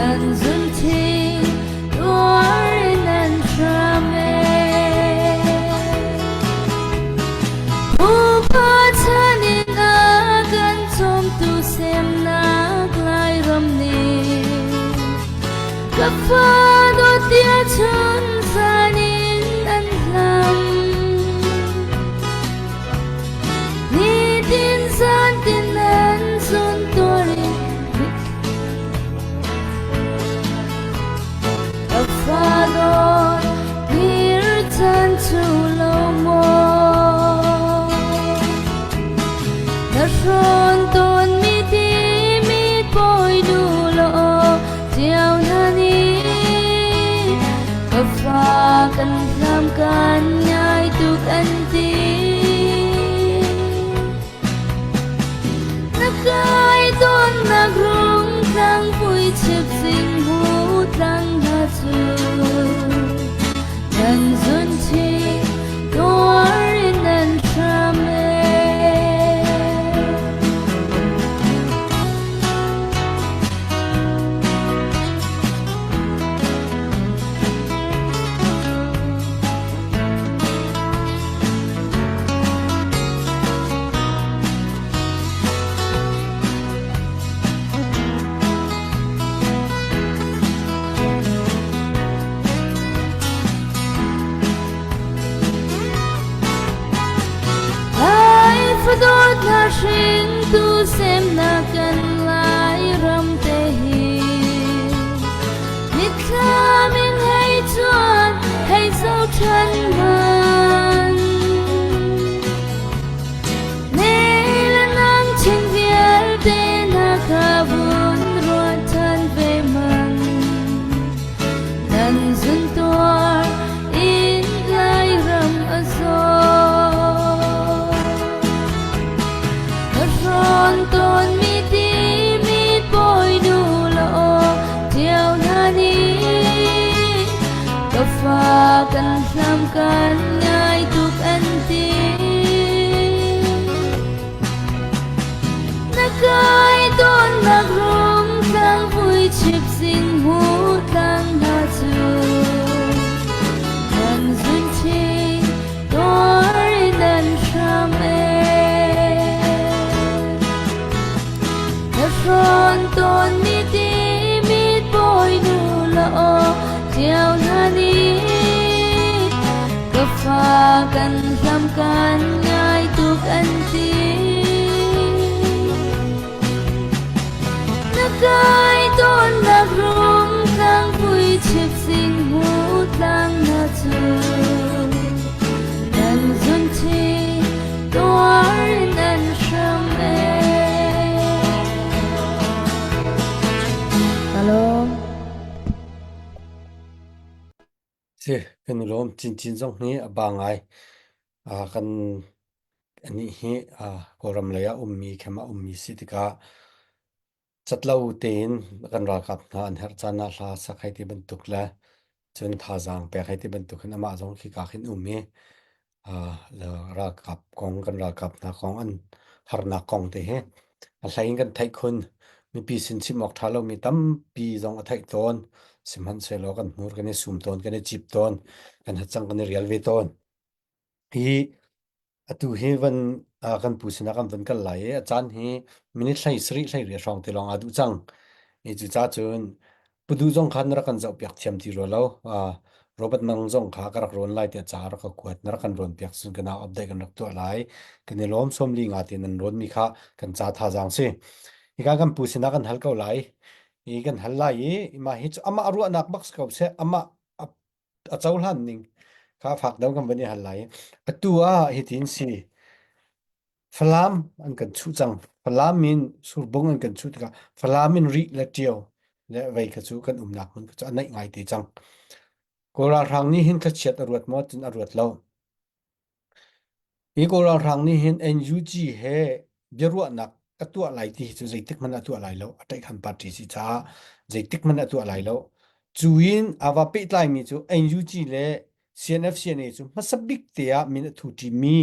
Nan zunthing tuar in an hram e. Pupa chan in a kan cawmtu semnak Lairam nih ka fa dawt tia chun zan in an hlam. Nitin zan tin an zun tuar in Ka fa dawt kir chan cu lo maw Na hrawn tawn mi ti mi pawi du law Tiao hna nih ka fa kan hlam kan ngai tuk an ti. Na kai tawnnak rung tlang vui chip sing hu tlang hna cu nan zun thi tuar in nan hram e. Lai fadawt hla hringtu semnak kan Lairam te hi Nithlam in hei chuan hei zo ṭhan man Ne le nang chin vialte na kha vun ruat ṭhan ve man Nan zun tuar in Lairam a zaw. Ka hrawn tawn mi timi pawi nu law ṭiao hna nih ka fa kan hlam kan ngai tuk an ti. Na kai tawnnak rung tlang vui chip sing hu tlang hna cu nan zun chin tuar in nan hram e. Na hrawn tawn mi ti mit bawi nu law ṭiao hna nih ka fa kan hlam kan ngai tuk an ti. Na kai tawnnak rung tlang vui chip sing hu tlang na cu nan zun thi tuar in an hram e. Kalom. Si, kan i lawm. Cincin zong hi a ba ngai. Kan anih hi Kawlram lei ah ummi, khem ah ummi si tikah catlo tein kan ralkap hna an herh caan ah hla sak hei ti bantuk le cun thazaang pek hei ti bantuk hin amah zong khika khin um i ralkap kong kan ralkap hna kong an harnak kong te hi a hlei in kan theih khun. Mipi sin chim awk ṭha lomi tampi zong a theih tawn. Sihmanhsehlaw kan hmur kan i sum tawn, kan i cip tawn, kan hacang kan i rial ve tawn. Hi atu hi van kan pu sinah kan van kal lai i a caan hi minute hlei sarih hlei riat hrawng te lawng aa duh cang. I cucaah cun Pudu zong kha na rak kan zohpiak thiam ti rua lo. Robert Mang zong kha ka rak rawn lai tiah ca rak ka kuat. Na rak kan rawn piak cun kana update kan rak tuah lai. Kan i lawm 43 te nan rawn mi kha kan ca thazaang si. Hika kan pu sinah kan hal ko lai. I kan hal lai i mah hi cu amah ruahnak bak si ko seh. Amah a cohlan ning kha fak deuh kan van i hal lai. Atu ah hitin si. Falam an kan chuh cang. Falam in surbung an kan chuh tikah Falam in Rih le Ṭio le vei kha cu kan umnak hmun kha cu a naih ngai te cang. Kawl ralhrang nih hin thlachiat a ruat maw cun a ruat lo. Hi Kawl ralhrang nih hin NUG he biaruahnak a tuah lai ti hi cu zeitik hmanh a tuah lai lo. A ṭaihkhan party si caah zeitik hmanh a tuah lai lo. Cu in a va pehtlaimi cu NUG le CNF CNA cu hmasa bik te ah min a thu ṭimi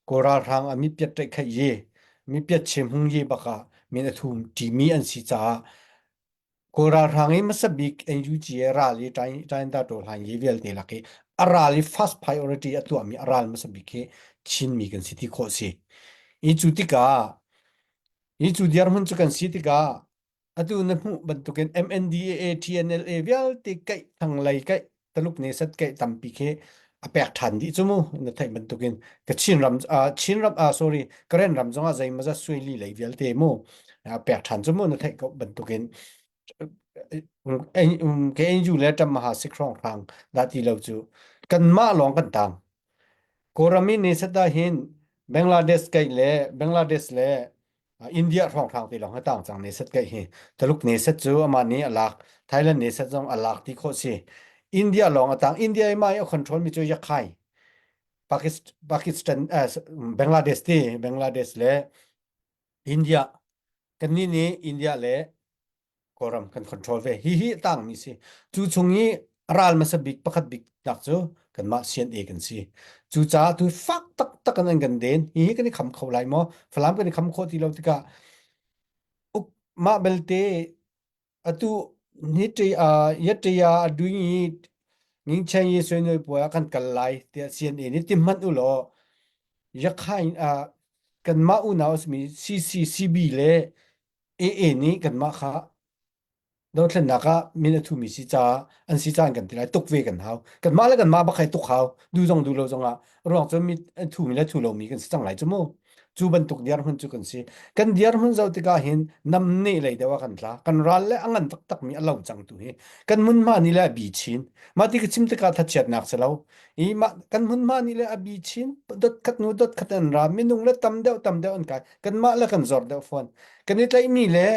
Kawl ralhrang a mipiat ṭaihkhaih ye, mipiat chemhung ye bak ah min a thu ṭimi an si caah. Kawl ralhrang i hmasa bik NUG he ral i Ṭainda ṭawlhain ye vialte lak i a ral i first priority a tuahmi a ral hmasa bik hi Chinmi kan si ti khawh si. I cu tikah i cu dirhmun cu kan si tikah atu na hmuh bantukin MNDAA, TNLA vialte kaih thanglei kaih Taluk ne sat kaih tampi khi a pek ṭhan dih cu mu na theih bantukin ka Chin ram uh, Chin ram uh, sorry Karen ram zongah zeimawzat suaili lei vialte mu a pek ṭhan cu mu na theih ko bantukin KNU le Ṭammaha Sikhrong hrang dah ti lo cu kanmah lawng kan tang Kawlram i ne sat ah hin Bangladesh kaih le Bangladesh le India hrawnghrang ti lawng hi tang cang ne set kai hi Taluk ne set cu amah nih a lak Thailand ne set zong a lak ti khawh si India lawng a tang India i mah i a control mi cu Yakhai Pakistan Pakistan uh, Bangladesh ti Bangladesh le India kannih nih India le Kawlram kan control ve. Hi hi a tangmi si. Cu chung i ral hmasa bik pakhat bik nak cu kanmah CNA kan si. Cu caah tu fak taktak in an kan den. Hi hi kan i kham kho lai maw? Falam kan i kham khawh ti lo tikah uk mah belte atu ni ṭi a yatṭi a duin i ngingchen i suinoi puai ah kan kal lai tiah CNA nih ti hmanh u law yakhain ah kanmah unau a simi CCCB le AA nih kanmah kha dothlennak ah min a thumi si caah an si caan kan ti lai tuk ve kan hau kanmah le kanmah bak hei tuk hau du zong du lo zongah ruang cu mit an thumi le thu lomi kan si cang lai cu mu cu bantuk dirhmun cu kan si kan dirhmun zoh tikah hin namne lei deuh ah kan tla kan ral le a ngan taktak mi a lo cang tu hi kan hmunhma ni le a bi chin mah ti ka chim tikah thachiatnak si lo i mah kan hmunhma ni le a bi chin dot khat nu dot khat an ra minung le tam deuh tam deuh an kai kanmah le kan zor deuh fawn kan i tlaihmi le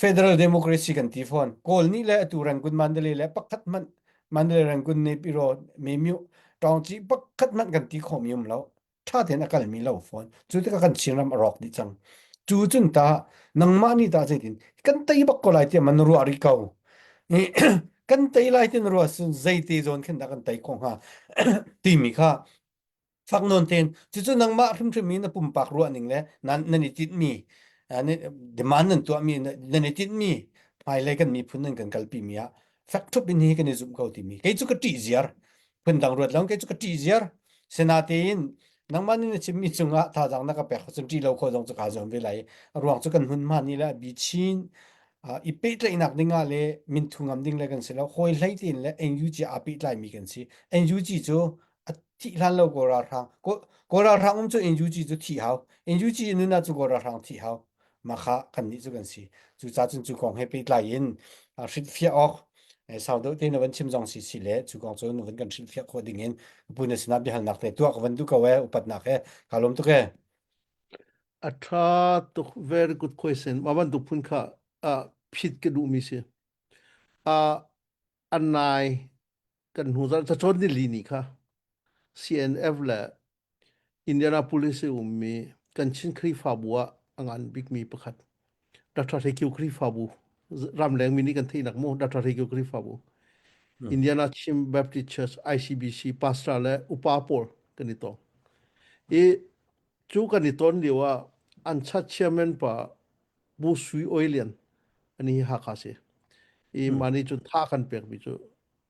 federal democracy kan ti fawn kawl nih le atu Rangoon Mandalay le pakhat hmanh Mandalay Rangoon Naypyidaw Memyu Taungci pakhat hmanh kan ti khawhmi um lo ṭha tein a kalmi lo fawn cu tikah kan Chinram a rawk dih cang cu cun ta nangmah nih ta zeitin kan tei bak ko lai tiah man ruah rih ko kan tei lai tin ruah cun zeite zawn khin dah kan tei khawh hnga timi kha fak nawn tein cucu nangmah hrimhrim i na pumpak ruahning le nan nan i tinhmi demand nan tuahmi nan i tinhmi hmailei kan miphun nan kan kalpi mi ah fek ṭhup in hi kan i zumh ko timi kei cu ka ṭih ziar phundang ruat lo kei cu ka ṭih ziar sinatein nangmah nih na chimmi cungah thazaang na ka pek cun ṭih lo khawh zong cu kaa zuam ve lai a ruang cu kan hmunhma nih le a bi chin i pehtlaihnak ding ah le minthu ngam ding le kan si lo hawi hlei tein le NUG aa pehtlaimi kan si NUG cu a thih hlan lo Kawl ralhrang Kawl ralhrang um cu NUG cu thih hau NUG nun ah cu Kawl ralhrang thih hau mah kha kannih cu kan si cu ca cun cu kong he pehtlai in hrilhfiah awk sau deuh te na van chim zong si si le cu kong cu na van kan hrilhfiah khawh ding in pu na sinah biahalnak te tuah ka van duh ko e upatnak he ka lawm tuk e A tha tuk very good question ma bantuk phun kha phit ka duh mi si a anai kan hnu zarh cacawn nili ni kha CNF le Indianapolis i ummi kan Chin Khrihfabu ah a ngan bikmi pakhat Dr. Hre Khrihfabu ramleng mi nih kan theihnak mu Dr. Hre Khrihfabu Indiana Chin Baptist Church ICBC pastor le upa pawl kan i tong i cu kan i ton lio ah an chat chairman pa Bu Sui Oi Lian ani hi Hakha si i mani cun tha kan pekmi cu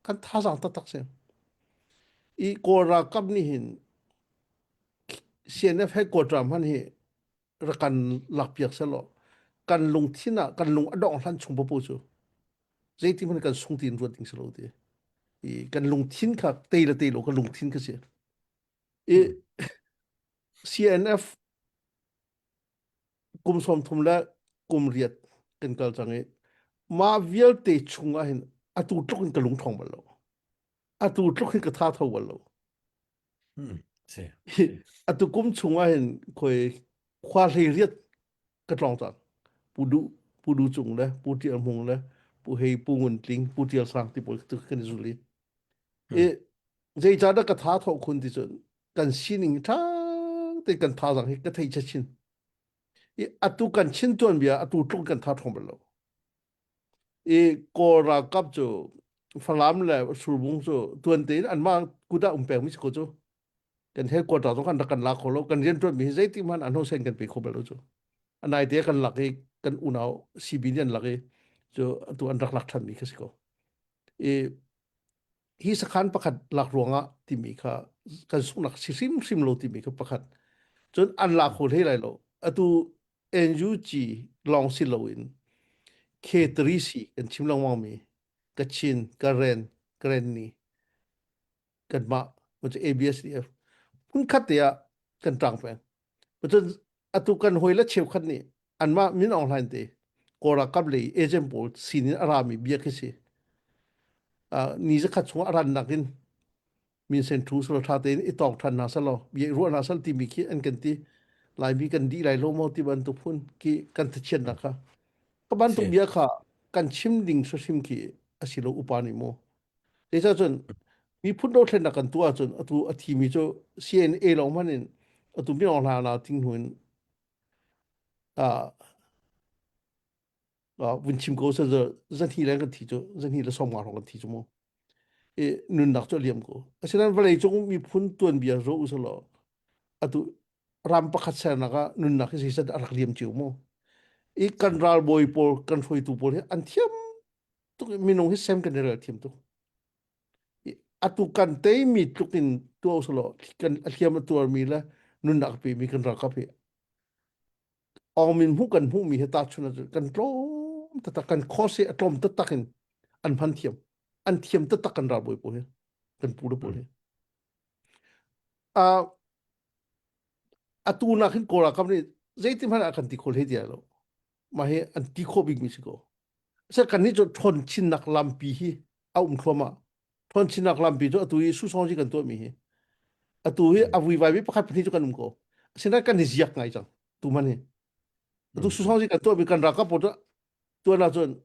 kan thazaang taktak si i Kawl ralkap nih hin CNF headquarter hman hi rak kan lakpiak selaw kan lungthin ah kan lung a dongh hlan chung papo cu zeiti hmanh kan sung tiin ruat ding si lo ti i kan lungthin kha tei le tei lo kan lungthin kha si i CNF kum 30 le kum riat kan kal cang i mah vialte chung ah hin atu tluk in ka lung ṭhawng bal lo atu tluk hin ka tha tho bal lo atu kum chung ah hin khoi khua hlei riat ka tlong cang pu du pu du cung le pu tial hmung le pu hei pu ngun tling pu tial sang ti pawl kan i zul i i zeicahdah ka tha thawh khun ti cun kan sining ṭha te kan thazaang hi ka thei chin i atu kan chin tuan bia atu tluk kan tha ṭhawng bal lo i Kawl ralkap cu Falam le Surbung cu tuan tein anmah kut ah um pengmi si ko cu kan headquarter zong kan rak kan la kho lo kan rianṭuan mi hi zeitik hmanh an ho sen kan pe kho bal lo cu anai te kan lak i kan unau CB nih an lak i. Cu atu an rak lak ṭhanmi kha si ko. I hi sakhan pakhat lak ruangah timi kha kan sunghnak si hrimhrim lo timi kha pakhat. Cun an lak kho hlei lai lo. Atu NUG lawng si loin K3C kan chim lengmang mi Kachin, Karen, Karenni kanmah cu ABSDF hmunkhat te ah kan ṭang peng. Cun atu kan hawi le cheukhat nih anmah Min Aung Hlaing te Kawl ralkap lei agent pawl sinin a rami bia khi si. Uh, ni zakhat chung a rannak in min sen thu selo tha tein i tawk than hna selo bia i ruah hna sel timi khi an kan ti Laimi kan dih lai lo maw ti bantuk phun khi kan thachiatnak kha ka bantuk bia kha kan chim ding hrim khi asi lo upa nih mu Zeicahcun miphun dothlennak kan tuah ahcun atu a thimi cu CNA lawng hmanh in atu Min Aung Hlaing na ting hnu in uh, uh, vun chim ko seh zahnih leng kan thi cu zahnih le 50 hrawng kan thi cu mu i nunnak cu a liam ko asinain vawlei cung miphun tuanbia zo usalaw atu ram pakhat sernak ah nunnak hi zeizat a rak liam cio mu i kan ralbawi pawl kan hruaitu pawl hi an thiam tuk minung hi sem kan i rel thiam tuk atu kan teimi tluk in tuah usalaw kan a hliam a tuarmi le nunnak a pemi kan ralkap hi awngmin hmuh kan hmuhmi hi tahchun ahcun kan tlawm taktak kan course hi a tlawm taktak in an hman thiam an thiam taktak kan ralbawi pawl hi kan pu le pawl hi uh, atu nak hin kawl ralkap nih zeitin hmanh ah kan ti kho hlei ti lo mah hi an ti khawh bikmi si ko Seh kannih cu ṭhawn chinnak lampi hi a um thluahmah. Ṭhawn chinnak lampi cu atu hi susong kan tuahmi hi. Atu hi a vuivaimi pakhat pahnih cu kan um ko. Asinain kan i ziak ngai cang tu man hi. Atu susong kan tuahmi kan ralkap pawl cu tuan ahcun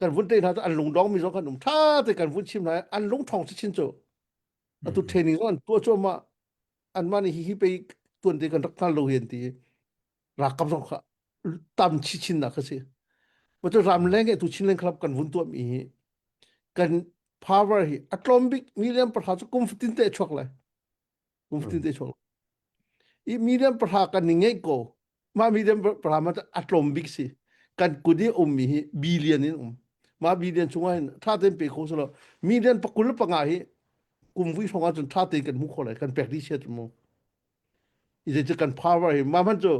kan vun te hna cu an lungdong mi zong kan um ṭha te kan vun chim hna an lung ṭhawng chin cu atu training zong an tuah cuahmah anmah nih hihi pei tuan te kan rak hngal lo hi an ti ralkap zong kha tam chinchin nak a si. Matu ramleng he tu Chinland Club kan vun tuah mi hi kan power hi a tlawm bik million pahra cu kum fatin te chuak lai. Kum fatin te chuak. I million pahra kan ni ngeih ko. Mah million pahra ma a tlawm bik si. Kan kut i um mi hi billion in um. Mah billion chungah hin tha ten pe kho selo million pakul panga hi kum vui hrawng ahcun tha tein kan hmu kho lai kan pek dih sia mu. Zeicu kan power hi mah hmanh cu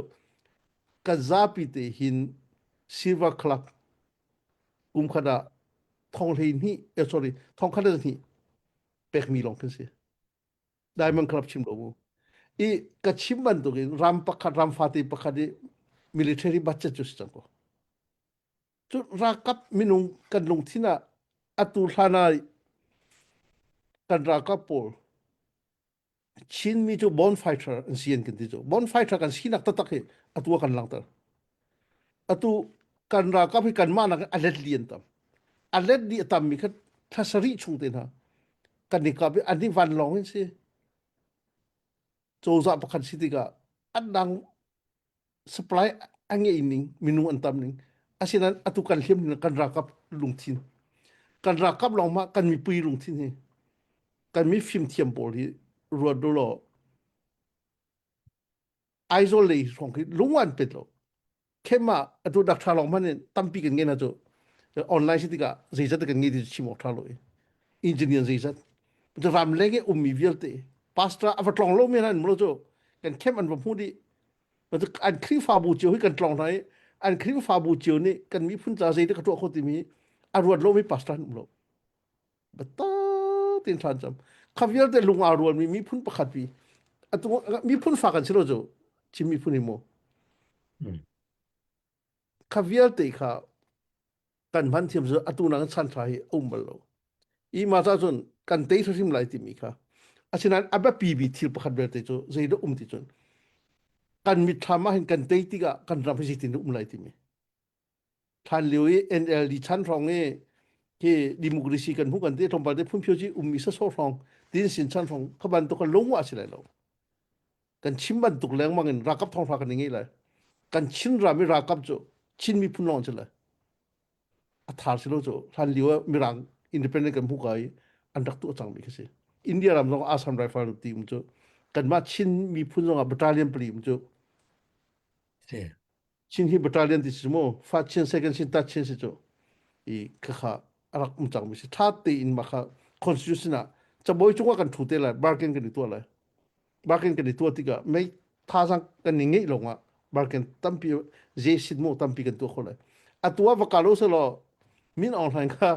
kan zapi te hin Silver Club kum khat ah thong hlei hnih eh, sorry thong khat le hnih pekmi lawng kan si. Diamond Club chim lo mu. I ka chim bantukin ram pakhat ram fate pakhat i military budget cu si cang ko. Cu ralkap minung kan lungthin ah atu hlan ah kan ralkap pawl Chinmi cu born fighter an si an kan ti cu. Born fighter kan sinak taktak hi atu ah kan langhter. Atu kan ralkap hi kanmah nak a let li an tam. A let li a tammi kha thla sarih chung te hna kan i kap i an i vanlawng in si. Cozah pakhat si tikah an dang supply a ngeih ning minung an tam ning asinain atu kan hliam ning kan ralkap lungthin kan ralkap lawng mah kan mipui lungthin hi kan mi fimthiam pawl hi ruat do law Aizawl lei hrawng khi lung an pet lo khem ah atu dak tha lawng hman in tampi kan ngei na cu online si tikah zeizat kan ngei ti chim awk tha lo i engineer zeizat ram leng i ummi vialte pastor a va tlong lo mi han lo cu kan khem an va hmu dih an Khrihfabu cio hi kan tlong hna i an Khrihfabu cio nih kan miphun ca zei ka tuah kho timi a ruat lomi pastor an um lo biatak tein thlan cam kha vialte lung aa rualmi miphun pakhat pi atu miphun fa kan si lo cu Chin miphun hi mu kha vialte kha kan hman thiam cu atu nang chan tha hi a um bal lo i ma cha cun kan tei hrim lai timi kha asinain a biapi bi thil pakhat belte cu zeidah um ti cun kan mitthlam ah hin kan tei tikah kan ram hi zeitin um lai timi thlan lio i NLD chan hrawng i hi democracy kan hmu kan ti tlawmpal te phunphio ci ummi saso hrawng tin sin chan hrawng kha bantuk kan lungwa si lai lo kan chim bantuk lengmang in ralkap thonghra kan i ngei lai kan Chin ram i ralkap cu Chin miphun lawng si lai a thar si lo cu hlan lio ah mirang independent kan hmu ka i an rak tuah cangmi khi si India ram zong Assam Rifle ti um cu kanmah Chin miphun zong ah battalion pali um cu Si. Chin hi battalion ti si mu fa Chin second Chin ta Chin si cu. I khakha a rak um cangmi si. Ṭha tein mah kha constitution ah cabuai cungah kan ṭhu te lai, bargain kan i tuah lai. Bargain kan i tuah tikah mei thazaang kan i ngeih lawngah bargain tampi zesin mu tampi kan tuah kho lai. Atu ah va kal u selaw Min Aung Hlaing kha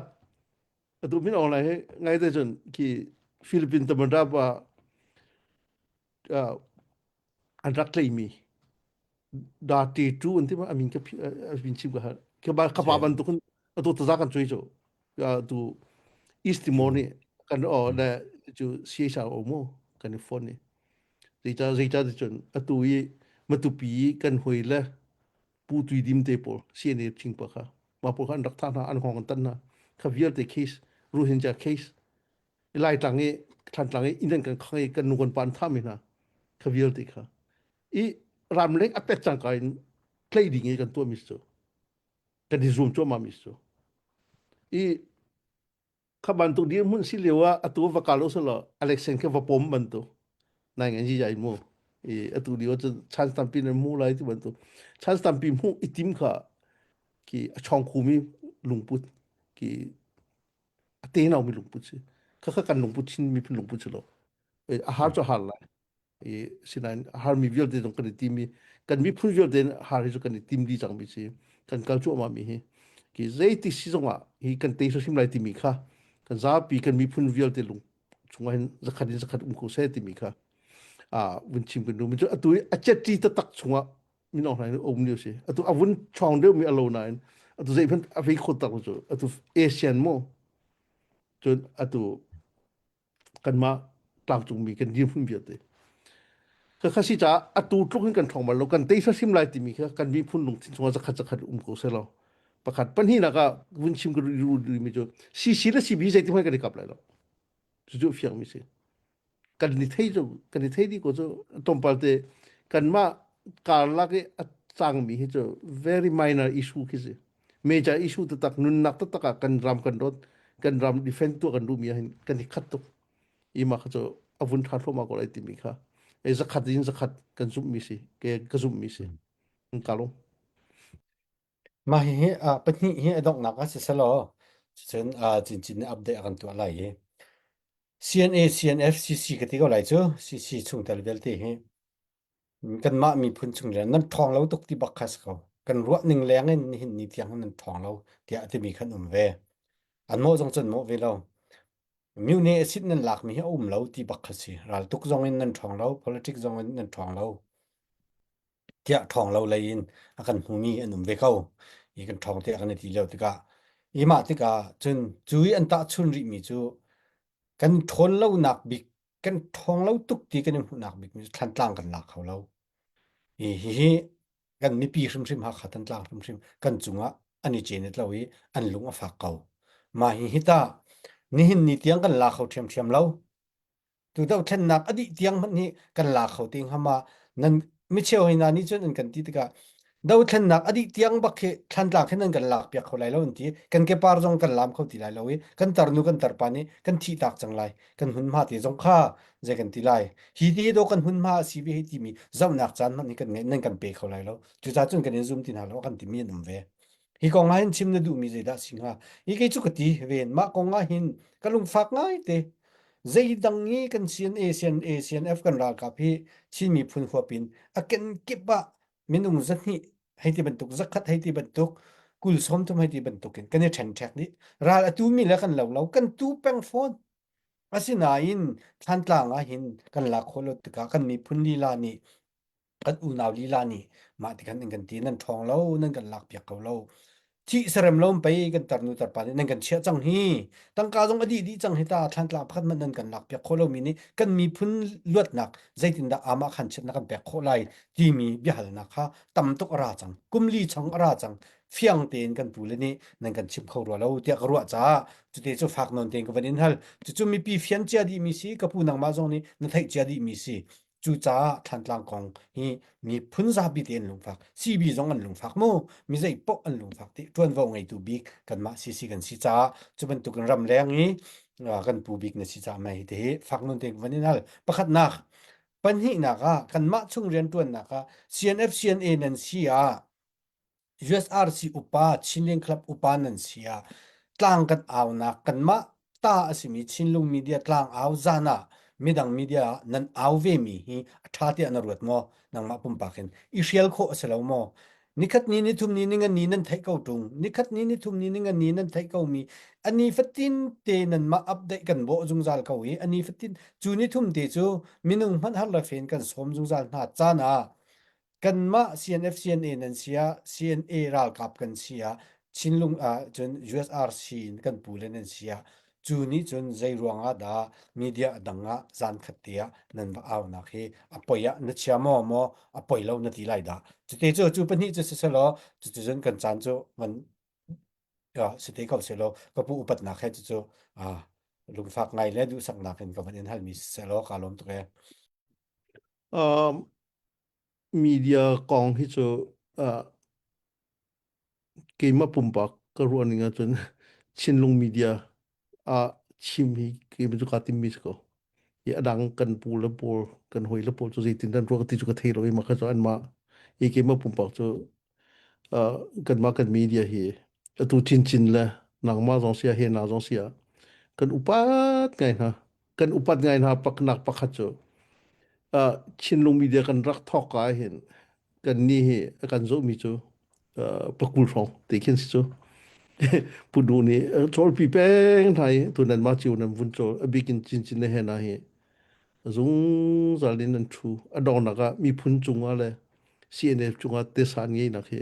atu Min Aung Hlaing hi ngai te cun khi Philippine Tamada pa an rak tleimi da te tu an ti ma amin ka amin chim ka har ka ba ka pa bantuk in atu taza kan chui chu tu East Timor ni kan o le chu CHR o mu kan i phone ni zeita zeita ti cun atu i matupi kan hoi le pu tui dim te pawl CNA ching pa kha ma pawl kha an rak tha hna an hong an tan hna kha vialte case Rohingya case Laitlang i Thlantlang i inn an kan khang i kan nu kan pa an thahmi hna kha vialte kha i ramleng a pet cangka in tlei ding i kan tuahmi cu kan i zuam cuahmah mi cu i kha bantuk dirhmun si lio ah atu va kal usalaw Alexan kha va pom bantuk nai ngan ji jai mu i atu lio cu chance tampi nan mu lai ti bantuk chance tampi hmuh i tim kha ki a chong khumi lungput ki a te naumi lungput si khakha kan lungput Chin miphun lungput si lo a har cu har lai i sinain a harmi vialte zong kan i tim i kan miphun vialte har hi cu kan i tim dih cangmi si kan kal cuahmah mi hi ki zeiti si zongah hi kan tei hrim lai timi kha kan zapi kan miphun vialte lung chungah hin zakhat in zakhat um ko seh timi kha a vun chim kan duh mi cu atu a chetri taktak chungah min Aung Hlaing um lio si atu a vun chawng deuh mi a lo nain atu zeihmanh a vei khot tak cu atu Asian mu cun atu kanmah tlangcungmi kan dirhmun vialte ka kha si caah atu tluk in kan ṭhawng bal lo kan tei hrim lai timi kha kan miphun lungthin chungah zakhat zakhat um ko seh law pakhat pahnihnak ah vun chim ka mi cu CC le CB zeitin hmanh kan i kap lai lo cucu fiang mi si kan i thei cu kan i thei dih ko cu tlawmpal te kanmah karlak i a cangmi hi cu very minor issue khi si major issue taktak nunnak taktak ah kan ram kan dawt kan ram defend tuah kan duhmi ah hin kan i khat tuk i mah kha cu a vun ṭha thluahmah ko lai timi kha e zakhat in zakhat kan zumhmi si ke ka zumhmi si ka lung Mah hihi pahnih hi a donghnak ah siselaw cucun cincin nih update a kan tuah lai i CNA, CNF, CC ka ti ko lai cu CC chungtel vialte hi kanmah miphun chung le nan ṭhawng lo tuk ti bak kha si ko. Kan ruah ning leng in nihin ni tiang nan ṭhawng lo tiah a timi khan um ve. An mawh zong cun mawh ve lo. Myone a sit nan lakmi hi a um lo ti bak kha si. Raltuk zong in nan ṭhawng lo, politics zong in nan ṭhawng lo. Tiah ṭhawng lo lei in a kan hmumi an um ve ko. I kan ṭhawng tiah kan i ti lio tikah i mah tikah cun cu i an tahchun rihmi cu kan ṭhawn lonak bik kan ṭhawng lo tuk ti kan i hmuhnak bik mi cu Thlantlang kan lak kho lo. I hihi kan mipi hrimhrim Hakha Thantlang hrimhrim kan cungah an i cenet lo i an lung a fak ko. Mah hi hi ta nihin ni tiang kan la kho ṭhiamṭhiam lo. Tu dohthlennak a dih tiang hmanh hi kan la kho te hnga ma nan micheu hei hna nih cun an kan ti tikah dohthlennak a dih tiang bak khi Thlantlang khi nan kan lak piak kho lai lo an ti kan kepar zong kan lam kho ti lai lo i kan tarnu kan tarpa nih kan thih tak cang lai kan hmunhma te zong kha zei kan ti lai hi ti do kan hmunhma a si ve hi timi zohnak caan hmanh hi kan ngeih nan kan pe kho lai lo cucaah cun kan in zum ti hna lo kan timi an um ve Hi kong ah hin chim na duhmi zeidah si hnga? Hi kei cu ka ti ven mah kong ah hin ka lungfak ngai te. Zeidang i kan CNA, CNA, CNF kan ralkap hi Chin miphun huap in a kenkip ah minung zahnih hei ti bantuk zakhat hei ti bantuk kul sawmthum hei ti bantuk in kan i ṭhenṭhek dih. Ral a tumi le kan lo lo kan tu peng fawn. Asinain Thlantlang ah hin kan lak khawh lo tikah kan miphun lila nih kan unau lila nih mah ti khan an kan ti nan ṭhawng lo nan kan lak piak ko lo thih sarem lo pei kan tarnu tarpa nih nan kan chiah cang hi tangka zong a dih dih cang hi ta thlantlang pakhat hmanh nan kan lak piak khawh lomi nih kan miphun luatnak zeitindah amah khan chiatnak kan pek khawh lai timi biahalnak kha tam tuk a ra cang kum li chung a ra cang fiang tein kan pu le nih nan kan chim kho rua lo tiah ka ruah caah cute cu fak nawn tein ka van in hal cucu mipi fian cia dih mi si ka pu nangmah zong nih na theih cia dih mi si Cucaah Thlantlang kong hi miphun zapi te an lungfak. CB zong an lungfak mu. Mi zei paoh an lungfak ti ṭuanvo ngeitu bik kanmah CC kan si caah cu bantukin ramleng i kan pu bik na si caah mei te hi fak nun te van in hal. Pakhatnak, pahnihnak ah kanmah chung rianṭuannak ah CNF CNA nan si ah. USRC upa Chinland Club upa nan si ah tlang kan aunak kanmah ta a simi Chinlung media tlang au zan ah midang media ah nan au ve mi hi a ṭha tiah na ruat maw nangmah pumpak in i hrial khawh a si lo maw nikhat ni nithum ni ningan ni nan theih ko ṭung nikhat ni nithum ni ningan ni nan theih ko mi ani fatin te nanmah update kan bawh zungzal ko i ani fatin cu nithum te cu minung hmanh har le fen kan sawm zungzal hna caan ah kanmah CNF CNA nan si ah CNA ralkap kan si ah Chinlung ah cun USRC in kan pu le nan si ah cu nih cun zei ruang ah dah media dang ah zan khat te ah nan va aunak hi a poi ah na chia maw maw a poi lo na ti lai dah cute cu cu pahnih cu siselaw cuticun kan caan cu man si te ko selaw ka pu upatnak he cucu lungfak ngai le duhsaknak in ka van in halmi siselaw ka lawm tuk e Um, media kong hi cu uh, keimah pumpak ka ruah ning ahcun Chinlung media ah chim hi keimah cu kaa timmi si ko. I a dang kan pu le pawl kan hawi le pawl cu zeitin dan ruah ti cu ka thei lo i mah kha cu anmah i keimah pumpak cu uh, kanmah kan media hi atu chinchin le nangmah zong sia he na zong sia kan upat ngai hna kan upat ngai hna paknak pakhat cu uh, Chinlung media kan rak thawk ka hin kan ni hi a kan zohmi cu uh, pakul hrawng ti khin si cu pu du nih chawlpi peng hna i tu nan ma chiu nan vun chawl a bikin chinchin le he na hi zungzal in an thu a dongnak ah miphun cungah le CNF cungah tesan ngeinak hi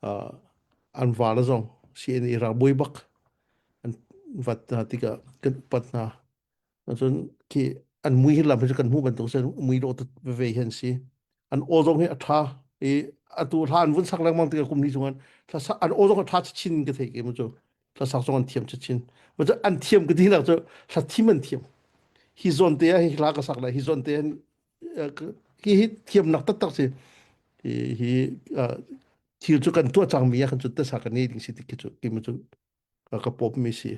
uh, an va le zong CNA ralbawi bak an vat hna tikah kan upat hna cun khi an mui hi lam hi kan hmuh bantuk sen mui dawh veve hi an si an aw zong hi a ṭha i atu hla an vun sak lengmang tikah kum ni chungan an aw zong a ṭha chin ka thei ke mu cu hlasak zong an thiam chin mu cu an thiam ka ti nak cu hla thim an thiam hi zawn te ah hi hla ka sak lai hi zawn te hi hi thiamnak taktak si hi hi thil cu kan tuah cangmi ah kan cu tasa kan ngei ding si ti khi cu ki mu cu ka pop mi si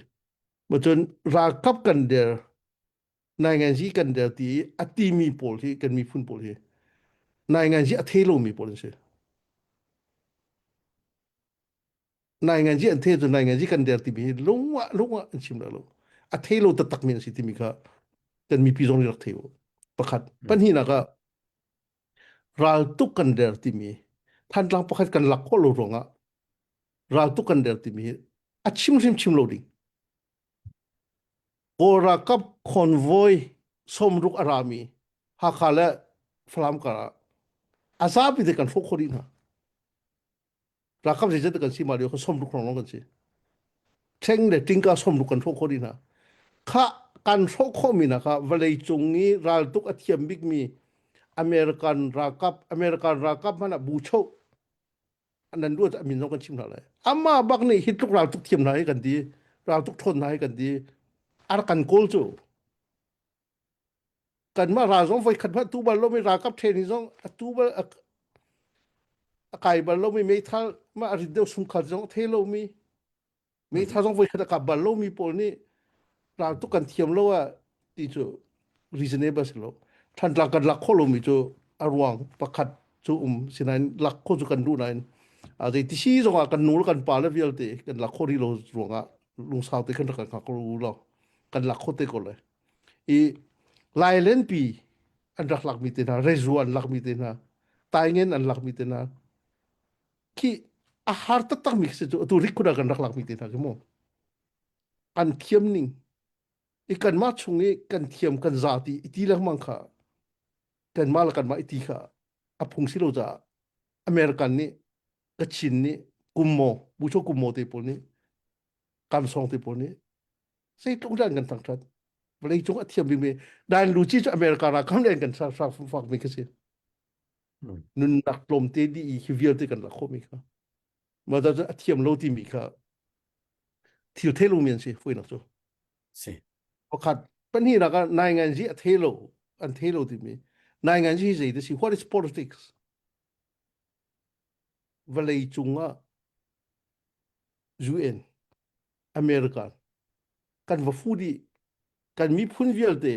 ma cun ralkap kan der nainganzi kan der ti a timi pawl hi kan miphun pawl hi nainganzi a thei lomi pawl an si nainganzi an thei cu nainganzi kan der timi hi lungah lungah an chim lo a thei lo taktak mi an si timi kha kan mipi zong nih rak thei u pakhat pahnihnak ah raltuk kan der timi Thantlang pakhat kan lak khawh lo ruangah raltuk kan der timi hi a chim hrim chim lo ding Kawl ralkap convoy sawmruk a rami Hakha le Falam kar ah a zapi te kan hrawh khawh dih hna ralkap zeizat kan si ma lio kha sawmruk hrawng lawng kan si ṭheng le ṭingka sawmruk kan hrawh khawh dih hna kha kan hrawh khawhmi hna kha vawlei cung i raltuk a thiam bikmi American ralkap American ralkap hmanh ah bu choh nan ruat a min zong kan chim hna lai amah bak nih hi tluk raltuk thiam hna hi kan ti raltuk ṭhawn hna hi kan ti ar kan kawl cu kanmah ral zong voi khat hmanh tu bal lomi ralkap training zong a tu bal a kai bal lomi meithal mah a rit deuh sungkhal zong a thei lomi meithal zong voi khat a kap bal lomi pawl nih ral tuk kan thiam lo ah ti cu reasonable si lo thantlang kan lak khawh lomi cu a ruang pakhat cu um sinain lak khawh cu kan duh nain a zei ti si zong ah kan nu le kan pa le vialte kan lak khawh rih lo ruangah lungsau te kan rak kan hngak ko lo kan lak khawh te ko le i Lailenpi an rak lakmi te hna Rezu an lakmi te hna Taingen an lakmi te hna khi a har taktak mi si cu atu rikhuda kan rak lakmi te hna khi mu an thiam ning i kanmah chung i kan thiam kan za ti i ti lengmang kha kanmah le kanmah i ti kha a phung si lo caah American nih Kachin nih Kummo Bucho Kummo te pawl nih Kamsong te pawl nih zeitluk dan kan thangṭhat vawlei cung a thiam bikmi Dan Luci cu America ralkap nih an kan fak mi khi si nunnak tlawmte dih i hi vialte kan rak khawhmi kha mah cu a thiam lo timi kha thil thei lomi an si fuinak cu si pakhat pahnihnak ah nainganzi a thei lo an thei lo timi nainganzi hi zei te si what is politics vawlei cung ah UN American kan va fu dih kan miphun vialte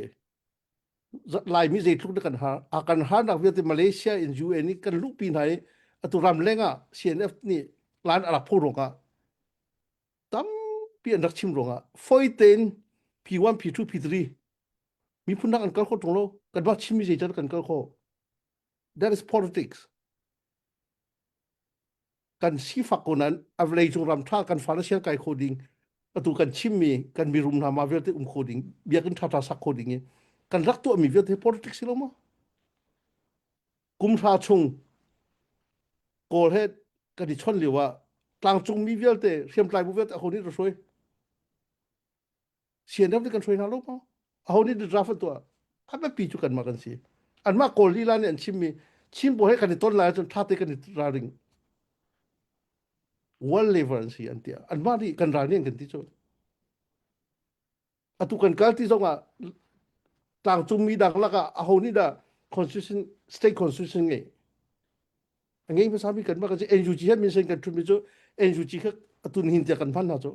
Laimi zeitluk dah kan har a kan harnak vialte Malaysia in UN i kan luhpi hna i. Atu ram leng ah CNF nih lan a rak pho ruangah tampi an rak chim ruangah foi tein P1, P2, P3 miphun dang an kal kho ṭung lo. Kanmah Chinmi zeican kan kal kho. That is politics. Kan sifak ko nain a vawleicung ram ṭha kan fale sial kai kho ding atu kan chimmi kan mirum hna ma vialte um kho ding biakinn ṭha ṭha sak kho ding i kan rak tuahmi vialte politics si lo maw? Kum hra chung Kawl he kan i chon lio ah tlangcung mi vialte hriamtlai bu vialte aho nih ra hruai CNF nih kan hruai hna lo maw aho nih draft an tuah a biapi cu kanmah kan si anmah Kawl lila nih an chimmi Chin pawl he kan i ton lai ahcun ṭha te kan i ralring world level an si an ti anmah nih kan ral nih an kan ti cu atu kan kal ti zong ah tlangcungmi dang lakah aho nih dah constitution state constitution ngei a ngei hmasa mi kan mah kan si NUG he minsen kan thutmi cu NUG kha atu nihin tiah kan hman hna cu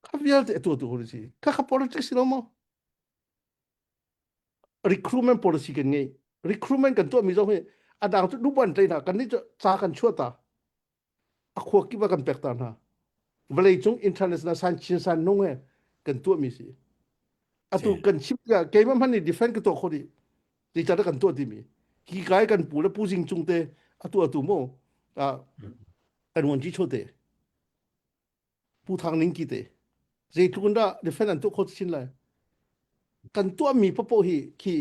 kha vialte atu atu hori si kha kha politics si lo maw recruitment policy kan ngei recruitment kan tuah mi zong hi adang cu duban tlei hna kan nih cu ca kan chuah ta a khua kip ah kan pek ta hna vawleicung international san chin san nung he kan tuahmi si atu kan chim tikah keimah hmanh nih defend ka tuah kho dih zeicahtiah kan tuah timi hi kai kan pu le pu Zing Cung te atu atu mu kan wan ji cho te pu Thang Ning ki te zeitluk in dah defend an tuah kho chin lai kan tuahmi papoh hi khi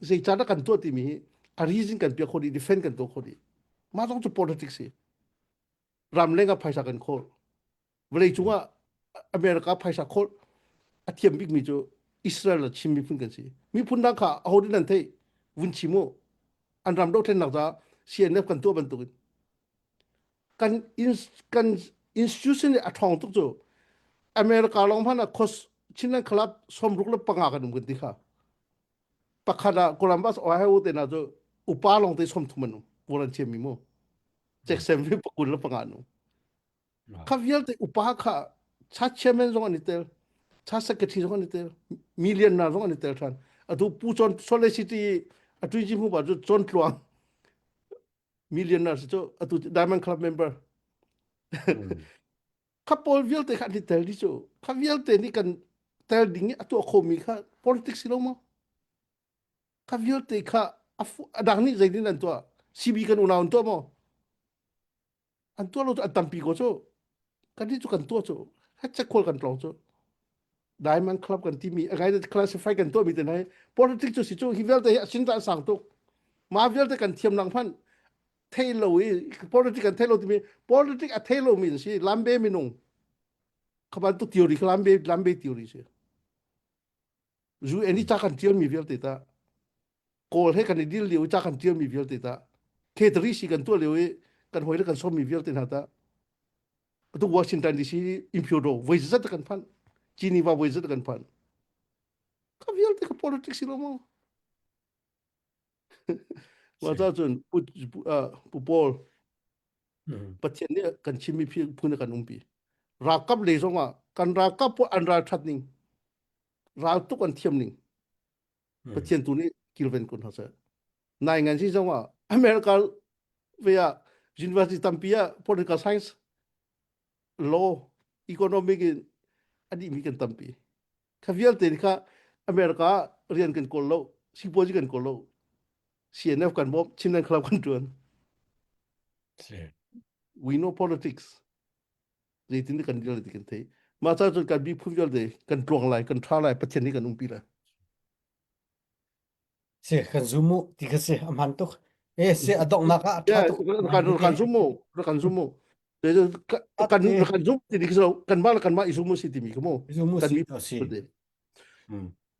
zeicahdah kan tuah timi hi a reason kan piak kho dih defend kan tuah kho dih mah zong cu politics si ram leng ah phaisa kan khawl vawlei cung ah America phaisa khawl a thiam bikmi cu Israel le Chin miphun kan si miphun dang kha aho din an theih vun chim u an ram dothlennak ca CNF kan tuah bantukin kan kan institution a ṭhawng tuk cu America lawng hmanh ah khos Chinland Club 65 kan um kan ti kha pakhat ah Columbus Ohio te na cu upa lawng te 30 an um volunteer mi mu Jackson vi pakul le panga nu kha vialte upa kha cha chairman zong an i tel cha secretary zong an i tel million na zong an i tel than atu pu chon Salt Lake City atu ji mu ba cu chon tluang millionaire si cu atu Diamond Club member kha pawl vialte kha an i tel dih cu kha vialte nih kan tel ding i a tuah khomi kha politics si lo maw kha vialte kha a dang nih zeitin an tuah CB kan unau an tuah maw an tuah lo cu an tampi ko cu kan nih cu kan tuah cu hecek khual kan tlawng cu Diamond Club kan timi a ngai classify kan tuah mi te hna politics cu si cu hi vialte hi a sin sang tuk ma vialte kan thiam lang hmanh thei lo i politics kan thei lo timi politics a thei lo mi si lambe minung kha bantuk theory kha lambe lambe theory si UN i ca kan tial mi vialte ta kawl he kan i dil lio i ca kan tial mi vialte ta K3 si kan tuah lio i kan hoi le kan som mi vialte hna ta atu Washington DC Imperial voi zat kan phan Geneva voi zat kan phan ka vialte ka politics si lo mo wa cha cun pu pu Paul Pathian nih kan chimmi phun kan umpi ralkap lei zong ah kan ralkap an ral that ning ral tuk an thiam ning Pathian tu nih kilven kun hna seh. Nai ngan si zong ah America ve ah university tampi ah political science law economic in a dihmi kan tampi. Kha vialte nih kha America ah rian kan kawl lo, sipuazi kan kawl lo, CNF kan bawmh, Chinland Club kan tuan. We know politics. Zeitin kan dil ti kan thei. Mah ca cun kan miphun vialte kan tluang lai, kan ṭha lai, Pathian nih kan umpi lai. Si kan zum mu ti kha si a hman tuk. E si a donghnak ah a ṭha tuk. Kan kan zum mu, kan zum mu. Kan kan zum ti dik so kan mah kan mah i zum mu si timi ka mu. Zum mu Kan si mi si.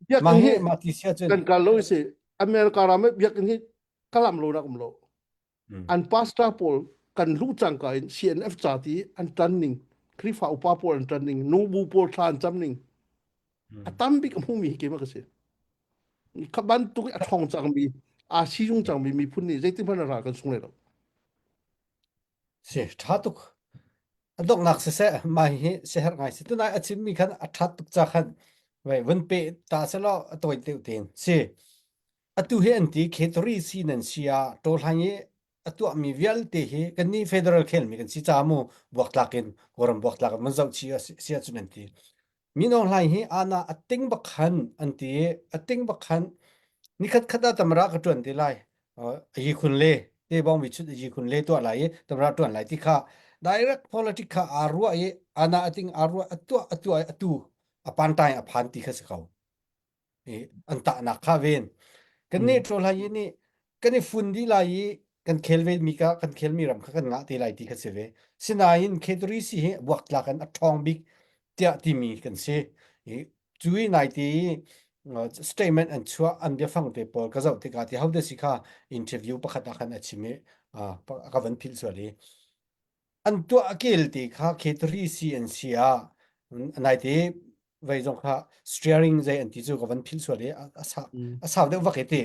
Biakinn Mah hi hi mah ti sia cun kan kal lo si America ram biakinn hi kalam lo nak um lo. An pastor pawl kan luh cangka in CNF ca ti an ṭan ning Khrihfa upa pawl an ṭan ning nubu pawl thla an cam ning a tam bik a hmumi hi keimah ka si kha bantuk i a ṭhawng cangmi aa sizung cangmi miphun nih zeitin hmanh ral kan sung lai lo Si ṭha tuk a donghnak siseh mah hi siaherh ngai si tunai a chimmi khan a ṭhat tuk ca khan vai vun pe ta selaw a tawi deuh tein si atu hi an ti K3 si nan si ah ṭawhlang i. a tuahmi vialte hi kannih federal khelmi kan si ca mu buaktlak in Kawlram buaktlak in mun zoh chih si ahcun an ti. Min Aung Hlaing hi ana a ting bak khan an ti i a ting bak khan nikhat khat ah tamara ka ṭuan te lai a yi khun le te bong mi chut a yi khun le tuah lai i tamara ṭuan lai ti kha direct politic kha aa ruah i ana a ting aa ruah a tuah a tuah i atu a pantai a phan ti kha si ko. I an tahnak kha ven kan nih ṭawl hai nih kan i fun dih lai i kan khel ve mi ka kan khel mi ram kha kan ngah te lai ti kha si ve sinain K3 si hi buaktlak in a ṭhawng bik tiah timi kan si i cu i nai ti statement an chuah an biafang te pawl ka zoh tikah ti hode si kha interview pakhat ah khan a chim i ka van philh sual i an tuah a kel te kha K3 CNC ah naite vei zong kha steering zei an ti cu ka van philh sual i a sa a sau deuh vak i ti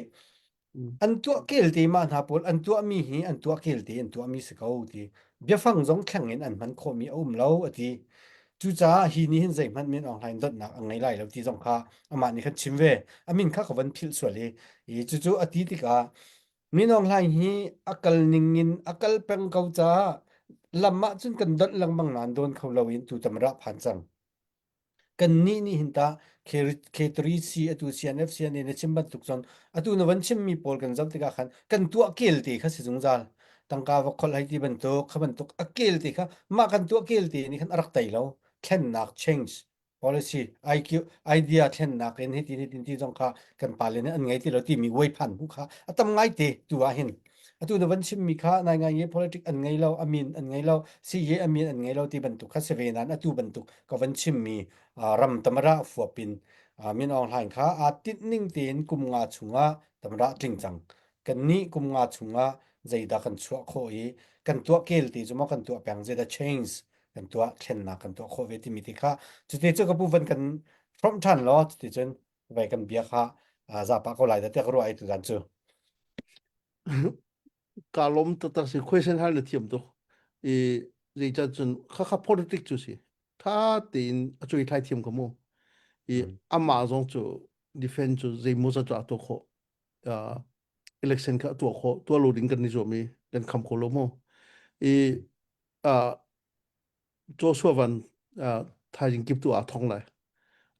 an tuah kel te mah hna pawl an tuah mi hi an tuah kel te an tuah mi si ko ti biafang zong thleng in an hman khawh mi a um lo a ti cucaah hi nih hin zeihmanh min Aung Hlaing donnak a ngei lai lo ti zong kha amah nih khan chim ve a min kha ka van philh sual i i cucu a ti tikah Min Aung Hlaing hi a kal ning in a kal peng ko caah lam ah cun kan donh lengmang nain dawn kho loin tutan rah phan cang. Kannih nih hin tah K3C atu CNF CNA na chim bantuk cun atu na van chimmi pawl kan zoh tikah khan kan tuah kel te kha si zungzal. Tangka va kholh hei ti bantuk kha bantuk a kel te kha mah kan tuah kel te nih khan a rak tei lo. Thlennak change policy IQ idea thlennak in hitin hitin ti zong kha kan pale nih an ngei ti lo timi phan hu kha a tam ngai te tu ah hin atu na van chimmi kha nai ngai nge politic an ngei lo amin an ngei lo CJ amin an ngei lo ti bantuk kha si ve nan atu bantuk ka van chimmi ram tamara fuapin Min Aung Hlaing kha aa tinh ning tein kum nga chungah tamara tling cang kan nih kum nga chungah zeidah kan chuah khawh i kan tuah kel ti cu maw kan tuah peng zeidah change kan tuah thlennak kan tuah khawh ve timi ti kha cuti cu ka pu van kan hrawmh ṭhan law cuti cun vai kan bia kha zapa ko lai da tiah ka ruah ai tuzan cu ka lom taktak si question hal na thiam tuk i zeicah cun kha kha politic cu si tha tein a cuai thlai thiam ka mu i amah zong cu defense cu zeimaw zat cu a tuah khawh election kha a tuah khawh tuah lo ding kan i zuam i kan kham kho lo mu i uh, Joshua van uh, thaizing kip tu aa thong lai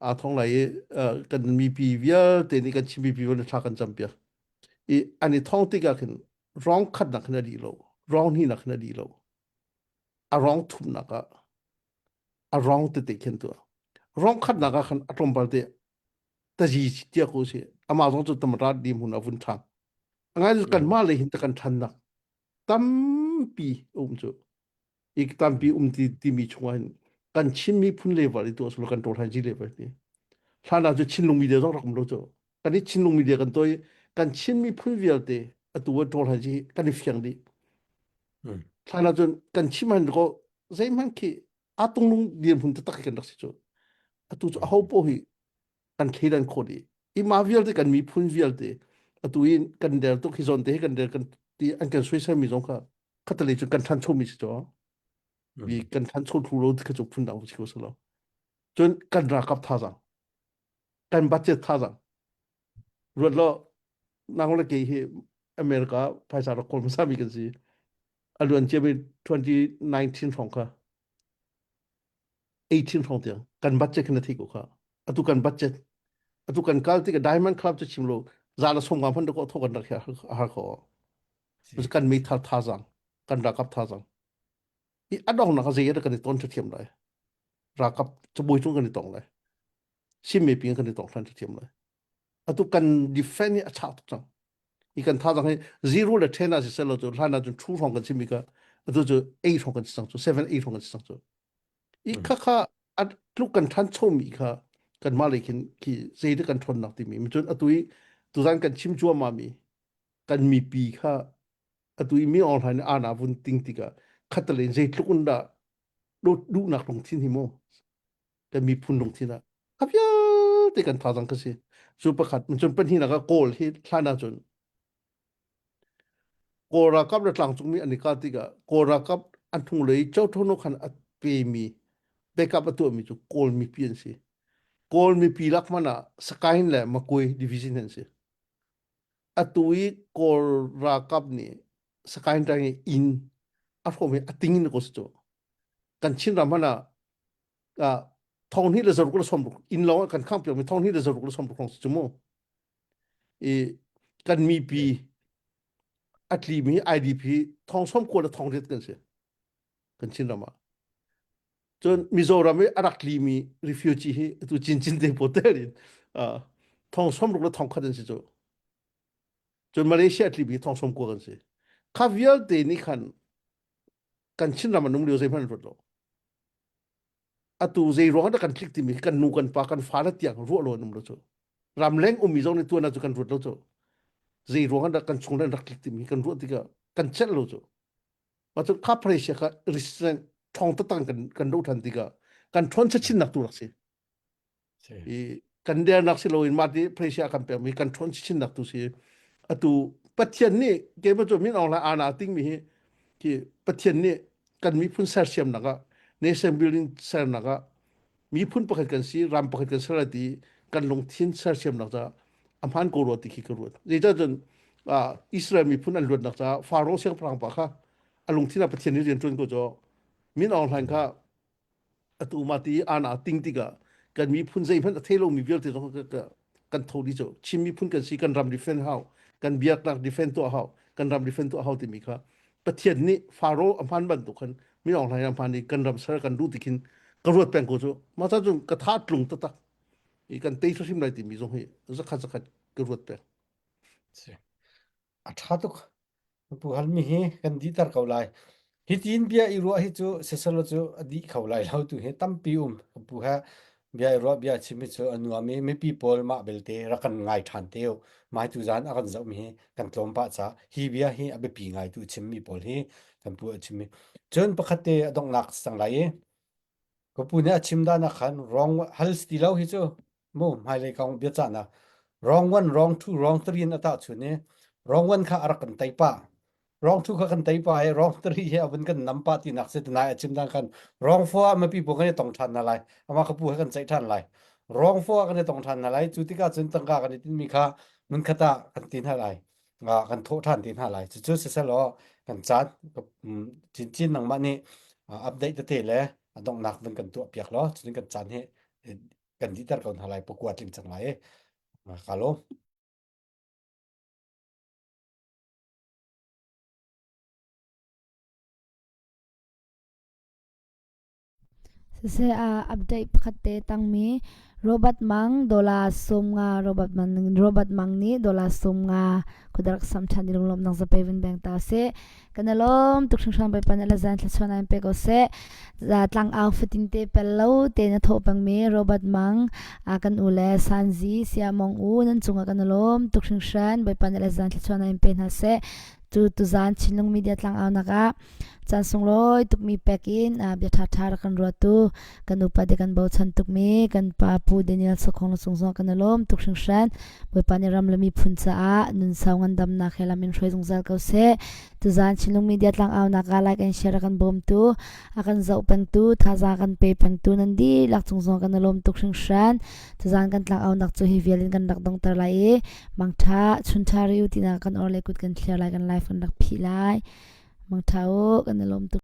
aa thong lai i uh, kan mipi vialte nih kan Chin mipi vialte thla kan campiak i an i thong tikah khin rong khatnak khin a dih lo rong hnihnak khin a dih lo a rong thumnak ah a rong tete khin tu rong khatnak ah khan a tlawmpal te tazi tia ko si amah zong cu tamrat di hmun a vun ṭhang angai kan mah le hin ta kan ṭhannak tampi um cu i tampi um ti timi chungah hin kan Chin miphun level i tuah sulu kan ṭawl hai ji level ti hlan ah cu Chinlung media zong rak um lo cu kan i Chinlung media kan toi kan Chin miphun vialte atu ah ṭawl hai ji kan i fiang dih hlan ah cun kan chim han ko zeihmanh khi a tunglung dirhmun taktak kan rak si cu atu cu aho poh hi kan thleidan khawh dih i mah vialte kan miphun vialte atu in kan der tuk hi zawn te hi kan der kan ti an kan soisel mi zong kha khatale cu kan ṭhancho mi si cu mi kan ṭhancho thlu lo kha cu phun dang si ko si lo cun kan ralkap thazang kan budget thazang ruat lo nang le kei hi America phaisa rak kawl hmasa mi kan si a luan cia mi 2019 hrawng kha 18 hrawng tiang kan budget khan na thei ko kha atu kan budget atu kan kal tik diamond club cu chim lo za la som nga hman ko tho kan rak har ko kan meithal thazang kan ralkap thazang i adong nak zei kan i ton thiam lai ralkap cabuai cung kan i tong lai sim me ping kan i tong hlan thiam lai atu kan defend hi a chak tuk cang i kan thazang hi 0 le 10 ah si selo cu hlan ah cun 2 hrawng kan chim mi ka atu cu 8 hrawng kan si cang cu 7 8 hrawng kan si cang cu i kha kha a tluk kan ṭhancho mi kha kanmah lei khin khi zeidah kan ṭhawnnak timi cun atu i tuzan kan chim cuahmah mi kan mipi kha atu i mi online ana vun ting tikah khatalen zeitluk in dah duhnak lungthin hi mu kan miphun lungthin ah kha vialte kan thazang ka si cu pakhat cun pahnihnak ah kawl hi hlan ahcun Kawl ralkap le tlangcungmi an i kah tikah Kawl ralkap an hnulei Chothono khan a pemi backup a tuahmi cu Kawl mipi an si. Kawl mipi lak hmanh ah Sakaing le Makui division an si. Atu i Kawl ralkap nih. Sakaing tang i inn a hrawm hi a ting in ko si cu. Kan Chin ram hmanh ah thong hnih le zaruk le 60 inn lawng kan khang piak mi thong hnih le zaruk le 60 hrawng si cu mu. I kan mipi a tli mi IDP thong som kua le thong riat kan si. Kan Chin ram ah. Cun Mizoram i a rak tli mi refugee hi atu cincin te pawl tel in thong 60 le thong khat an si cu. Cun Malaysia tli mi thong 90 kan si. Kha vialte nih khan kan Chinram an um lio zeihmanh an ruat lo. Atu zei ruang dah kan tlik timi kan nu kan pa kan fa le tiang ruah lo an um lo cu. Ramleng ummi zong nih tuan ah cu kan ruat lo cu. Zei ruang dah kan chung le an rak tlik timi kan ruah tikah kan celh lo cu. Mah cu kha pressure kha resistant ṭhawng taktak kan kan doh ṭhan tikah kan ṭhawn chinnak tu rak si. I kan dernak si loin mah ti pressure kan pekmi kan ṭhawn chinnak tu si. Atu Pathian nih keimah cu min Aung Hlaing ana tingmi hi khi Pathian nih kan miphun sersiamnak ah nation building sernak ah miphun pakhat kan si ram pakhat kan ser lai ti kan lungthin sersiamnak caah a hmaan ko rua ti khi ka ruat. Zeicahcun Israel miphun an luatnak caah Faro siangpahrang pa kha a lungthin ah Pathian nih rian ṭuan ko cu Min Aung Hlaing kha atu ma ti ana ting tikah kan miphun zeihmanh a thei lomi vialte zong kan tho dih cu Chin miphun kan si kan ram defend hau kan biaknak defend tuah hau kan ram defend tuah hau timi kha Pathian nih Faro a hman bantuk khan Min Aung Hlaing a hman i kan ram ser kan duh ti khin ka ruat peng ko cu mah ca cun ka tha tlung taktak i kan tei hrim lai timi zong hi zakhat zakhat ka ruat peng. A ṭha tuk. Pu halmi hi kan dihter ko lai. Hi tiin bia i ruah hi cu siselo cu a dih kho lai lo tu hi tampi um. Pu he bia i ruah bia chim hi cu a nuam i mipi pawl mah belte rak kan ngai ṭhan te u. Mai tu zan a kan zohmi hi kan tlawm pah ca hi bia hi a biapi ngai tu chimmi pawl hi kan pu a chimmi. Cun pakhat te a donghnak cang lai i Ka pu nih a chim dan ah khan wrong hal ti lo hi cu mu hmailei kong biacahnak wrong one wrong two wrong three in a tahchun i wrong one kha a rak kan tei pah wrong two kha kan tei pah i wrong three hi a vun kan nam pah tinak si tunai a chim dan khan wrong four ah mipi pawl kan i tong ṭhan hna lai amah ka pu he kan ceih ṭhan lai wrong four ah kan i tong ṭhan hna lai cu tikah cun tangka kan i tinmi kha hmunkhat ah kan ti hna lai kan thawh ṭhan te hna lai. Cucu siselaw kan caan cincin nangmah nih update tete le a donghnak van kan tuah piak law cutin kan caan hi kan dihter ko hna lai pakua tling cang lai i ka lawm. Siseh ah update pakhat te tangmi Robert Mang dollar 50 Robert Mang Robert Mang nih dollar 50 khudarak sam than i lunglawmnak zapei vun beng ta seh. Kan i lawm tuk hringhran Bawipa nih la zan thluachuah in pe ko seh. Tlang au fatin te pel lo te na thawh pengmi Robert Mang kan u le Sanzi Siamong u nan cungah kan i lawm tuk hringhran Bawipa nih la zan thluachuah in pe hna seh. Cu tuzan Chinlung Media tlang au nak ah Caan sunglawi tukmi pek in bia ṭhaṭha rak kan ruattu kan upa te kan bochan tukmi kan pa Pu Daniel Sokhong na cung zong kan i lawm tuk hringhran. Bawipa nih ram le miphun caah nunsau ngandamnak he lam in hruai zungzal ko seh. Tuzaan Chinlung Media tlangaunak ah like and share a kan bawmtu, a kan zoh pengtu, thazaang kan pe pengtu nan dihlak cung zong kan i lawm tuk hringhran. Tuzaan kan tlangaunak cu hi vial in kan rak dongter lai i mangṭha chunṭha riu tinak kan or le kut kan thliar lai kan live kan rak phih lai. Mangṭha u, kan i lawm tuk.